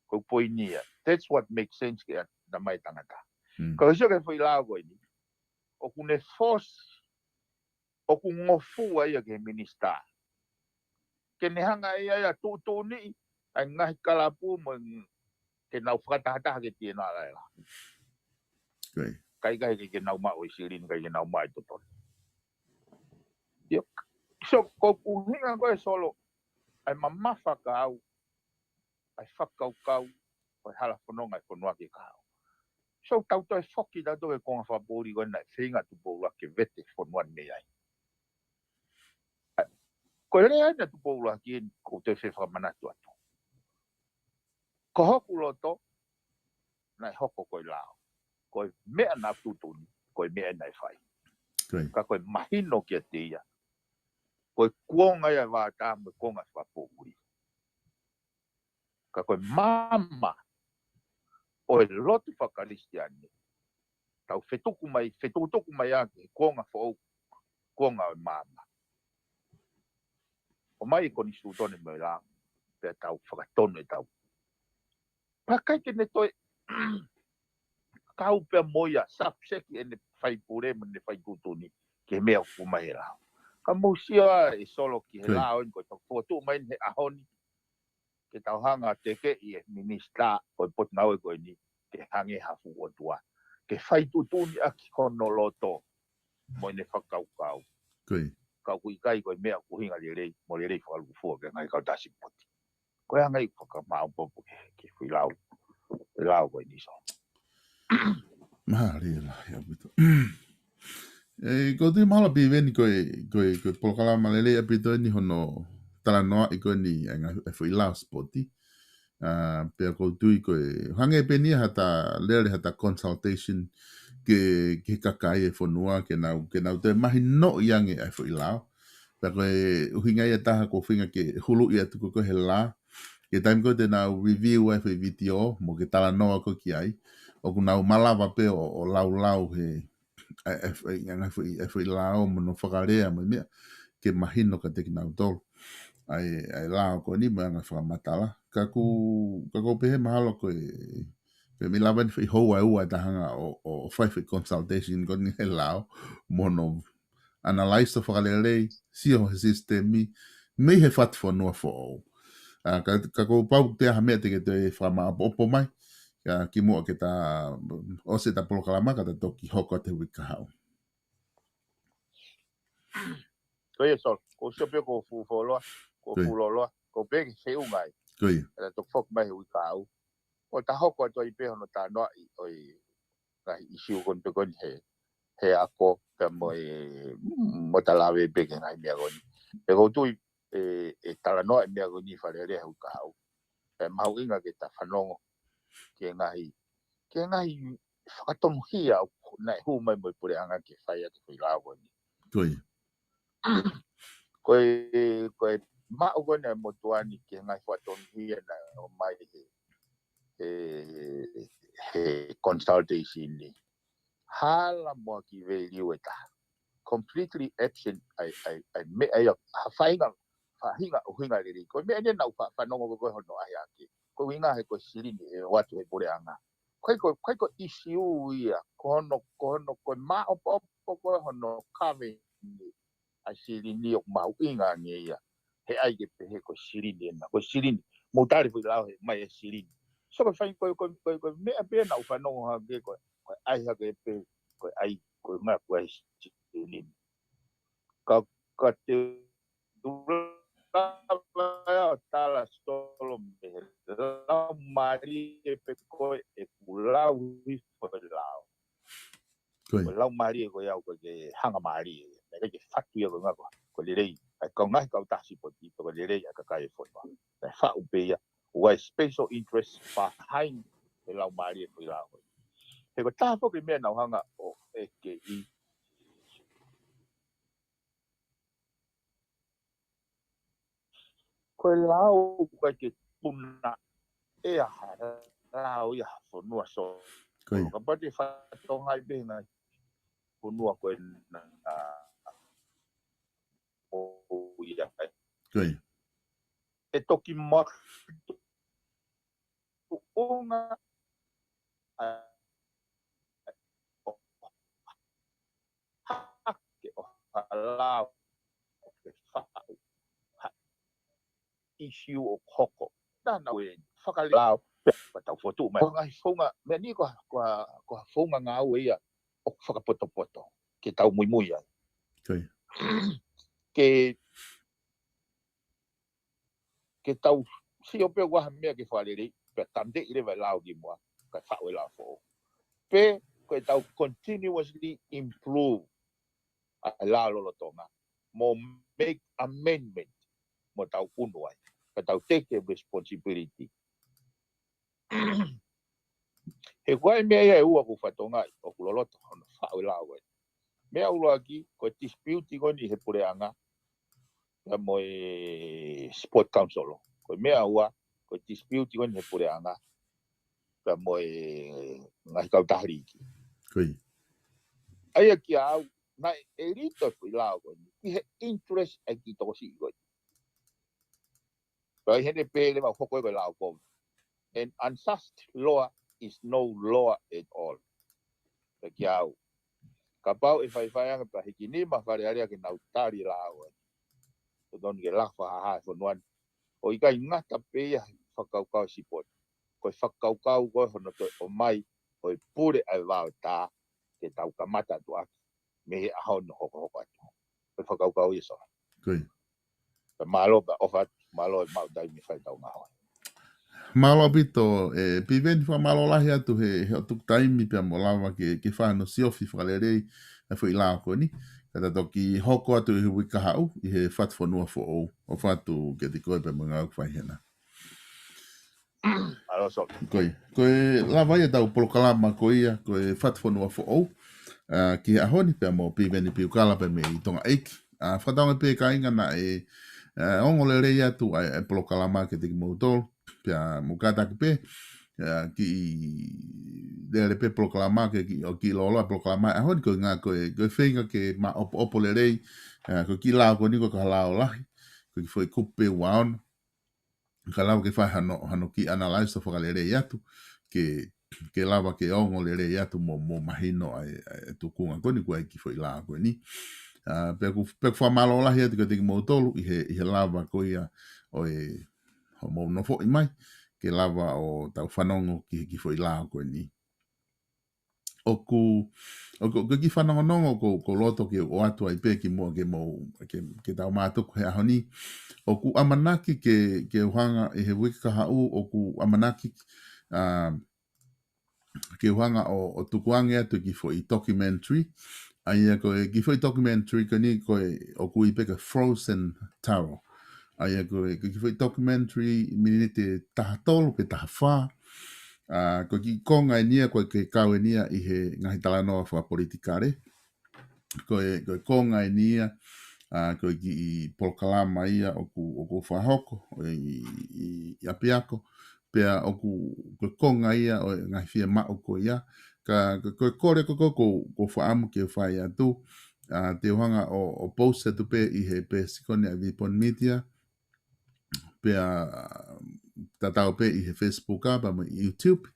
Ko e poini ia. That's what makes sense ki he tamai tangata. Mm. Ka sio ki he foʻi lao ko eni. ʻOku ne force, ʻoku ngofua ia ki he minisitā. Ke ne hanga ʻe ia ʻo tuʻutuʻuni ʻa e ngaahi kalapu mo e ke nau fakatahataha ki he T N R L I. Ko ia. Kae ʻikai ke, ke nau maʻu e silini, ʻikai ke nau maʻu e totonu. ʻIo. So, ko e ʻuhinga ko ē Solo, ʻa e mamafa ka au, ʻa e fakakaukau, ʻo e hala fononga ʻa e fonua ki he kahaʻu. So, tau toe foki, tau toe konga fakapoʻuli ko ē naʻe feinga Tupou ʻUluaki ke vete fonua ni mei ai. Ko e lea eni ʻa Tupou ʻUluaki eni ʻoku ou toe fie fakamanatu atu. Ko hoku loto, naʻe hoko ko e lao. Ko e meʻa naʻe tuʻutuʻuni, ko e meʻa naʻe fai. Ko ia. Ka ko e mahino kiate ia. Ko e kuonga ia ʻa e vātā mo e konga fakapoʻuli. Ka ko e maama ʻo e lotu fakakalisitiane. Tau fetuku mai, fetukutuku mai ʻa e kuonga foʻou, kuonga ʻo e maama. ʻOmai e konisitūtone mo e lao, pea tau fakatonu ʻetau. Pea ʻikai ke ne toe kau pea mo ia, subject ʻene fai pule mo ʻene fai tuʻutuʻuni ki he meʻa ʻoku ʻomai he lao. Ka mou sio ā ē Solo ki he Ko ia. Lao eni ko e tau fokotuʻu mai eni he ʻaho ni, ke tau hanga ʻo tekeʻi e minisitā ʻo e potungāue ko eni, ke hangē ha fuʻu ʻotua. Ke fai tuʻutuʻuni ʻaki hono loto mo ʻene fakakaukau. Ko ia. Ka ʻoku ʻikai ko e meʻa ʻoku ʻuhinga lelei, mo lelei fakalūkufua ki he ngaahi kautaha sipoti. Ko e anga ia ʻoku fakamāʻopoʻopo ki he, ki he foʻi lao, foʻi lao ko eni Solo. Mālie lahi ʻaupito. ʻE, ʻoku ou tui mahalo Piveni ko e, ko e, ko e polokalama lelei ʻaupito eni hono talanoaʻi ko eni ʻa e ngaahi, ʻa e foʻi lao sipoti. ʻA, pea ʻoku ou tui ko e, hangē pē eni ia haʻata lele haʻata consultation ki he, ki he kakai ʻo e fonua, ke nau, ke nau toe mahinoʻi ange ʻa e foʻi lao. Pea ko e ʻuhinga ia ʻe taha ʻoku ou feinga ke huluʻi atu ko ē he lao. Ki he taimi ko ē te nau review ʻa e foʻi vitiō, mo ke talanoa ko ē ki ai. ʻOku nau malava pē ʻo, ʻo laulau he, ʻa e, ʻa e foʻi, ʻa e foʻi, ʻa e foʻi lao mo hono fakalea mo e meʻa. Ke mahino kiate kinautolu ʻa e, ʻa e lao ko eni mo e anga e fakamatala. Ka ʻoku, ka ʻoku ou pehē mahalo ko e, ko e meʻa lava eni foʻi houa ʻe ua ʻe taha hanga ʻo, ʻo, ʻo fai foʻi consultation ko eni he lao, mo hono analyze ʻo fakalelei, sio he sisitemi, mei he fatu fonua foʻou. ʻA, ka, ka kuo pau ke ʻi ai ha meʻa te ke toe fakamāʻopoʻopo mai, ʻa, kimuʻa ke ta ʻosi ʻeta polokalama ka ta toki hoko atu he uike kahaʻu. Ko ia Solo, ʻoku ou sio pē ʻoku fuʻu fuoloa, ʻoku Ko ia. fuʻu loloa, ʻoku ou pehē ke feʻunga ai. Ko ia. Ka ta toki foki mai he uike kahaʻu. ʻO ta hoko atu ai pē hono talanoaʻi ʻo e ngaahi ʻisiū ko eni pē ko eni he, he ako pea mo e, mo ʻeta lave pē ki he ngaahi meʻa ko eni. Pea ʻoku ou tui ʻe, ʻe talanoaʻi e meʻa ko eni fakalelei he uike kahaʻu. ʻE mahuʻinga ke ta fanongo ki he ngaahi, ki he ngaahi fakatonuhia ʻoku naʻe hū mai mo e puleʻanga ke fai ʻaki e foʻi lao ko eni. Ko ia. Ko e, ko e maʻu ko eni ʻa e motuʻa ni ki he ngaahi fakatonuhia naʻe ʻomai he, he, he consultation ni. Hala mo ha kiʻi value ʻe taha. Completely absent ʻa e, ʻa e, ʻa e meʻa ia, ha faʻahinga, faʻahinga ʻuhinga lelei. Ko e meʻa eni naʻa ku fa-, fanongo ko ē hono ʻahiʻahi. Ko e ʻuhinga he ko e silini ʻe ʻoatu he puleʻanga. Ko e, ko e, ko e, ko e ʻisiū ia, ko hono, ko hono, ko e māʻopoʻopo ko ē hono kaveni ʻa e silini ʻoku mahuʻinga ange ia. He ʻai ke pehē ko e silini ena, ko e silini. Mou tali foʻi lao he ʻomai e silini. So ko e fai, ko e, ko e, ko e, ko e meʻa pē naʻa ku fanongo hake ko e, ko e ʻai hake pē, ko e ʻai ko e ngaahi kueisini. Ka, ka te u lava ʻo tala solo mei he laumālie pē ko ē ʻeku lau hifo e lao. Ko e laumālie ko ia ʻoku ke hanga mālie. Naʻe ʻikai ke fatu ia ko e ngaahi ko, ko e lelei. ʻA e kau ngaahi kautaha sipoti, pe ko e lelei ʻa e kakai e fonua. Naʻe faʻu pē ia. ʻOku ʻi ai e special interest behind e laumālie ko e lao. He ko e taha foki e meʻa naʻa ku hanga ʻo ʻeke ʻi Ko e lao ʻoku ʻikai ke puna ʻe ha lao ia ha fonua so. Ko ia. Kapau te fatongia pē ngaahi fonua ko ē naʻa mou ʻi ai. Ko ia. ʻE toki makatuʻunga ʻa hake ʻo ha lao ʻoku ke faʻu ha issue ʻoku hoko. Naʻa nau ʻe fakalao pea tau fotu mai. Ko e ngaahi founga, meʻa ni ko, ko, ko ha founga ngāue ia ʻoku fakapotopoto ke tau muimui ai. Ko ia. Ke ke tau sio pē ʻoku ʻi ai ha meʻa ke fakalelei, pea tāmateʻi leva e lao kimuʻa, kae faʻu e lao foʻou. Pe, ko e tau continuously improve ʻa e lao lolotonga, mo make amendment, mo tau unu ai, ka tau take responsibility. He ko e meʻa ia ʻe ua ʻoku fatongia ʻoku loloto hono faʻu e lao ko ē. Meʻa ʻuluaki, ko e dispute ko eni he puleʻanga, pea mo e Sport Council. Ko e meʻa ua, ko e dispute ko eni he puleʻanga, pea mo e ngaahi kautaha liiki. Ko ia. ʻA ia kia au, naʻe ʻelito e foʻi lao ko eni, ki he interest ʻa e kiʻi tokosiʻi ko eni. Pea ʻi heʻene pehē leva ʻoku hoko ia ko e lao ko ē. An unjust law is no law at all. Pea kia au. Kapau ʻe faifai ange pea hiki nima Fale Alea ke nau tali e lao ko ē. Totonu ke lafa ha hā e fonua ni. ʻOku ʻikai ngata pē ia he fakakaukau sipoti. Ko e fakakaukau ko ē hono toe ʻomai ʻo e pule ʻa e vaotā ke tau kamata atu ʻaki mei he ʻaho ni ʻo hokohoko atu. Ko e fakakaukau ia Sola. Ko ia. Pea mālō pea ʻofa atu, mālō e maʻu taimi fai ʻetau ngāue. Mālō ʻaupito, ʻe, Piveni, fakamālō lahi atu he, he ʻoku tuku taimi pea mo lava ke, ke fai hano siofi fakalelei e foʻi lao ko eni. Ka ta toki hoko atu ʻi he uike kahaʻu, ʻi he Fatufonua Foʻou. ʻOfa atu kiate koe pea mo e ngāue ʻoku fai hena. Mālō Sola. Ko ia. Ko e lava ia ʻetau polokalama ko ia, ko e Fatufonua Foʻou, ʻa, ki he ʻaho ni pea mo Piveni Piukala pea mei Tonga ʻEiki. ʻA, fakatauange pē kāinga naʻe, ʻa, ongo lelei atu ʻa e, ʻa e polokalama kiate kimoutolu. Pea mou kātaki pē, ʻa, kiʻi lele pē polokalama ke kiʻi, ʻo kiʻi lōloa polokalama ʻa e ʻaho ni ko e ngaahi ko e, ko e feinga ke maʻopoʻopo lelei, ʻa, ko e kiʻi lao ko eni ko e kiʻi lao lahi, ko e kiʻi foʻi kupu pē ua ono. Ka lava ke fai hano, hano kiʻi analyze ʻo fakalelei atu, ke, ke lava ke ongo lelei atu mo, mo mahino ʻa e, ʻa e tuʻunga ko eni ʻoku ʻi ai e kiʻi foʻi lao ko eni. ʻA, pea ʻoku, pea ʻoku fakamālō lahi atu kiate kimoutolu ʻi he, ʻi he lava ko ia ʻo e, hoʻomou nofoʻi mai, ke lava ʻo tau fanongo ki he kiʻi foʻi lao ko eni. ʻOku, ʻoku, ʻoku kiʻi fanongonongo ʻoku, ʻoku ou loto ke u ʻoatu ai pē kimuʻa ke mou, ke, ke tau mātuku he ʻaho ni. ʻOku ʻamanaki ke, ke u hanga ʻi he uike kahaʻu, ʻoku ʻamanaki, ʻa, ke u hanga ʻo, ʻo tukuange atu e kiʻi foʻi documentary. ʻA ia ko e kiʻi foʻi documentary ko eni ko e ʻoku ui pē ko e Frozen Taro. ʻA ia ko e, ko e kiʻi foʻi documentary miniti ʻe taha tolu pe taha fā. ʻA, ko e kiʻi konga eni ia, ko e ke kau eni ia ʻi he ngaahi talanoa fakapolitikale. Ko e, ko e konga eni ia, ʻa, ko e kiʻi polokalama ia ʻoku, ʻoku fakahoko ʻi, ʻi, ʻi ʻapiako. Pea ʻoku, ko e konga ia ʻo e ngaahi fiemaʻu ko ia. Ka, ko, ko e kole ko ē ʻoku, ʻoku ou fakaʻamu ke u fai atu. ʻA, te u hanga ʻo, ʻo post atu pē ʻi he peesi ko eni ʻa e Vipon Media. Pea tatau pē ʻi he Facebook ʻa, pea mo e YouTube.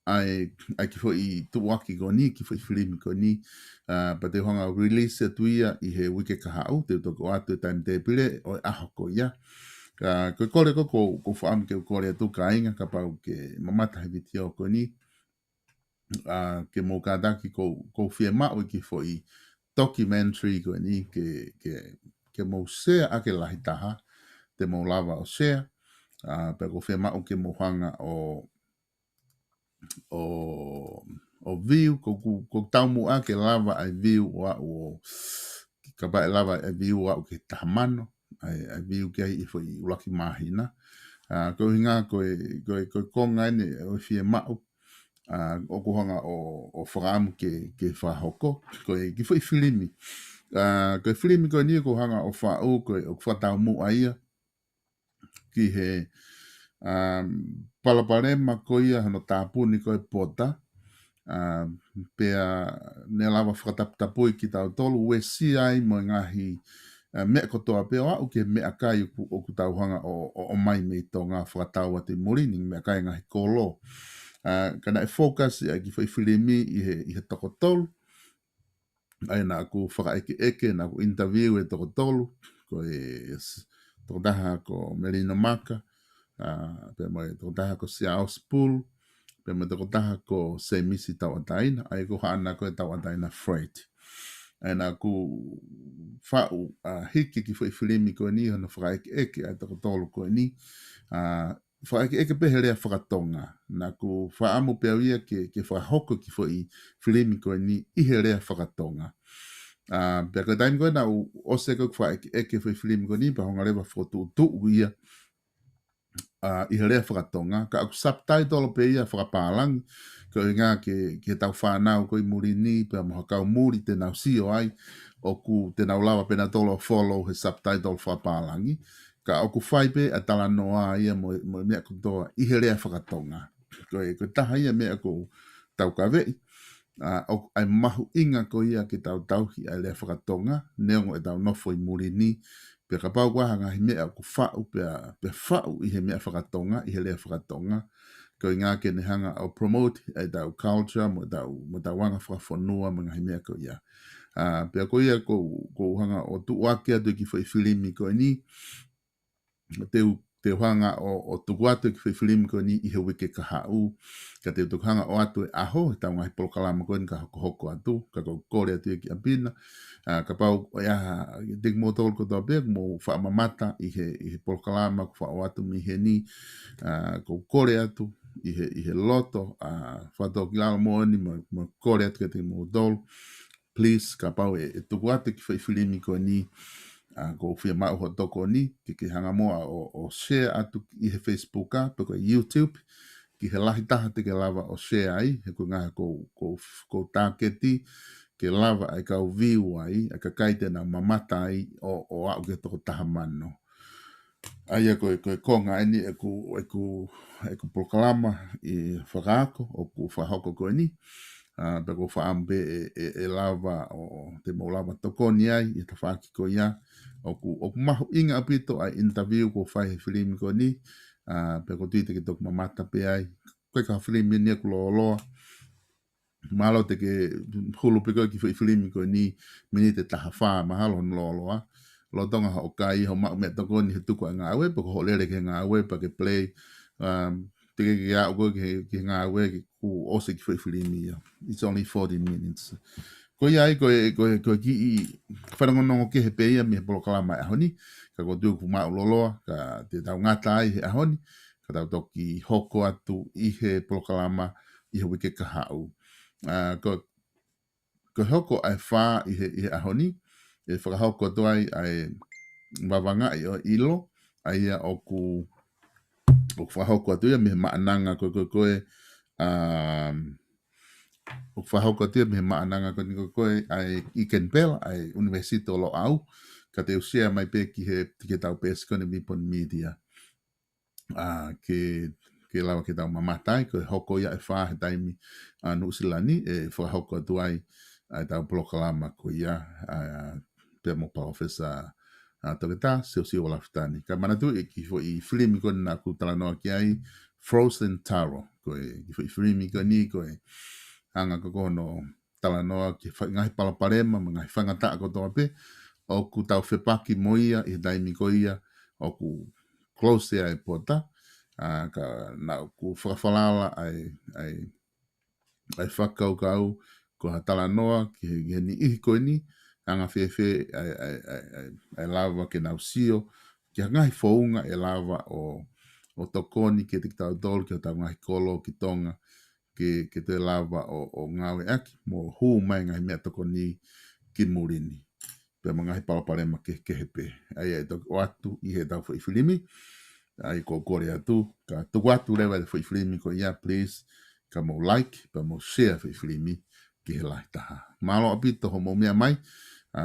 ʻA e, ʻa e kiʻi foʻi tuʻuaki ko eni, kiʻi foʻi filimi ko eni. ʻA, pea te u hanga ʻo release atu ia ʻi he uike kahaʻu, te u toki ʻoatu e timetable ʻo e ʻaho ko ia. Ka, ko e kole ko ē ʻoku, ʻoku ou fakaʻamu ke u kole atu kāinga kapau ʻoku ke mamata he vitiō ko eni. ʻa, ke mou kātaki ʻoku ou, ʻoku ou fiemaʻu ʻa e kiʻi foʻi documentary ko eni ke, ke, ke mou share ʻa e lahi taha te mou lava ʻo share. ʻA, pea ʻoku ou fiemaʻu ke mou hanga ʻo, ʻo, ʻo view, ʻoku, ʻoku taumuʻa ke lava ʻa e view ʻo aʻu ʻo, kapau ʻe lava ʻa e view ʻo aʻu ki he taha mano, ʻa e, ʻa e view ki ai ʻi he foʻi ʻuluaki māhina. ʻA, ko e ʻuhinga ko e, ko e, ko e konga eni ʻoku ou fiemaʻu, ʻa, ʻoku ou hanga ʻo, ʻo fakaʻamu ke, ke fakahoko, ko e kiʻi foʻi filimi. ʻA, ko e filimi ko eni ʻoku ou hanga ʻo faʻu, ko e, ʻoku fakataumuʻa ia ki he, um, palopalema ko ia hono tāpuni ko ē ʻa e pota, um, pea ne lava fakataputapui kitautolu, uesia ai mo e ngaahi, uh, meʻa kotoa pē ʻo aʻu ki he meʻakai ʻoku, ʻoku tau hanga ʻo, ʻo, ʻomai mei Tonga fakatau atu ʻi muli ni, meʻakai ngaahi kolo. Uh, ka naʻe focus ʻa e kiʻi foʻi filimi ʻi he, ʻi he toko tolu, ʻa ia naʻa ku fakaʻekeʻeke, naʻa ku interview e toko tolu, ko e s-, tokotaha ko Melino Maka, ʻa, pea mo e tokotaha ko Siaosi Pulu, pea mo e tokotaha ko Semisi Tauʻatāina, ʻa ia ko haʻana ko e Tauʻatāina Freight. ʻA ia naʻa ku faʻu, ʻa, hiki e kiʻi foʻi filimi ko eni, hono fakaʻekeʻeke ʻa e toko tolu ko eni, ʻa, fakaʻekeʻeke pē he lea fakatonga. Naʻa ku fakaʻamu pē au ia ke, ke fakahoko e kiʻi foʻi filimi ko eni ʻi he lea fakatonga. ʻA, pea ko e taimi ko ē naʻa ku ʻosi ʻa e fakaʻekeʻeke e foʻi filimi ko eni, pea u hanga leva ʻo fokotuʻutuʻu ia, ʻa, ʻi he lea fakatonga, ka ʻoku subtitle pē ia fakapālangi, ko e ʻuhinga ke, ke tau fānau ko ē ʻi muli ni, pea mo ha kau muli te nau sio ai, ʻoku te nau lava pē ʻe nautolu ʻo follow he subtitle fakapālangi, ka ʻoku fai pē ʻa e talanoa ia mo, mo e meʻa kotoa ʻi he lea fakatonga. Ko e, ko e taha ia e meʻa ʻoku tau kaveʻi, ʻa, ʻoku ʻi ai e mahuʻinga ko ia ke tau tauhi ʻa e lea fakatonga, neongo ʻetau nofo ʻi muli ni, pea kapau ko ha ngaahi meʻa ʻoku faʻu, pea, pea faʻu ʻi he meʻa fakatonga, ʻi he lea fakatonga, ko e ʻuhinga ke ne hanga ʻo promote ʻa ʻetau culture, mo ʻetau, mo ʻetau anga fakafonua, mo e ngaahi meʻa ko ia. ʻA, pea ko ia ʻoku, ʻoku ou hanga ʻo tuʻu ʻaki atu e kiʻi foʻi filimi ko eni, te u, te u hanga ʻo, ʻo tuku atu e kiʻi foʻi filimi ko eni ʻi he uike kahaʻu, ka te u toki hanga ʻo ʻoatu e ʻaho, ʻetau ngaahi polokalama ko eni ka hokohoko atu, ka ʻoku ou kole atu ia ki ʻapi na, ʻa, kapau ʻoku ʻi ai ha, te kimoutolu kotoa pē, ʻoku mou faʻa mamata ʻi he, ʻi he polokalama ʻoku faʻa ʻoatu mei heni, ʻa, ʻoku ou kole atu ʻi he, ʻi he loto, ʻa, fakatōkilalo moʻoni mo, mo kole atu kiate kimoutolu, please, kapau ʻe, ʻe tuku atu e kiʻi foʻi filimi ko eni, ʻa, ʻoku ou fiemaʻu hoʻo tokoni, ke, ke hanga muʻa ʻo, ʻo share atu ʻi he Facebook ʻa, pe ko e YouTube, ki he lahi taha te ke lava ʻo share ai, he ko e ʻuhinga ʻoku, ʻoku, ʻoku ou tāketi, ke lava ʻa e kau view ai, ʻa e kakai te nau mamata ai, ʻo, ʻo aʻu ki he toko taha mano. ʻA ia ko e, ko e konga eni ʻeku, ʻeku, ʻeku polokalama ʻi he fakaako, ʻoku fakahoko ko eni. ʻA, pea ʻoku ou fakaʻamu pē ʻe, ʻe, ʻe lava ʻo, ʻo te mou lava ʻo tokoni ai ʻi he tafaʻaki ko ia. ʻOku, ʻoku mahuʻinga ʻaupito ʻa e interview ʻoku ou fai he filimi ko eni. ʻA, pea ʻoku ou tui te ke toki mamata pē ai. Ko e kiʻi filimi eni ʻoku lōloa. Mahalo te ke hulu pē koe ki he foʻi filimi ko eni miniti ʻe taha fā, mahalo hono lōloa. Lolotonga hoʻo kai, hoʻo maʻu meʻatokoni he tuku ʻa e ngāue, pe ko hoʻo lele ki he ngāue, pea ke play. Um, te ke, ke aʻu koe ki he, ki he ngāue, ke kuo ʻosi e kiʻi foʻi filimi ia. It's only forty minutes. Ko ia ai, ko e, ko e, ko e kiʻi fanongonongo kehe pē ia mei he polokalama ʻo e ʻaho ni, ka ʻoku ou tui ʻoku maʻu lōloa, ka te tau ngata ai he ʻaho ni, ka tau toki hoko atu ʻi he polokalama ʻi he uike kahaʻu. ʻA, ko, ko e hoko ʻa e fā ʻi he, ʻi he ʻaho ni, ʻe fakahoko atu ai ʻa e vavangaʻi ʻo e ʻilo, ʻa ia ʻoku, ʻoku fakahoko atu ia mei he maʻananga ko e, ko e, ko e, um, ʻoku fakahoko atu ia mei he maʻananga ko eni ko e, ko e, ʻa e ʻi Kenipela, ʻa e ʻUnivēsiti ʻo Loʻau, ka te u share mai pē ki he, ki heʻetau peesi ko eni Vipon Media. ʻA, ke, ke lava ke tau mamata ai, ko e hoko ia ʻa e fā he taimi ʻa Nuʻusila ni, ʻe fakahoko atu ai ʻa ʻetau polokalama ko ia, ʻa, pea mo Palōfesa, ʻa, Toketā Siosiua Lafitani. Ka manatuʻi e kiʻi foʻi filimi ko eni naʻa ku talanoa ki ai, Frozen Taro. Ko e kiʻi foʻi filimi ko eni, ko e anga ko ē hono talanoa ki he fa-, ngaahi palopalema, mo e ngaahi faingataʻa kotoa pē, ʻoku tau fepaki mo ia, ʻi he taimi ko ia, ʻoku close ai e pota, ʻa, ka naʻa ku fakafalala ʻa e, ʻa e, ʻa e fakakaukau, ko ha talanoa ki he, ki he niʻihi ko eni, anga fēfē ʻa e, ʻa e, ʻa e, ʻa e, ʻa e lava ke nau sio ki ha ngaahi founga ʻe lava ʻo, ʻo tokoni kiate kitautolu, ki hotau ngaahi kolo ki Tonga, ke, ke toe lava ʻo, ʻo ngāueʻaki mo hū mai ngaahi meʻatokoni ki muli ni. Pea mo e ngaahi palopalema kehekehe pē. ʻA ia ʻe toki ʻoatu ʻi heʻetau foʻi filimi. ʻA ia ʻoku ou kole atu, ka tuku atu leva e foʻi filimi ko ia, please, ka mou like, pea mou share e foʻi filimi ki he lahi taha. Mālō ʻaupito hoʻomou meʻa mai, ʻa,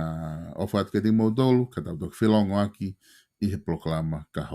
ʻofa atu kiate kimoutolu, ka tau toki felongoaki ʻi he polokalama ka